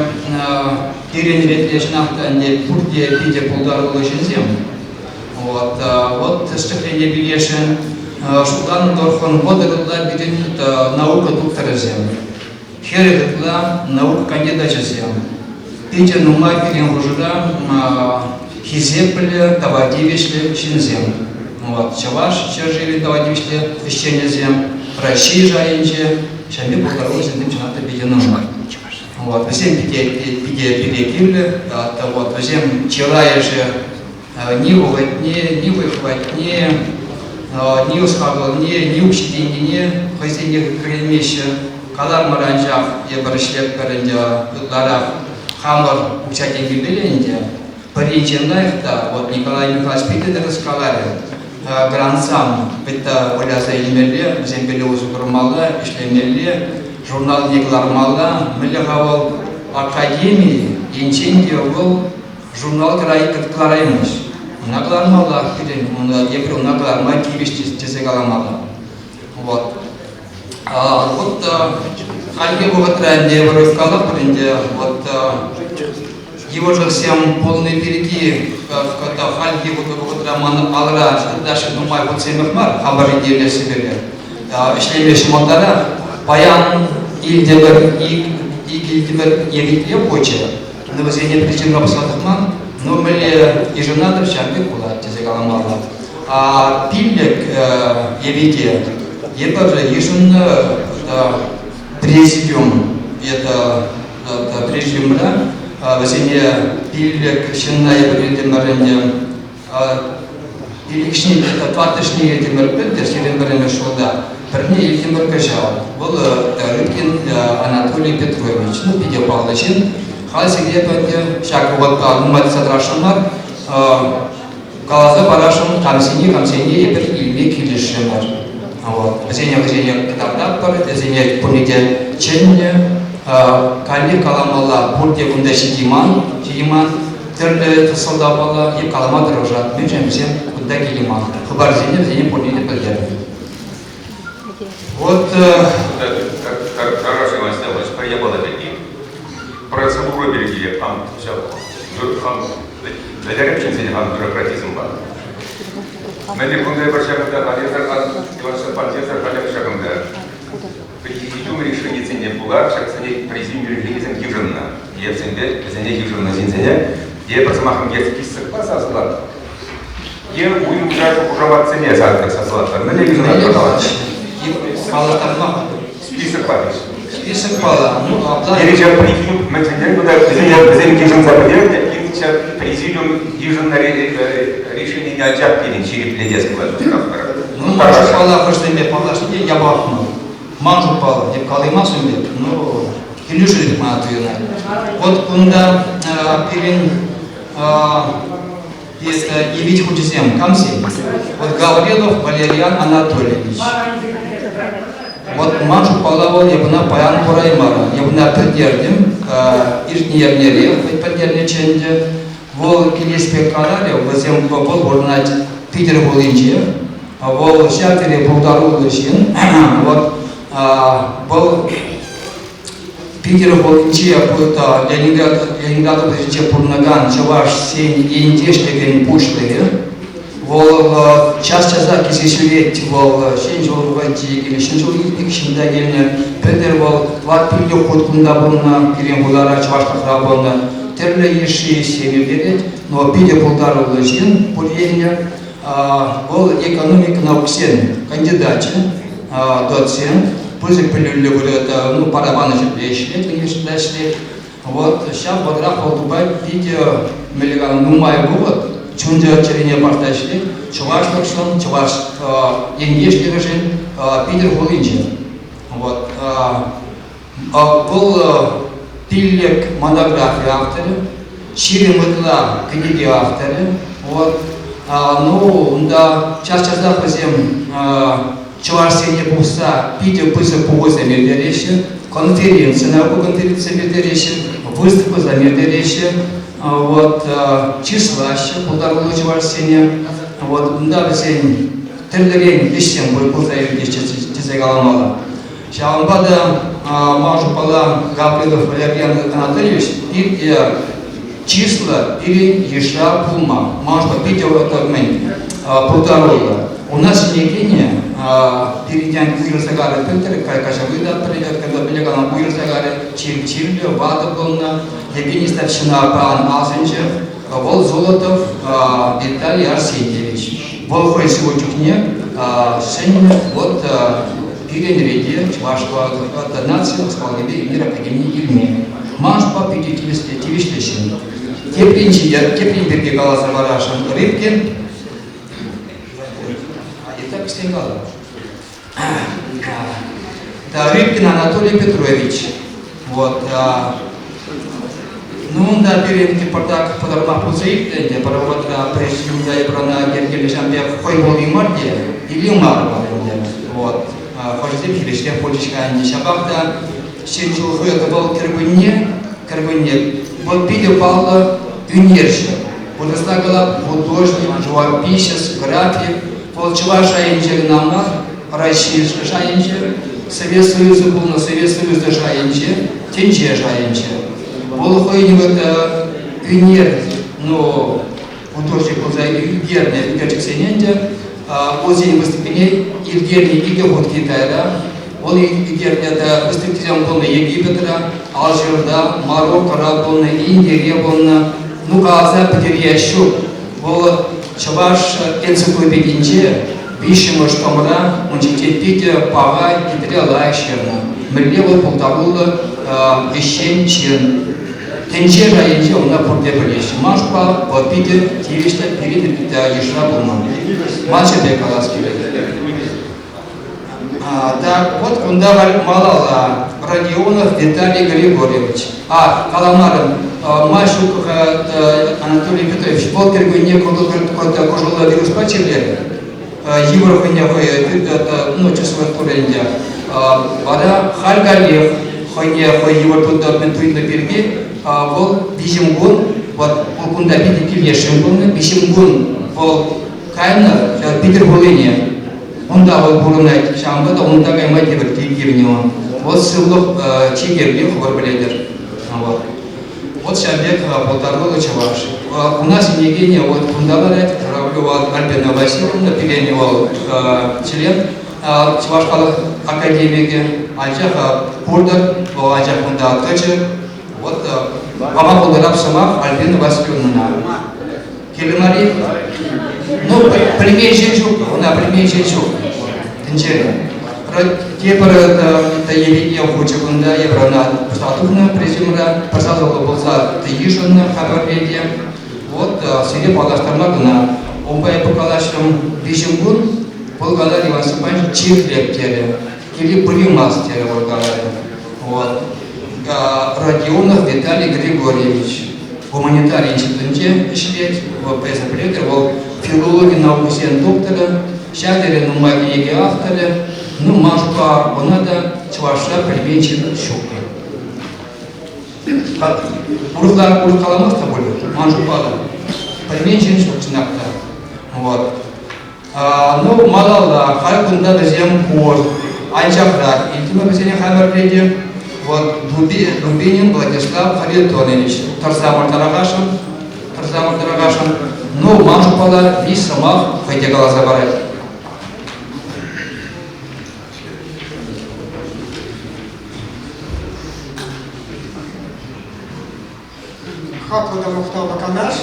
пирӗн ретре чӑнах та ӗнтӗ пурте питӗ пултаруллӑ ҫынсем. Вот, вот тӗслӗхрене пилешӗн шутланӑ тӑрӑхӑн 30 ытла пирӗн наука тухтӑрӗсем, 40 ытла наука кандидачӗсем. Питӗ нумай пирӗн хушӑра хисеплӗ, тава тивӗҫлӗ ҫынсем. Вот, Чӑваш ҫӗршывӗн тава тивӗҫлӗ ӗҫченӗсем Раҫҫей шайӗнче ҫав пек пултаруллӑ ҫынсем чӑнах та питӗ нумай. Вот, вӗсем питӗ, питӗ пире кирлӗ. Вот, вӗсем чылайӑшӗ ни вӑхӑтне, ни вӑй-хӑватне, ни ӑс-хакӑлне, ни укҫи-тенкине хӑйсене хӗрхенмеҫҫӗ. Калармӑр анчах эпир ӗҫлетпӗр ӗнтӗ ытларах хамӑр укҫа-тенкӗпе ӗнтӗ. Пӗр енчен лайӑх та, вот Николай Михайлович питӗ тӗрӗс каларӗ, грантсам вӗт та выляса илмелле, вӗсемпеле усӑ курмалла, ӗҫлемелле, журналне кӑлармалла. Мӗнле-ха вӑл академи енчен те вӑл журнал кӑлараймасть. Ӑна кӑлармаллах пирӗн, эпир ӑна кӑларма тивӗҫ тесе каламалла. Вот. Вот хальхи вӑхӑтра ӗнтӗ эпир калӑпӑр ӗнтӗ, вот йывӑрлӑхсем пулни пирки хальхи вӑхӑтра ман алра даже нумай хутсемех мар, хамӑр илессипе ӗҫлеме ҫӑмӑлтарах. Паян илтӗмӗр, ик илтӗмӗр евитле пулчӗ. Ну, вӗсене причина пӑхса тухман, ну, мӗнле йышӑнатӑр, ҫав пек пулать тесе каламалла. А пиллӗк евите эпир йышӑннӑ президиум, это президиумра вӗсене пиллӗк ҫынна эпир илтӗмӗр ӗнтӗ. Пилӗкшне тӑваттӑшне илтӗмӗр пӗлтӗр, 21-мӗш ҫулта, пӗрне илтӗмӗр кӑҫал. Вӑл Рыбкин Анатолий Петрович, ну, питӗ паллӑ ҫын. Халь сире ӗнтӗ ҫак вӑхӑтпа нумай тытса тӑрасшӑн мар, каласа парасшӑн камсене, камсене эпир илме килӗшрӗмӗр. Вот. Вӗсене вӗсене кӑтартатпӑр, вӗсене пурне те чӗннӗ. Каллех каламалла, пурте кунта ҫитейман, ҫитейман. Тӗрлӗ сӑлтавпала е калама тӑрӑшать, мӗншӗн вӗсем кунта килейман. Хыпарсене вӗсене пурне те пӗлтернӗ. Вот... Хороший Иван Степанович, пӗр япала пирки. Процедура пирки хам ҫав хам вӗлереп ҫынсене хам бюрократизмпа. Мӗнле кунта эпир ҫакӑнта халесӗр Иван Степанович халех ҫакӑнта. Президиум решенисене пула ҫаксене президиум решенисем йышӑннӑ. Евсемпе вӗсене йышӑннӑ ҫынсене е пӗр сӑмахӑм е списокпа сасӑлатӑр, е уйрӑмшар хушаматсене сасӑлатӑр. Мӗнле йышӑнатӑр? Палӑртарма. Списокпа Списокпа, ну, апла... Или президиум, мӗншӗн кунта вӗсене вӗсем йышӑнса пӗтернӗ, президиум йышӑннӑ решенине анчах пирӗн ҫирӗплетес пулать. Ну, ман шутпала хӑшсемпе паллашни те япах мар. Ман шутпала, эп калаймас ун пек, но килӗшӳлӗх мана туйӑнать. Вот кунта пирӗн евит хучӗсем камсем? Вот Гаврилов Валериан Анатольевич. Вот ман шутпала вӑл эп ӑна паян кураймарӑм. Эп ӑна пӗлтертӗм, иртнӗ эрнере пӗлтернӗччӗ ӗнтӗ. Вӑл килес пек каларӗ, вӗсем вӑл пурӑнать Питӗр хулинче. Вӑл ҫав тери пултаруллӑ ҫын. Вот вӑл Питӗр хулинче Ленинград, Ленинград облаҫӗнче пурӑнакан чӑвашсен ентешлӗхӗн пуҫлӑхӗ. Вӑл час-часах килсе ҫӳрет, вӑл Ҫӗн ҫул вӑхӑтӗнче килнӗ, Ҫӗн ҫул иртнӗ ҫынта килнӗ. Пӗлтӗр вӑл тӑват-пиллӗк хут кунта пулнӑ, пирӗн хулара чӑвашлӑхра пулнӑ. Тӗрлӗ йышши ӗҫсем ирттерет, но питӗ пултаруллӑ ҫын пур енлӗ. Вӑл экономика наукисен кандидачӗ, доцент, пысӑк пӗлӳллӗ вырӑнта, ну, парапан ӗҫӗпе ӗҫлет, университетра ӗҫлет. Вот ҫав вӑхӑтрах вӑл тупать питӗ, мӗнле калам, нумай вӑхӑт чун-чӗрене парса ӗҫлет чӑвашлӑхшӑн, чӑваш ентешлӗхӗшӗн Питӗр хулинче. Вот. Вӑл пиллӗк монографи авторӗ, 20 ытла кӗнеке авторӗ. Вот. Ну, унта час-часах вӗсем чӑвашсене пухса питӗ пысӑк пухусем ирттереҫҫӗ, конференци, наука конференцисем ирттереҫҫӗ, выставкӑсем ирттереҫҫӗ, вот, чыслаҫҫӗ пултаруллӑ чӑвашсене. Вот, унта вӗсен тӗрлӗрен ӗҫсем пулса иртеҫҫӗ тесе каламалла. Ҫавӑнпа та ман шутпала Гаврилов Валерьян Анатольевич пирте чыслӑ пирӗн йышра пулма. Ман шутпа питӗ мӗн пултаруллӑ. У нас ҫӗнекене пирӗнтен уйрӑлса карӗ пӗлтӗр, каҫа ыйтатпӑр, когда пӗлекана уйрӑлса карӗ, чир-чирлӗ, ватӑ пулнӑ. Евгений Старшинапа асӑнчӗ. Вӑл Золотов Виталий Арсентьевич. Вӑл хӑй сывӑ чухне сӗннӗ вот пирӗн рете Чӑваш наци ӑсталӑхӗпе ӳнер академине илме. Ман шутпа питӗ тивӗҫлӗ, тивӗҫлӗ ҫын. Теприн теприн пирки каласа парасшӑн Рыбкин. Это кӗскен калӑр. Да, Рыбкин Анатолий Петрович. Вот. Ну, унта пирӗн пӑртак пӑтӑрмах пулса иртнӗ ӗнтӗ. Пӗр вӑхӑтра президиумра эпир ӑна йӗркеллӗ ҫавӑн пек хӑй пулни мар те, или мар вӑл ӗнтӗ. Вот. Хӑшӗсем хирӗҫрех пулчӗҫ-ха ӗнтӗ. Ҫапах та ҫын ҫул вӑл кӗркунне, кӗркунне вӑл питӗ паллӑ ӳнерҫӗ. Вырӑсла калап художник, живописец, график. Вӑл чӑваш шайӗнче кӑна мар, Раҫҫей шайӗнче, Совет Союзӗ пулнӑ Совет Союзӗ шайӗнче, тӗнче шайӗнче. Вӑл хӑйӗн вот ӳнер, ну, художник пулса ӳкернӗ ӳкерчӗксене ӗнтӗ Озен выставкине ирттернӗ икӗ хут Китайра, вӑл ӳкернӗ выставкисем пулнӑ Египетра, Алжирта, Мароккора пулнӑ, Индире пулнӑ. Ну, каласа пӗтерес ҫук. Вӑл чӑваш энциклопединче виҫҫӗмӗш томра ун ҫинчен питӗ паха хитре лайӑх ҫырнӑ. Мӗнле вӑл пултаруллӑ ӗҫчен ҫын. Тӗнче шайӗнче ӑна пурте пӗлеҫҫӗ. Ман шутпа, вӑл питӗ тивӗҫлӗ пирӗн йышра пулман. Ман ҫӗрте калас килет. Так, вот кунта малалла Родионов Виталий Григорьевич. А, каламарӑм, Маҫук Анатолий Петрович вӑл кӗркунне кӑшӑллӑ вируспа чирлерӗ. Йывӑр хӑйне хӑй, ну, чувствовать турӗ ӗнтӗ. Вара халь каллех хӑйне хӑй йывӑр туйнӑ пирки вӑл виҫӗм кун, вот вӑл кунта питӗ килнешӗн пулнӑ, виҫӗм кун вӑл кайнӑ Питӗр хулине. Унта вӑл пурӑнать, ҫавӑнпа та унта кайма тепӗр тивнӗ ун. Вӑл сывлӑх чи кирли, хӑвӑр пӗлетӗр. Вот. Вот ҫав пек пултаруллӑ чӑваш. У нас Евгения вот кунта ларать, Журавлева Альбина Васильевна, пирӗн вӑл член Чӑваш халӑх академикӗ. Анчах пуртӑр, вӑл анчах кунта тӑчӗ. Вот пама пултарап сӑмах Альбина Васильевнӑна. Кирлӗ мар-и? Ну, пӗлмен ҫын ҫук, ӑна пӗлмен ҫын ҫук тӗнчере. Тепӗр Евгения хучӗ кунта, эпир ӑна пӑрса тухнӑ президиумра, пӑрса пулса йышӑннӑ хабарпе те. Вот сире паллаштарма кӑна. Унпа эпӗ калаҫрӑм виҫӗм кун, вӑл каларӗ Иван Степанович чирлеп терӗ. Кили пулимас терӗ вӑл каларӗ. Вот. Родионов Виталий Григорьевич гуманитари институтӗнче ӗҫлет, вӑл пӗлетӗр, вӑл филологи наукисен докторӗ, ҫав тери нумай кӗнеке авторӗ. Ну, ман шутпа, ӑна та чӑвашра пӗлмен ҫын ҫук. Урӑхла урӑх каламасть та пуль, ман шутпа та. Пӗлмен ҫын ҫук чӑнах та. Вот. Ну, малалла, халь кунта вӗсем пур. Анчахрах илтӗмӗр вӗсене хамӑр те. Вот Дубинин Владислав Харитонович тӑрса мӑртарахашӑн, тӑрса мӑртарахашӑн. Ну, ман шутпала виҫ сӑмах хӑй те каласа парать. Хаклӑ та мухтавлӑ канаш,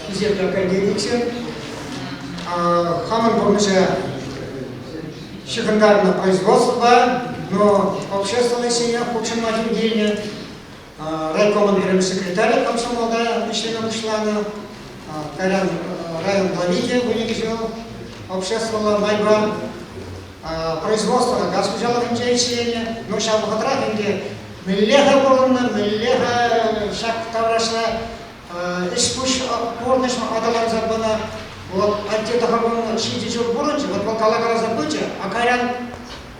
хисеплӗ академиксем. Хамӑн пурнӑҫа ҫыхӑнтарнӑ производствӑпа, но общественнӑй ӗҫсене хутшӑнма тӳр килнӗ. Райкомӑн пӗрремӗш секретарӗ комсомолта ӗҫлеме пуҫланӑ. Кайран район глави те 12 ҫул обществӑлла майпа производствӑра газ хуҫалӑхӗнче ӗҫленӗ. Но ҫав вӑхӑтрах ӗнтӗ мӗнле-ха пурӑннӑ, мӗнле-ха ҫак таврашра ӗҫ-пуҫ пурнӑҫ аталанса пынӑ. Вот атте тӑхӑрвуннӑ ҫичӗ ҫул пурӑнчӗ, вот вӑл калакаласа пычӗ, а кайран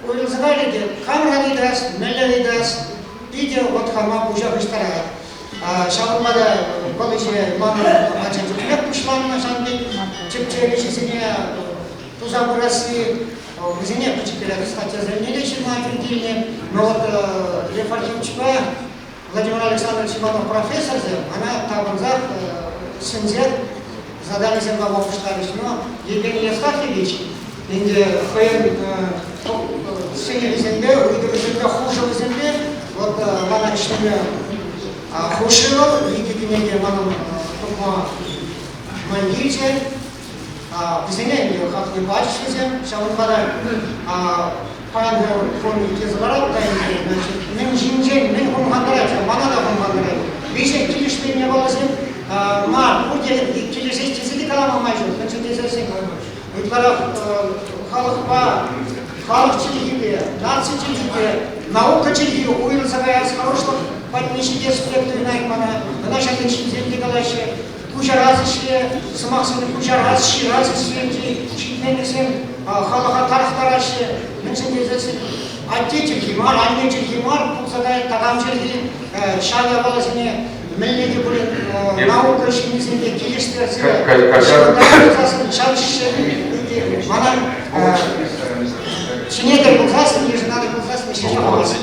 уйрӑлса кайрӗ те камран ыйтас, мӗнле ыйтас, питӗ вот хама пуҫа хыҫтарать. Ҫавӑнпа та вӑл ӗҫе манӑн ача чухнех пуҫланнӑ ҫавӑн пек тӗпчев ӗҫӗсене туса пырасси, вӗсене пӗчӗкрех статьясене те ҫырма тӳр килнӗ. Но вот Лев Архиповичпа Владимир Александрович Иванов профессорсем мана тапӑнсах сӗнсех заданисем пама пуҫларӗҫ. Но Евгений Евстафьевич ӗнтӗ хӑйӗн сӗнӗвӗсемпе, ыйтӑвӗсемпе, хушӑвӗсемпе вот мана ӗҫлеме хушрӗ вӑл. Икӗ кӗнеке манӑн тухма май килчӗ. Вӗсене ӗнтӗ хакне пачӗҫ вӗсем. Ҫавӑнпа та паян кун итлесе ларатӑп та ӗнтӗ, значит, мӗн ҫинчен мӗн хумхантарать, мана та хумхантарать. Веҫех килӗшмен япаласем мар, пурте килӗшес тесе те калама май ҫук. Мӗншӗн тесессӗн ытларах халӑхпа, халӑх чӗлхипе, наци чӗлхипе, наука чӗлхи уйрӑлса каяс хӑрушлӑх патне ҫитес пек туйӑнать мана. Ӑна ҫакӑн ҫынсем те калаҫҫӗ. Куҫарас ӗҫре, сӑмахсене куҫарас, ҫырас ӗҫсенчи ҫитменлӗхсем халӑха тарӑхтараҫҫӗ. Мӗншӗн тесессӗн атте чӗлхи мар, анне чӗлхи мар пулса каять, такам чӗлхи ҫав япаласене мӗнле те пулин наука ҫыннисемпе килӗштерсе ҫыхӑнтарса ҫав ӗҫсем мана чӗнетӗр пулсассӑн, йышӑнатӑр пулсассӑн ӗҫлесе памасть.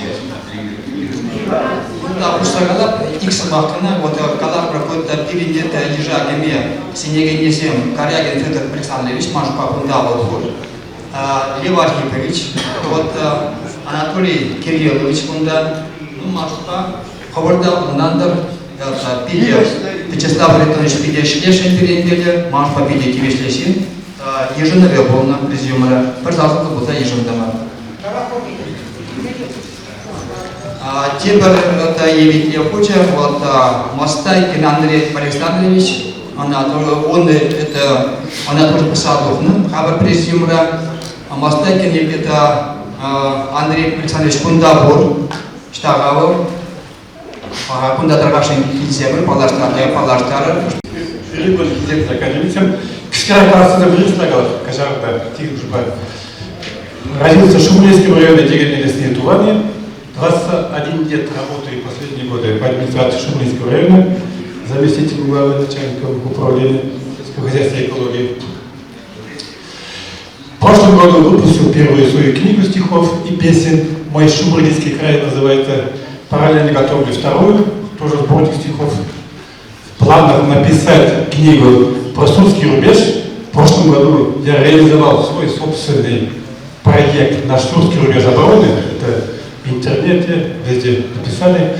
Кунта хушса калап, ик сӑмах кӑна, вот калапӑр, кунта пирӗн те йыша кӗме сӗнекеннисем Карягин Федор Александрович, маншӑпа кунта вӑл пур, Лев Архипович, вот Анатолий Кириллович кунта, ну, маншӑпа хӑвӑр та ӑнлантӑр, питӗ Вячеслав Харитонович питӗ ӗҫлесшӗн пирӗнпеле, маншӑпа питӗ тивӗҫлӗ ҫын, йышӑнӑвӗ пулнӑ президиумра, пӗр сасӑллӑ пулса йышӑнтӑмӑр. Тепӗр евитле хучӗ вот Мостайкин Андрей Александрович, он это она тоже писал тухнӑ хамӑр президиумра. Мостайкин это Андрей Александрович кунта пур, ҫтаха вӑл. Кунта тӑрӑшакан килсе пыр, паллаштарӑр. Филиппӑн хисеплӗ академиксем кӗске калаҫса пӗлес та калас, каҫарӑр та тихӑн шутпа. Родился в Шумлинском районе деревни Лесные Туваны. 21 лет работаю последние годы в администрации Шумлинского района, заместителем главы начальника управления сельского хозяйства и экологии. В прошлом году выпустил первую свою книгу стихов и песен «Мой Шумерлинский край» называется. Параллельно готовлю вторую, тоже сборник стихов. В планах написать книгу про Сурский рубеж. В прошлом году я реализовал свой собственный проект «Наш Сурский рубеж обороны». Это в интернете, везде написали.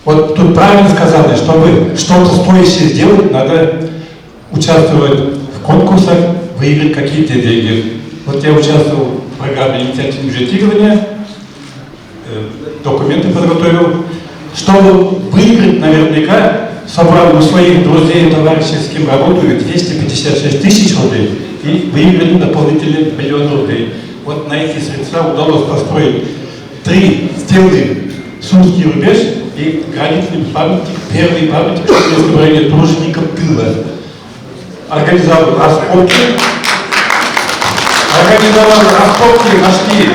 Вот тут правильно сказали, чтобы что-то стоящее сделать, надо участвовать в конкурсах, выиграть какие-то деньги. Вот я участвовал в программе инициативного бюджетирования, документы подготовил. Чтобы выиграть наверняка, собрал у своих друзей и товарищей, с кем работаю, 256 тысяч рублей и выиграли дополнительный миллион рублей. Вот на эти средства удалось построить три стелы Сурский рубеж и гранитный памятник, первый памятник в районе труженикам тыла. Организовал раскопки, организовал раскопки, нашли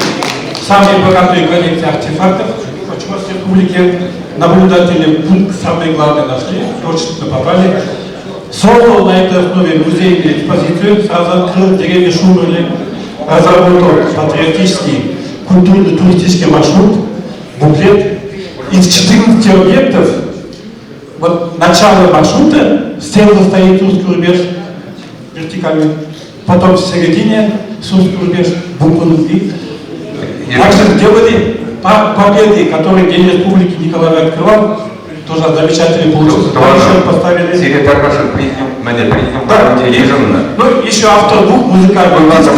самые богатые коллекции артефактов по Чувашской республике. Наблюдательный пункт, самый главный, нашли, точно попали. Создал на этой основе музейную экспозицию, сразу открыл деревья Шумерли, разработал патриотический культурно-туристический маршрут, буклет. Из 14 объектов, вот начало маршрута, стела стоит русский рубеж, вертикальный, потом в середине Сурский рубеж, букву И. Также сделали парк Победы, который День Республики Николай открывал, Тоже замечательный получился. Еще поставили... Сире тархасшӑн президиум, мӗне президиум да. йышӑннӑ. Ну, еще автор двух музыкальных дисков.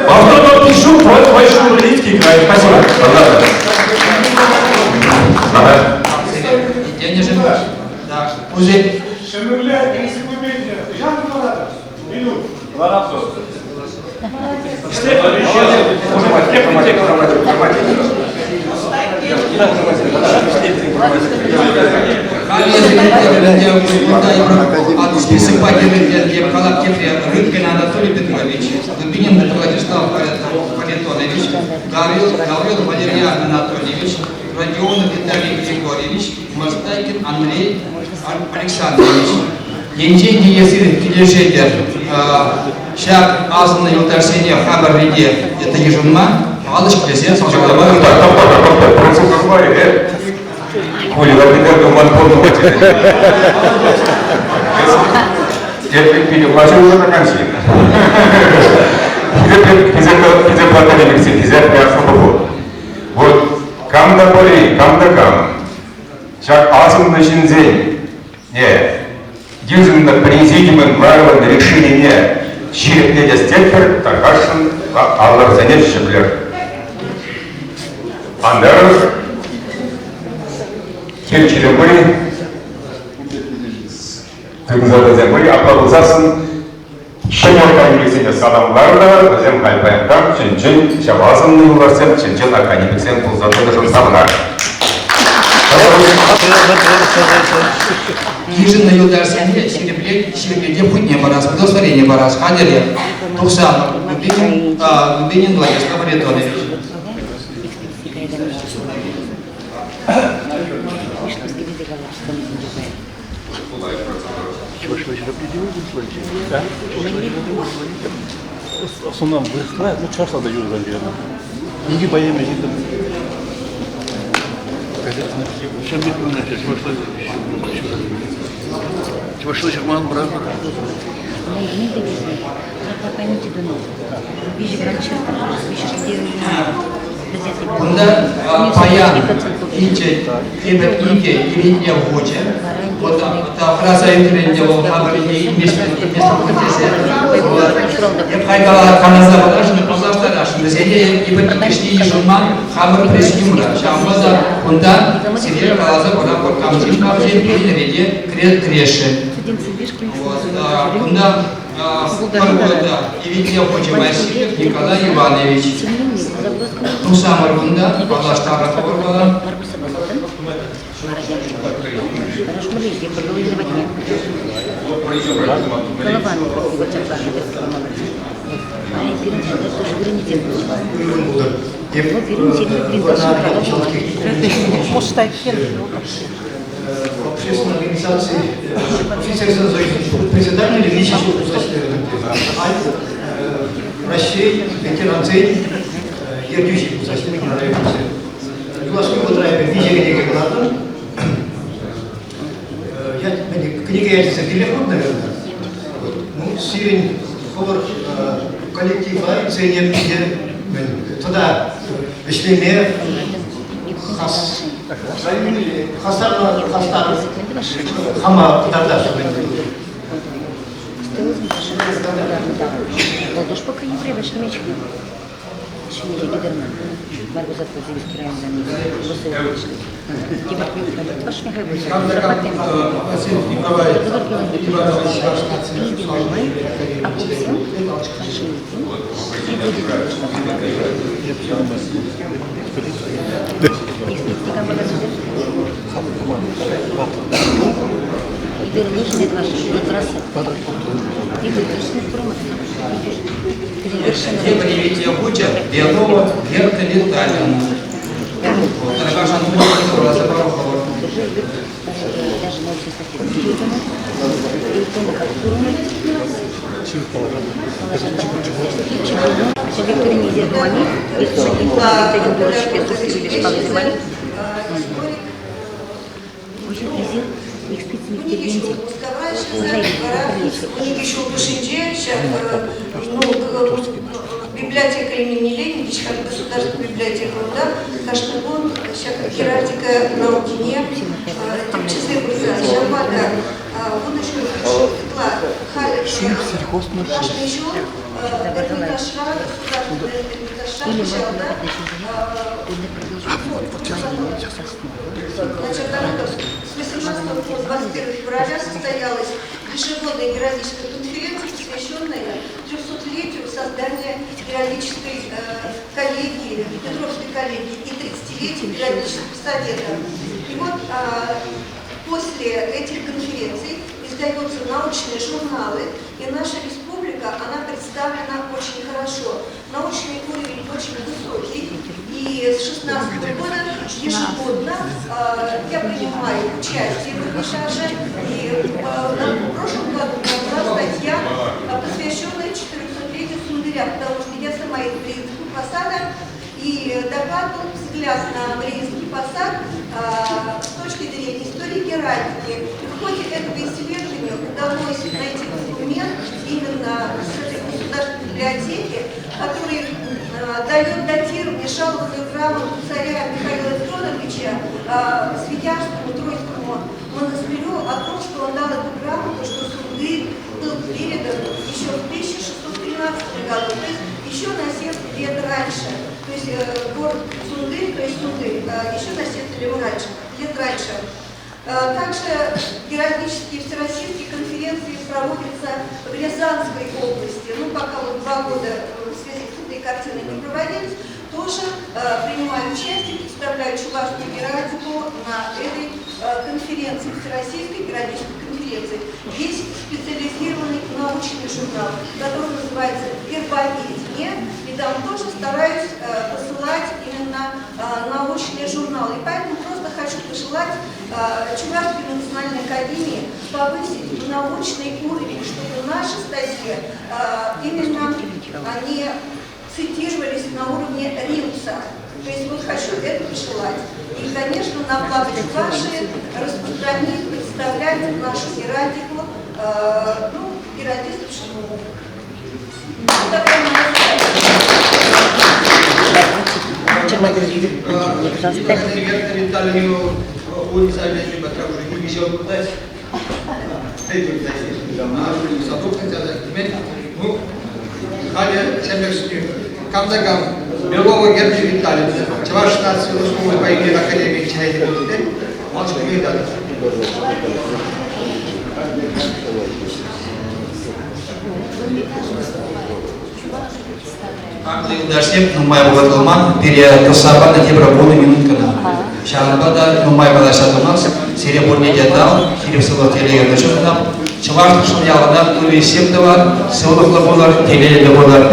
Автор пишу про твой Шумерлицкий край. Спасибо. Пожалуйста. Ага. Денежин. Да. Музей. Шемерле, Жан Минут. Рыбкин Анатолий Петрович, Дубинин Владислав Харитонович, Гаврил Валерьян Анатольевич, Родионов Виталий Григорьевич, Мостайкин Андрей Александрович. Енчен те эсир килӗшетӗр, ҫак асӑннӑ юлташсене хамӑр рете это йышӑнма алӑ ҫӗклесе сасӑлама Вот кам та пӗри, кам та кам ҫак асӑннӑ ҫынсен йышӑннӑ президиумӑн ларӑвӗн решенине ҫирӗплетес тетпӗр, тархасшӑн аллӑрсене ҫӗклӗр. Антарӑр, хирӗҫле пур-и? Тытӑнса тӑрсем пур-и? Апла пулсассӑн ҫӗнӗ академиксене саламлар та, вӗсем халь паянтан чӑн-чӑн ҫав асӑннӑ юлташсем чӑн-чӑн академиксем пулса тӑнӑшӑн савӑнар. Йышӑннӑ юлташсене ҫирӗплете хутне парас, удостоверение парас, хатӗре тухсан Дубинин, Дубинин Владислав Харитонович. Основном вырӑсла, ну чӑвашла та юрӑсем ҫырнӑ. Икӗ поэма ҫыртӑм. Чӑвашла ҫырман брат. Кунта паян килчӗ тепӗр икӗ ирӗкне хучӗ. Вот хӑраса ӳкрӗ ӗнтӗ вӑл хамӑрне илмест тесе. Эп хай каласа парасшӑн, паллаштарасшӑн. Вӗсене эпир иккӗшне йышӑнман хамӑр президиумра. Ҫавӑнпа та кунта сире каласа паратпӑр, камсем камсем пирӗн рете кӗрешӗ. Вот, кунта Пӗр Ивите хучӗ Васильев Николай Иванович. Тусамӑр кунта, паллаштарӑр хӑвӑрпала. Общественной организации офицерсен союзӗн председателӗ виҫӗ ҫул пулса ӗҫлерӗм. Халь Раҫҫей ветерансен ертӳҫи пулса ӗҫлетӗп районсем. Юлашки вӑхӑтра эпӗ виҫӗ кӗнеке кӑлартӑм. Кӗнеке ячӗсем кирлех мар, наверное. Ну, сирӗн хӑвӑр коллектива илсене питӗ тата ӗҫлеме хастар хама кӑтартасшӑн. Николай Иванович Тепӗр хучӗ Белова Верка Витальевна. Тархасшӑн каласа парӑр хӑвӑр. Икӗ ҫул хушшинче ҫак ну, Библиотека имени Ленина, государственная библиотека унта кашни кун ҫак геральдика наукине тӗпчесе пырса ҫавӑнпа та вунӑ ҫул ытла халь кашни ҫул Эрмитажра, государственный Эрмитажра кӑҫал та с 18 по 21 февраля состоялась ежегодная геральдическая конференция, посвященная 300-летию создания геральдической коллегии, Петровской коллегии и 30-летию геральдического совета. И вот после этих конференций издаются научные журналы, и наша республика, она представлена очень хорошо. Научный уровень очень высокий, и с 2016 года ежегодно я принимаю участие в Эрмитаже, и в прошлом году была статья, посвященная 400-летию Сундыря, потому что я сама из Мариинского посада, и доклад был взгляд на Мариинский посад с точки зрения истории геральдики. И в ходе этого исследования удалось найти документ именно с этой государственной библиотеки, который дает датирование жалобную грамоту царя Михаила Федоровича Свияжскому Тройскому монастырю о том, что он дал эту грамоту, что Сундырь был передан еще в 1613 году, то есть еще на 7 лет раньше. То есть город Сундырь, то есть Сундырь, еще на 7 лет раньше. Также геральдические всероссийские конференции проводятся в Рязанской области. Ну, пока вот 2 года в связи с этой картиной не проводились, тоже принимаю участие, представляю чувашскую геральдику на этой конференции, Всероссийской геральдической конференции. Есть специализированный научный журнал, который называется «Гербоведение», и там тоже стараюсь посылать именно научные журналы. И поэтому просто хочу пожелать Чувашской национальной академии повысить научный уровень, чтобы наши статьи именно они цитировались на уровне РИНЦа. То есть вот хочу это пожелать. И, конечно, на благо Чувашии распространить, представлять нашу геральдику, ну, геральдистов школу. Вот такая моя Белова Герман Витальевна, Чӑваш наци ӑслӑлӑхпа ӳнер академийӗн членӗ пулнипе малашне ыйтатӑп. Хаклӑ юлташсем, нумай вӑхӑт юлман, пире тӑсса панӑ тепӗр вунӑ минут кӑна. Ҫавӑнпа та нумай калаҫса тӑмас, сире пурне те тав, ҫирӗп сывлӑх телейӗ ӑнӑҫу Чӑвашлӑхшӑн яланах ырӑ ӗҫсем тӑвар, сывлӑхлӑ пулӑр, телейлӗ пулӑр.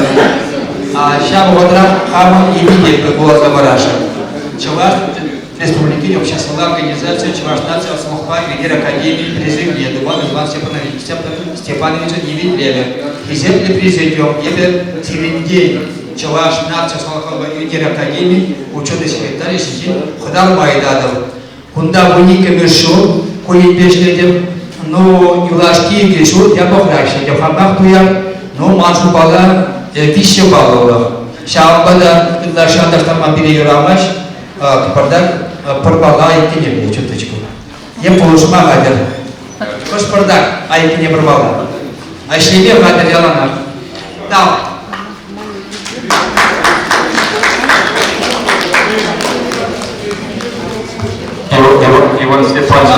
Ҫав вӑхӑтра хамӑн имине вуласа парасшӑн. Чӑваш Республикин обществӑлла организацийӗ Чӑваш наци ӑслӑлӑхпа ӳнер академийӗн президентне Дубан Иван Степановичӑн юбилейӗ. Хисеплӗ президиум, эпӗ сирӗнтен Чӑваш наци ӑслӑлӑхпа ӳнер академийӗн учетный секретарӗ ҫинчен хӑтарма ыйтатӑп. Кунта вуниккӗмӗш ҫул ку енпе ӗҫлетӗп. Ну, юлашки икӗ ҫул япӑхрах ӗҫлетӗп. Хамах туям. Ну, ман шутпала виҫҫӗ паллӑлӑх. Ҫавӑнпа та ытлашши анташтарма пире юрамасть. Пӑртак пӑрпала айккине пуль чуточку. Е пулӑшма хатӗр. Хӑш пӑртак айккине пӑрмалла. Ӗҫлеме хатӗр яланах. Тав. Иван Степанович,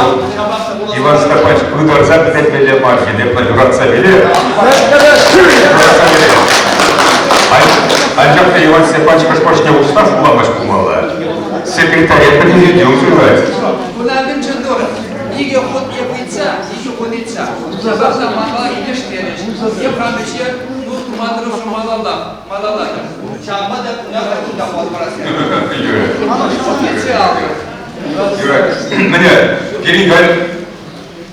Иван Степанович пытарса пӗтермелле мар, хисеплӗ юратса виле. Анчах та Иван Степанович хӑш-пӗрне устав вуламасть пулмалла. Секретаре президиум суйлать. Куна мӗншӗн турӑ? Икӗ хут эп ыйтса, икӗ хут ыйтса. Ҫапах та манпа килӗштерӗҫ. Эп хам ӗҫе ну тума тӑрӑшрӑм малалла, малалла та. Ҫавӑнпа та куна пӗр кунта парас Официаллӑ. Юрать. Мӗне, пирӗн халь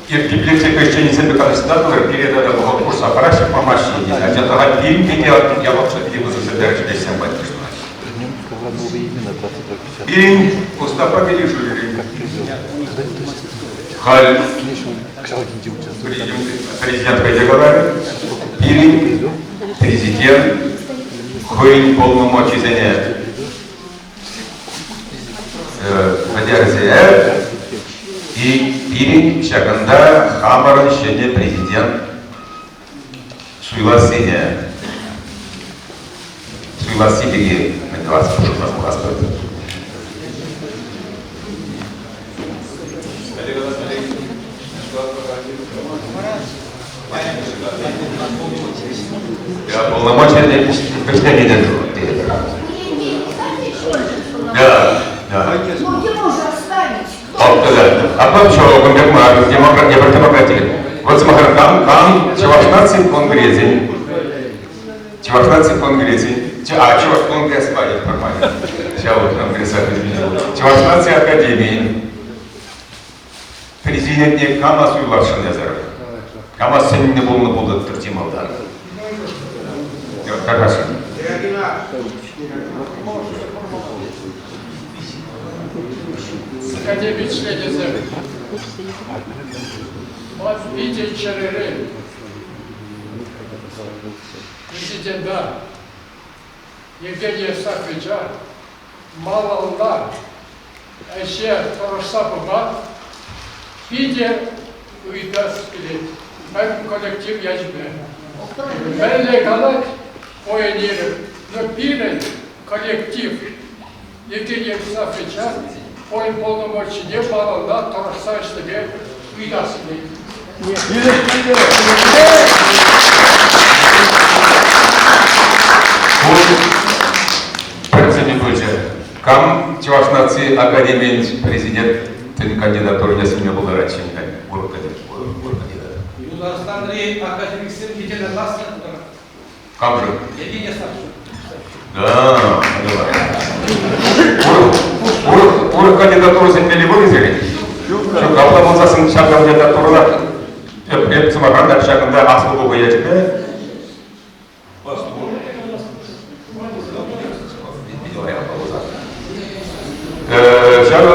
библиотека ӗҫченӗсемпе калаҫса тӑрӑр, пире тата вӑхӑт хушса параҫҫӗ, памаҫҫӗ тесе. Анчах та халь пирӗн те яваплӑ питӗ пысӑк пӗлтерӗшлӗ патне Пирӗн Мустафа килӗшӳллӗн халь президент хӑй те каларӗ, пирӗн президент. хӑйӗн полномочисене пӗтерсе пирӗн ҫакӑнта хамӑрӑн ҫӗнӗ президент суйлассине суйласси пирки мӗн тӑвас шутлас пулас Полномочия вӗҫленнӗ тетӗр. Да, да. Ну, его же оставить. А что, кун пек мар, демократ, тепӗр демократи. Вот сӑмахран, кам, кам Чӑваш наци конгресӗн, Чӑваш наци конгресӗн, а, Чӑваш конгресс панӗ формально. Ҫав конгресса Чӑваш наци академийӗн президентне кама суйласшӑн эсӗр? Кама сӗннӗ пулнӑ пулӑттӑр чи малтан? Тархасшӑн. Академи членӗсем, ман питӗ чӗререн президента Евгений Евстафьевича малалла ӗҫе тӑрӑшса пыма питӗ ыйтас килет пӗр коллектив ячӗпе. Мӗнле калать поэнерӗ, но пирӗн коллектив Евгений Евстафьевича хӑйӗн полномочине малалла тӑрӑшса ӗҫлеме ыйтас килет. Пӗр пулчӗ. Кам Чӑваш наци академийӗн президентӗн кандидатурине сӗнме пултарать ҫӗнӗ урӑх кандидат? Тутарстанри академиксем единогласно Кам же? Евгений Евстафьевич. Да, давай. Урӑх кандидатура сӗнмелли пур сирӗн? Ҫук, апла пулсассӑн ҫак кандидатурӑна эп сӑмахран та ҫакӑнта аслӑ пуху ячӗпе Ҫакӑ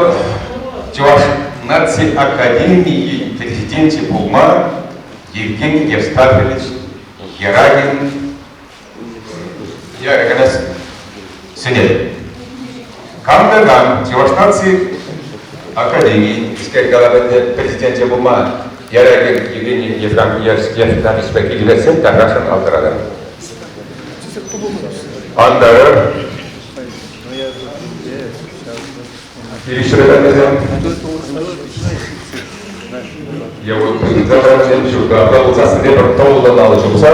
Чӑваш наци академийӗн президенчӗ пулма Евгений Евстафьевич Ерагин Ярагана сӗнет. Кам та кам Чӑваш наци академийӗн искер калавӗнче президенчӗ пулма Ярагин Евгений Ефремовичпа килӗшесен тархасшӑн алтӑратӑр. Антарӑр. Килӗшрекенсем. Я вот президентсем ҫурта апла пулсассӑн тепӗр тӑвӑллӑн алӑ ҫупса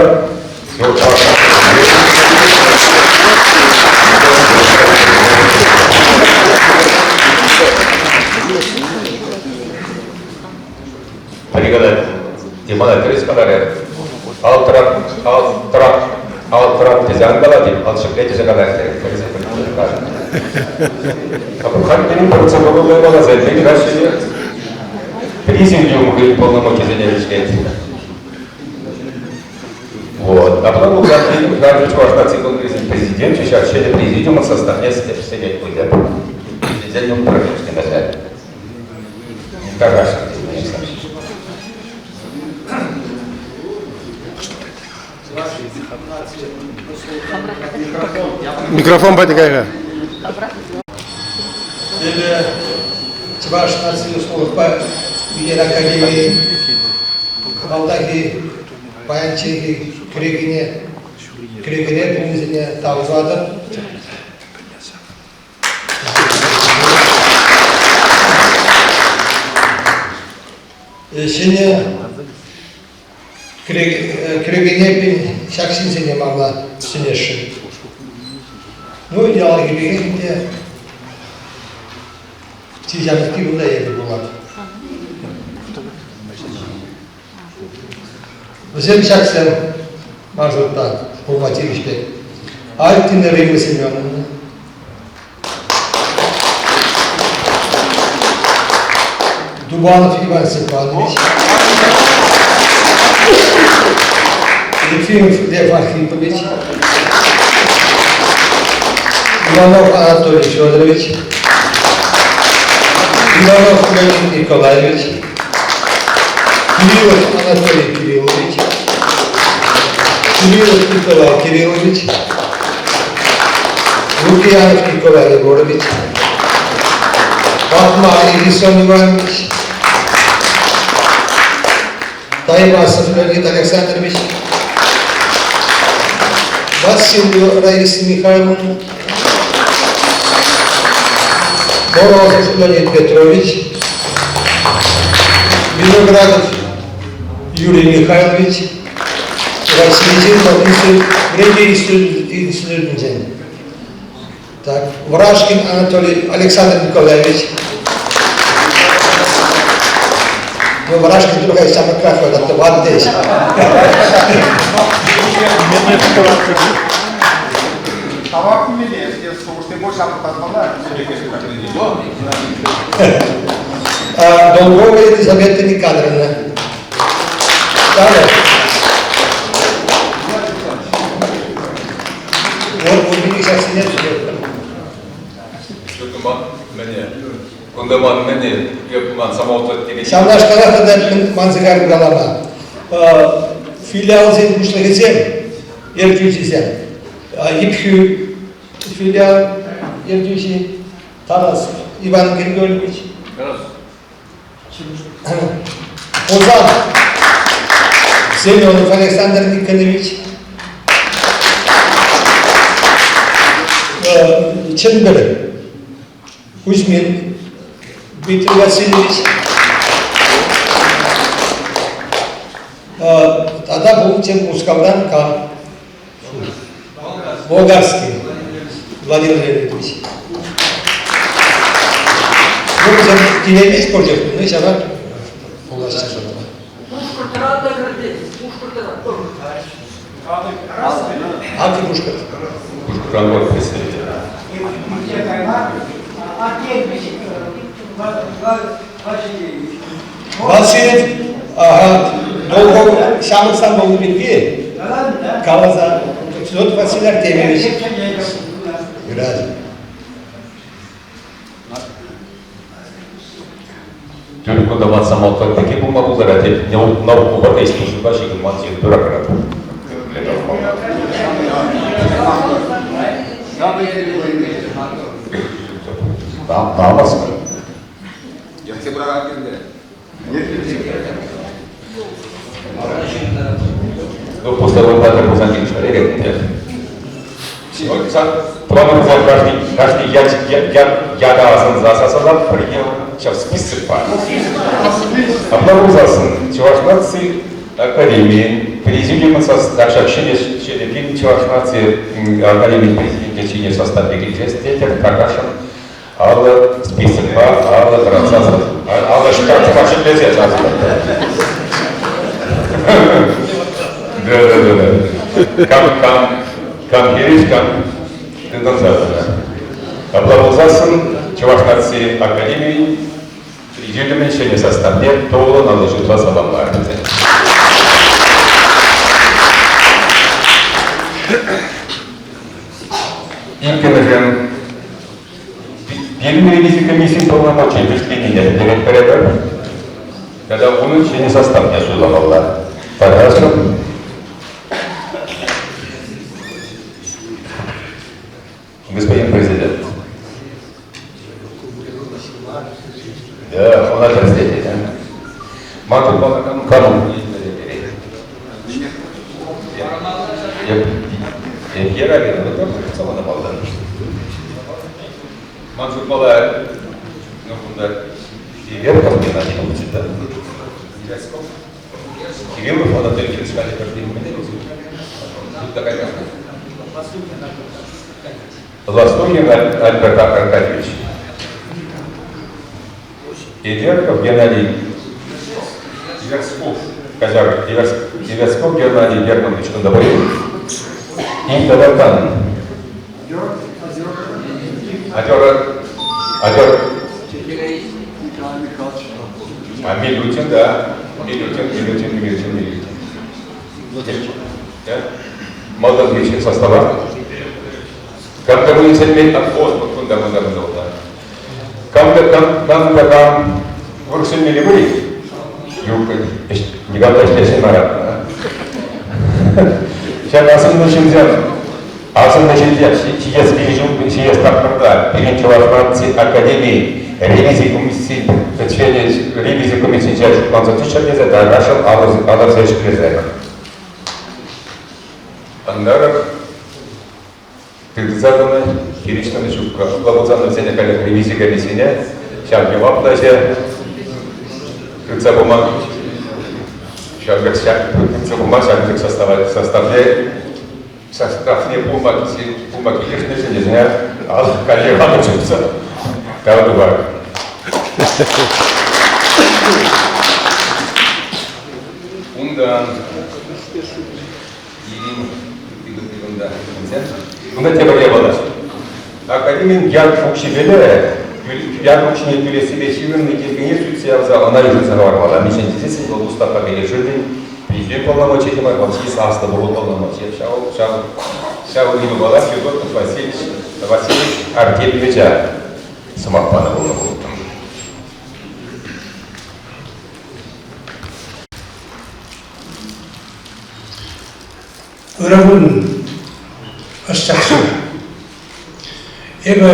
Пӗри Мана тӗрӗс каларӗ. Алтӑрап, алтӑрап, алтӑрап тесе ан кала тет, ал ҫӗкле тесе калать терӗ. Халь пирӗн процедурӑллӑ каласа илсен Раҫҫее президиум хӑйӗн полномочисене вӗҫлет. Вот. Апла пулсан Радио Чӑваш наци конгресӗн президенчӗ ҫак ҫӗнӗ президиумӑн составне сӗнет пулӗ. Президиум пӗрлешнӗ Тархасшӑн. Микрофон патне кай-ха. Эпӗ Чӑваш наци ӑслӑлӑхпа ӳнер академийӗн малтанхи паянчченхи кӗрекине кӗрекере пулнисене тав тӑватӑп. Ҫӗнӗ кӗрекене ҫак ҫынсене мана сӗнесшӗн. Ну, яланхи пекех ӗнтӗ чи ҫамрӑкки кунта эпӗ пулатӑп. Вӗсем ҫаксем маршрутпа пулма тивӗҫ пек. Альтина Римма Семеновна, Дубанов Иван Степанович, Ефимов Лев Архипович, Иванов Анатолий Федорович, Иванов Леонид Николаевич, Кириллов Анатолий Кириллович, Кириллов Николай Кириллович, Лукиянов Николай Егорович, Патмар Элисон Иванович, Таймасов Леонид Александрович, Васильев Раиса Михайловна, Морозов Леонид Петрович, Виноградов Юрий Михайлович, Раҫҫейсен професси вӗрентӳ институтӗнчен. Так, Врашкин Анатолий Александр Николаевич. Ну, Врашкин другая ҫамрӑкрах вӑл, тӑван теҫ. Тавах меле, шухӑшсем пур ҫамрӑклатмалла. Долгова Елизавета Никандровна. Далее. Вот, вот, ҫаксене тӳлетпӗр. Кунта ман мӗне, ман самолет текен. Ҫавнашкалах тата ман сыхарӑм калама. Филиалсен пуҫлӑхӗсем, ертӳҫисем, Ӗпхӳ филиал ертӳҫи Тарасов Иван Григорьевич, Хусан Семенов Александр Никонович, Чӗмпӗр Кузьмин Дмитрий Васильевич, тата пулчӗ Мускавран кам? Болгарский Владимир Леонидович. Ну, вӗсем килеймест пур чухне, ҫавах пулаҫҫӗ шутпа. Пушкӑртра та кӗртет, Пушкӑртра. Акӑ Пушкӑрт. Пушкӑртран вот представитель. Васильев, ага, долго ҫамрӑксан пулнӑ пирки каласа Федот Василий Артемьевич. Юрать. Тӳрӗ кунта самолет пирки пулма пултарать, наукӑпа та искусствӑпа ҫыхӑнман ҫын бюрократ. Намӑс. Ертсе пыракан кирлӗ. Ну, пустовой патер пулсан килӗшмелле те. Тӑван пулсан каждый, каждый ят, ят, ята асӑнса сасӑлап, пӗрне ҫав список пар. Апла пулсассӑн Чӑваш наци академийӗн президиумӗн состав ҫак ҫӗнӗ ҫӗнӗ Чӑваш наци академийӗн президенчӗ ҫине составне килсес тетӗр Такашӑн Алӑ списокпа алӑ тӑратса алӑ штрафпа ҫӗклесе Да, да, да, да. Кам, кам, кам хирӗҫ, кам тытӑнса тӑнӑ. Апла пулсассӑн Чӑваш наци академийӗн президиумӗн ҫӗнӗ составне туллӑн алӑ ҫупса саламларӗ вӗсем. Иккӗмӗшӗн Пирӗн ревизи комиссийӗн полномочийӗ вӗҫленнине пӗлтеретпӗр. Тата унӑн ҫӗнӗ составне суйламалла. Тархасшӑн. Господин президент. Да, она тӗрӗслет, да? Ман шутпа, кану Эп Яравина, тоже самана малтан. Ман шутпала, ну, кунта Верков Геннадий пулчӗ, да? Кириллов Анатолий Кириллович пӗрне мӗне Тут такая Ластухин Альберт Аркадьевич. Эверков Геннадий Иверсков, каҫар, Иверсков Геннадий Германович кунта пур-и? Интавартан. Адера, Адер. А Милютин, да. Милютин, Милютин, Милютин, Милютин. Да? Малтанхи состава. Кам та пулин вот, кунта, кунта, кунта, кунта. Кам та кам, кам та кам вырӑссеммелле пуль? Юк, никам та ӗҫлесе мар. Ҫак асӑннӑ ҫынсем. Асӑннӑ ҫынсем ҫитес ҫитес тапхӑрта пирӗн Чӑваш наци академийӗн ревизи комиссийӗн членӗ ревизи комиссийӗнче шутланса тӑччӑр тесе тархасшӑн алӑсем ҫӗклесе. Ангаров тытса тӑнӑ, хирӗҫ тӑнӑ ҫуккӑ. Апла пулсан вӗсене каллех ревизи комиссине ҫав яваплӑ ӗҫе тытса пыма ҫав пек тытса пыма ҫав пек составне составне пулма пулма килӗшнӗ тесене каллех алӑ ҫупса тав тӑвар. Унтан Кунта тепӗр япала. Академин ят укҫипеле ят укҫине тӳлессипе ҫыхӑннӑ йӗркене сӳтсе явса ӑна йышӑнса хӑвармалла. Мӗншӗн тесессӗн вӑл уставпа килӗшӳллӗн президент полномочийӗ те мар, вӑл чи аслӑ пуху полномочийӗ. Ҫав, ҫав, ҫав ыйтупала Федотов Васильевич, Васильевич Артемьевича сӑмах панӑ пулнӑ пулӑттӑм. Ырӑ кун, ӑсчахсем. Эпӗ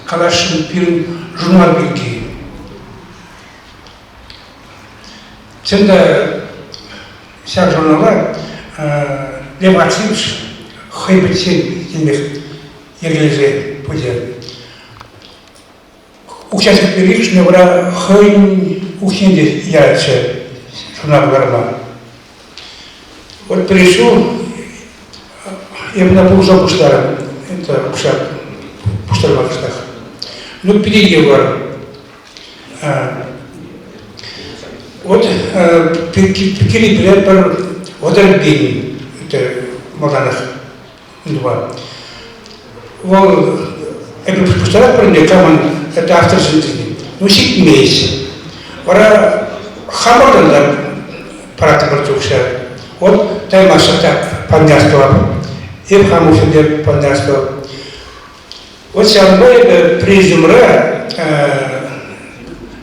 каласшӑн пирӗн журнал пирки. Чӑн та ҫак журнала Лев Арсеньевич хӑй пӗччен темех йӗркелесе пычӗ. Укҫа ҫитмеллишне вара хӑйӗн укҫине те яратчӗ журнал кӑларма. Вот пришел, эп ӑна пулӑша пуҫларӑм. Это укҫа пуҫтарма кӑштах. Ну, питӗ йывӑр. Вот пикери пӗр 30 пин это малтанах Нума. Вӑл эпир пуҫтаратпӑр ӗнтӗ камӑн это автор ҫынсене. Ну, ҫитмест. Вара хамӑртан та паратпӑр укҫа. Вот таймаҫҫӗ та паннястӑвап. Эп хам укҫа паннястӑвап. Вот ҫавӑнпа эпӗ президиумра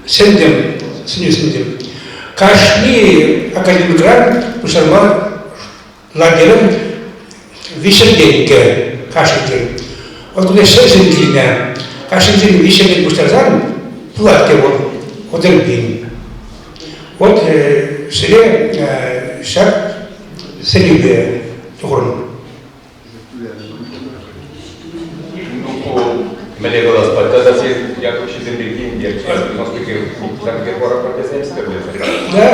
сӗнтӗм, сӗнӳ сӗнтӗм. Кашни академикран пуҫарма Лагерӗн виҫӗртенкӗ кашнинчен. Вӑл кунта 100 ҫын килнӗ. Кашнинчен виҫӗртен пуҫтарсан пулать те вӑл 30 пин. Вот сире ҫак сӗнӳпе тухрӑм. Ну, ку мӗнле калас тата сир ят укҫисем пирки Да,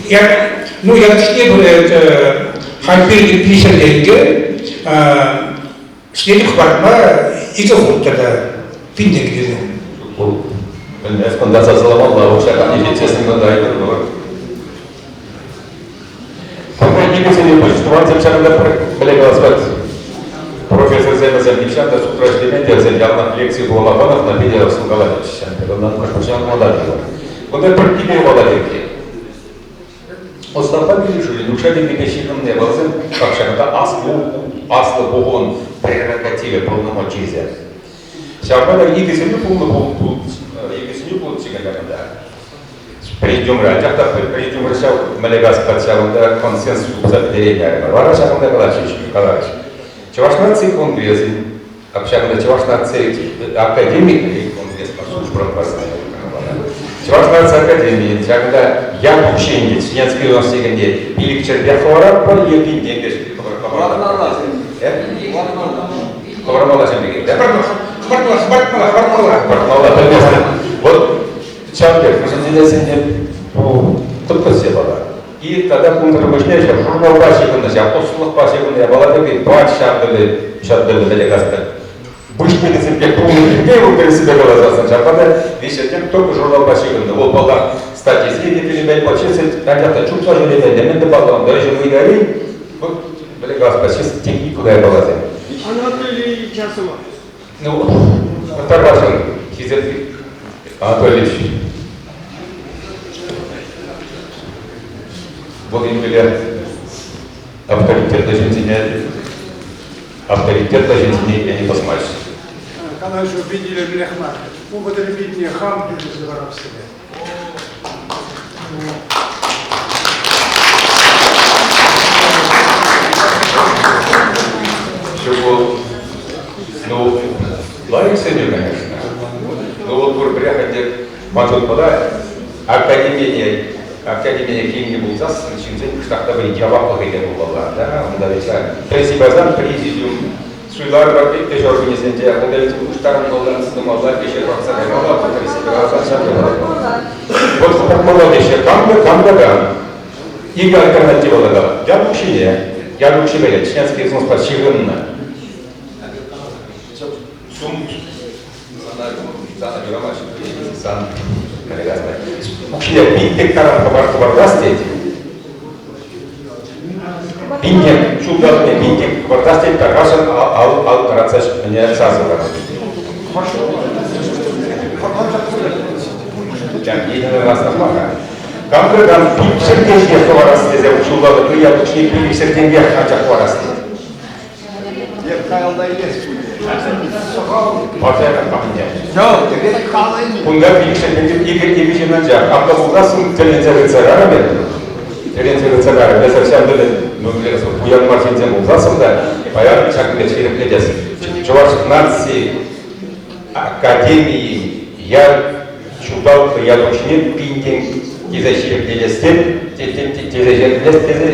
я, ну, я не это халь пирки писӗрленкӗ ҫӗнӗ хӑпартма икӗ хут тата пин тенкӗ кирлӗ. Пӗлмест, кунта сасӑламалла, укҫа кани ҫитсессӗн кунта ыйтӑр Кунта никӗсене пуҫ тӑвансем ҫакӑнта пӗле калас профессорсем вӗсем нихҫан та судра ӗҫлемен те вӗсем яланах лекци вулама хӑнӑхнӑ, питӗ сулкалатчӗҫ. Ӑнлан хӑш-пӗр ӑнлантать вӑл. Кунта пӗр киле валать иртет. Уставпа килӗшӳллӗн укҫа-тенкӗпе ҫыхӑннӑ япаласем ҫакӑнта аслӑ пухӑвӑн прерогативӗ полномочийӗсем. Ҫавӑнпа та икӗ сӗнӳ пулнӑ икӗ сӗнӳ пулнӑччӗ кунта. Президиумра, анчах та президиумра ҫав мӗнле ҫавӑнта консенсус тупса пӗтереймерӗмӗр. Вара ҫакӑнта калаҫрӗҫ, каларӗҫ. Чӑваш наци конгресӗн, ҫакӑнта Чӑваш наци академи конгресс службӑран Чӑваш наци академийӗн ҫакӑнта ят укҫи ӗнтӗ, членский взнос текенде пилӗкҫӗрпе хӑваратпӑр е пин тенкӗ хӑваратпӑр. Хӑвармалла ҫын пекех, да? Хӑпартмалла, хӑпартмалла, хӑпартмалла. Хӑпартмалла, пӗлместӗп. Вот ҫав пек, вӗсенчен кӑткӑс япала. И тата кунсӑр пуҫне ҫав журналпа ҫыхӑннӑ, ҫав ӑслӑхпа ҫыхӑннӑ япала пирки пач ҫав тӗллӗ, ҫав тӗллӗ мӗнле каспӗ. Пуҫ пек пулнӑ пирки вӑл тӗрӗссипе каласассӑн ҫапла та виҫӗ только журналпа ҫыхӑннӑ. Вӑл, паллах, статьисене те пӳлӗмен, вообще анчах та чупса ҫӳремен, мӗн те паллах, ӗҫӗ ыйтари, вот мӗнле калас, чисто техникӑллӑ япаласем. Анатолий Часова. Ну, тархасшӑн, хисеплӗ Анатолий Ильич. Вӑл инкеле авторитетлӑ ҫынсене авторитетлӑ ҫынсене итлени пӑсмасть. Калаҫу пит илемлех мар. Упӑтӑр питне хам тӳлесе парап сире. сӗнӳ, конечно. Ну вот пурпӗрех ӗнтӗ ман шутпала академине академине килнӗ пулсассӑн ҫынсен кӑштах та пулин яваплӑхӗ те пулмалла, да? Унта ведь президиум президиум суйларӑмӑр ӗҫ органӗсенче, унта ведь пуҫтарӑнмалла, тумалла, ӗҫе пӑхса каймалла, Вот хӑпартмалла теҫҫӗ. Кам та кам та кам. Икӗ альтернатива та. Ял укҫине, ял укҫипе членский взноспа ҫыхӑннӑ. Сум сана юрамасть, сан укҫине пин гектаран хӑпартас тет. Пин ҫулталӑкне пин хӑпартас тет, тархасшӑн ал тӑратса сасӑ парать. Кам-кам пиччӗр тенке хӑварас тесе ҫулталӑкри ял укҫине пилӗкҫӗр тенкех анчах хӑварас тет. Кунта пилӗкҫӗр тенкӗ икӗ ҫын анчах. Апла пулсассӑн тӗлӗнсе хытса карӑм эпӗ. Тӗлӗнсе хытса карӑм. Эсӗ ҫав тӗлӗн, ну, пуян мар ҫынсем пулсассӑн та паян ҫакӑн пек ҫирӗплетес. Чӑваш наци академийӗн ял ҫулталӑклӑ ял укҫине пин тесе ҫирӗплетес тесе ҫирӗплетес тесе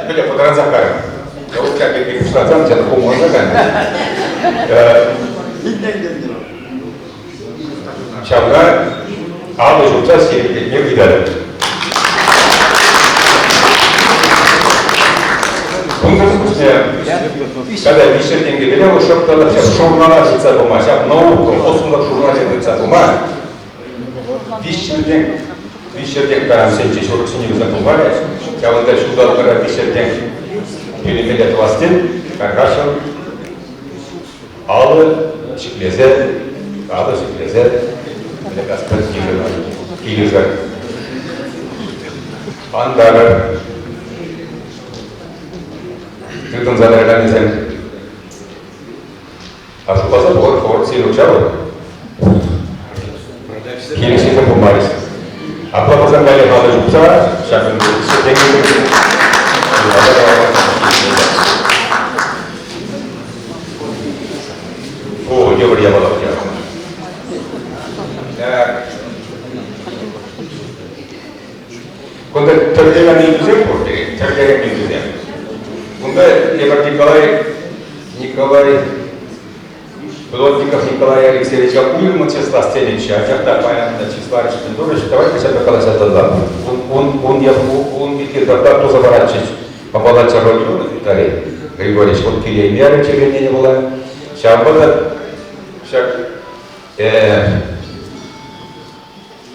пӗле пӑтӑрансах карӑм. Укҫа пирки пуҫласан чӑн хумханса кайнӑ. Ҫавна алӑ ҫупса ҫирӗплетме ыйтатӑп. Унсӑр пуҫне тата виҫҫӗр тенкӗпе вӑл шӑп та ҫак журнала тытса пыма, ҫак наука, ӑслӑлӑх журналне тытса пыма виҫҫӗр тенк таранччен ҫурӑксене юсаса пулмарӗ. Ҫавӑнта ҫулталӑкра виҫҫӗр тенк тӳлемелле тӑвас тен, тархасшӑн алӑ ҫӗклесе, алӑ ҫӗклесе килӗшӗр. Антарӑр. Тытӑнса тӑраканӗсем. А шутласа пӑхӑр, хӑвӑр сирӗн укҫа вӑл. Хирӗҫлесе пулмарӗҫ. Апла пулсан каллех алӑ ҫупса ҫакӑн О, йывӑр япала Так. Кунта тӗрлӗрен ыйтусем пур, тӗрлӗрен ыйтусем. Кунта эпир Николай Николай Плотников Николай Алексеевича уйрӑммӑн чыслас тенӗччӗ, анчах та паян та чысларӗҫ, мӗн турӗҫ, давайте ҫапла калаҫса тӑрсан. Ун, ун, ун, ун пирки доклад туса паратчӗҫ. Папалача Родионов Виталий Григорьевич, вӑл килеймерӗ чирленӗ пула. Ҫавӑнпа та ҫак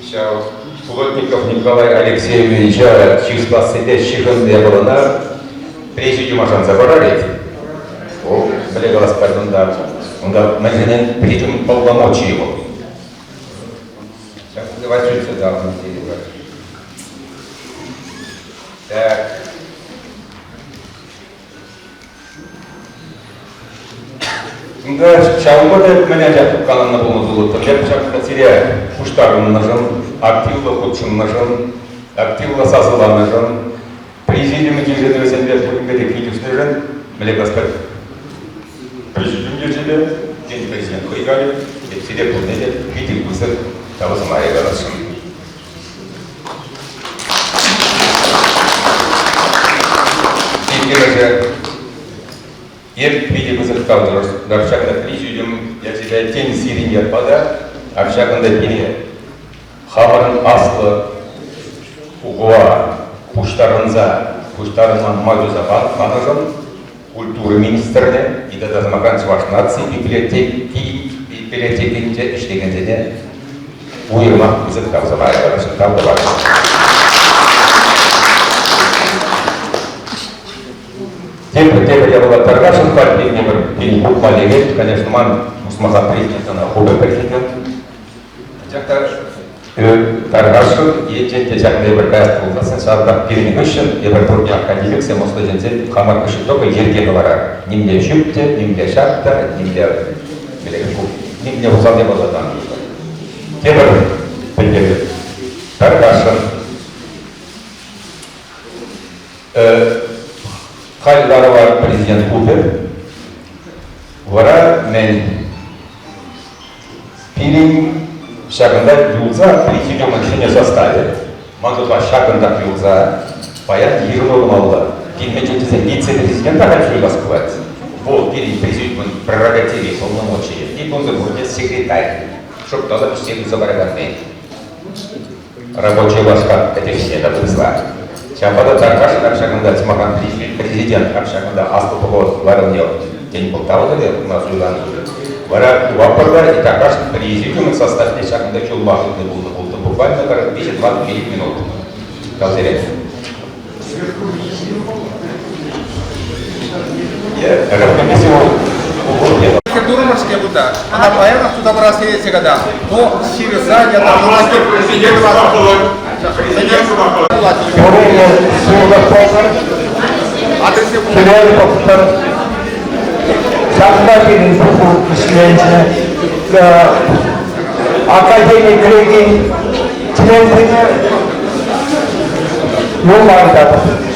ҫав Плотников Николай Алексеевича чыслассипе ҫыхӑннӑ япалана президиума шанса парать. О, мӗнле калас пать унта? Унта мӗншӗн президиум полномочий вӑл. Ҫак давайте сюда, Так. Унта ҫавӑнпа та мӗн ача каланӑ пулнӑ пулӑттӑм. Эп ҫак сире пуҫтарӑннӑшӑн, активлӑ хутшӑннӑшӑн, активлӑ сасӑланӑшӑн, президиум йышӑнӑвӗсемпе пуринпе те килӗшнӗшӗн мӗнле калас президиум ячӗпе, тен, президент хӑй калӗ, эп сире пурне те питӗ пысӑк тав сӑмахӗ каласшӑн. Иккӗмӗшӗ эп питӗ пысӑк тав ҫакна президиум ячӗпе тен сирӗн ятпа та ак ҫакӑнта пире хамӑрӑн аслӑ пухӑва пуҫтарӑнса пуҫтарӑнма май туса панӑшӑн культура министрне и тата сӑмахран Чӑваш наци библиотекинче ӗҫлекенсене уйрӑмах пысӑк тав сӑмахӗ тав тӑваҫҫӗ. Тепӗр тепӗр япала тархасшӑн партийӗн пӗр пин хутма лекет, конечно, ман усмаха президент ӑна хупӑ президент. Анчах та тархасшӑн енчен те ҫакна эпир каяс пулсассӑн ҫавӑнтах пирӗн хыҫҫӑн эпир пурте академиксем, ӑслӑ ҫынсем хамӑр хыҫҫӑн только йӗрке кӑларар. Нимле ҫӳп те, нимле ҫак та, нимле нимле усал япала та. Тепӗр пӗлтерӳ. Тархасшӑн. Халь ларӑва президент хупӗ. Вара мӗн? Пирӗн ҫакӑнта юлса президиумӑн ҫӗнӗ составӗ, ман шутпа, ҫакӑнтах юлса паян йышӑну тумалла. Килмӗнчен тесен вице-президента халь суйлас пулать. Вӑл пирӗн президиумӑн прерогативи, полномочийӗ. И кунсӑр пурте секретарь, шӑп та лӑп ӗҫсем туса параканни. Рабочий лашка кӗтеҫҫӗ та вырӑсла. Ҫавӑнпа та Таркашин ҫакӑнта сӑмахран президент ҫакӑнта аслӑ поход ларӑвне тен пӑлтавлӑ те ӑна суйланӑ. Вара тупатпӑр та и Таркашин президиумӑн составне ҫакӑнта юлма шутлӑ пулнӑ пултӑм. Буквально пӗр виҫӗ-тӑватӑ минут. Калсерен. Турмӑшке кунта. Ӑна паянах туса парас килет ката. Но ҫырса ятарласа президент Пурне сывлӑх пултӑр, хӗвел пӑхтӑр. Ҫакна пирӗн пуху вӗҫленчӗ. Академи кӗрекен членсене юлма ыйтатӑп.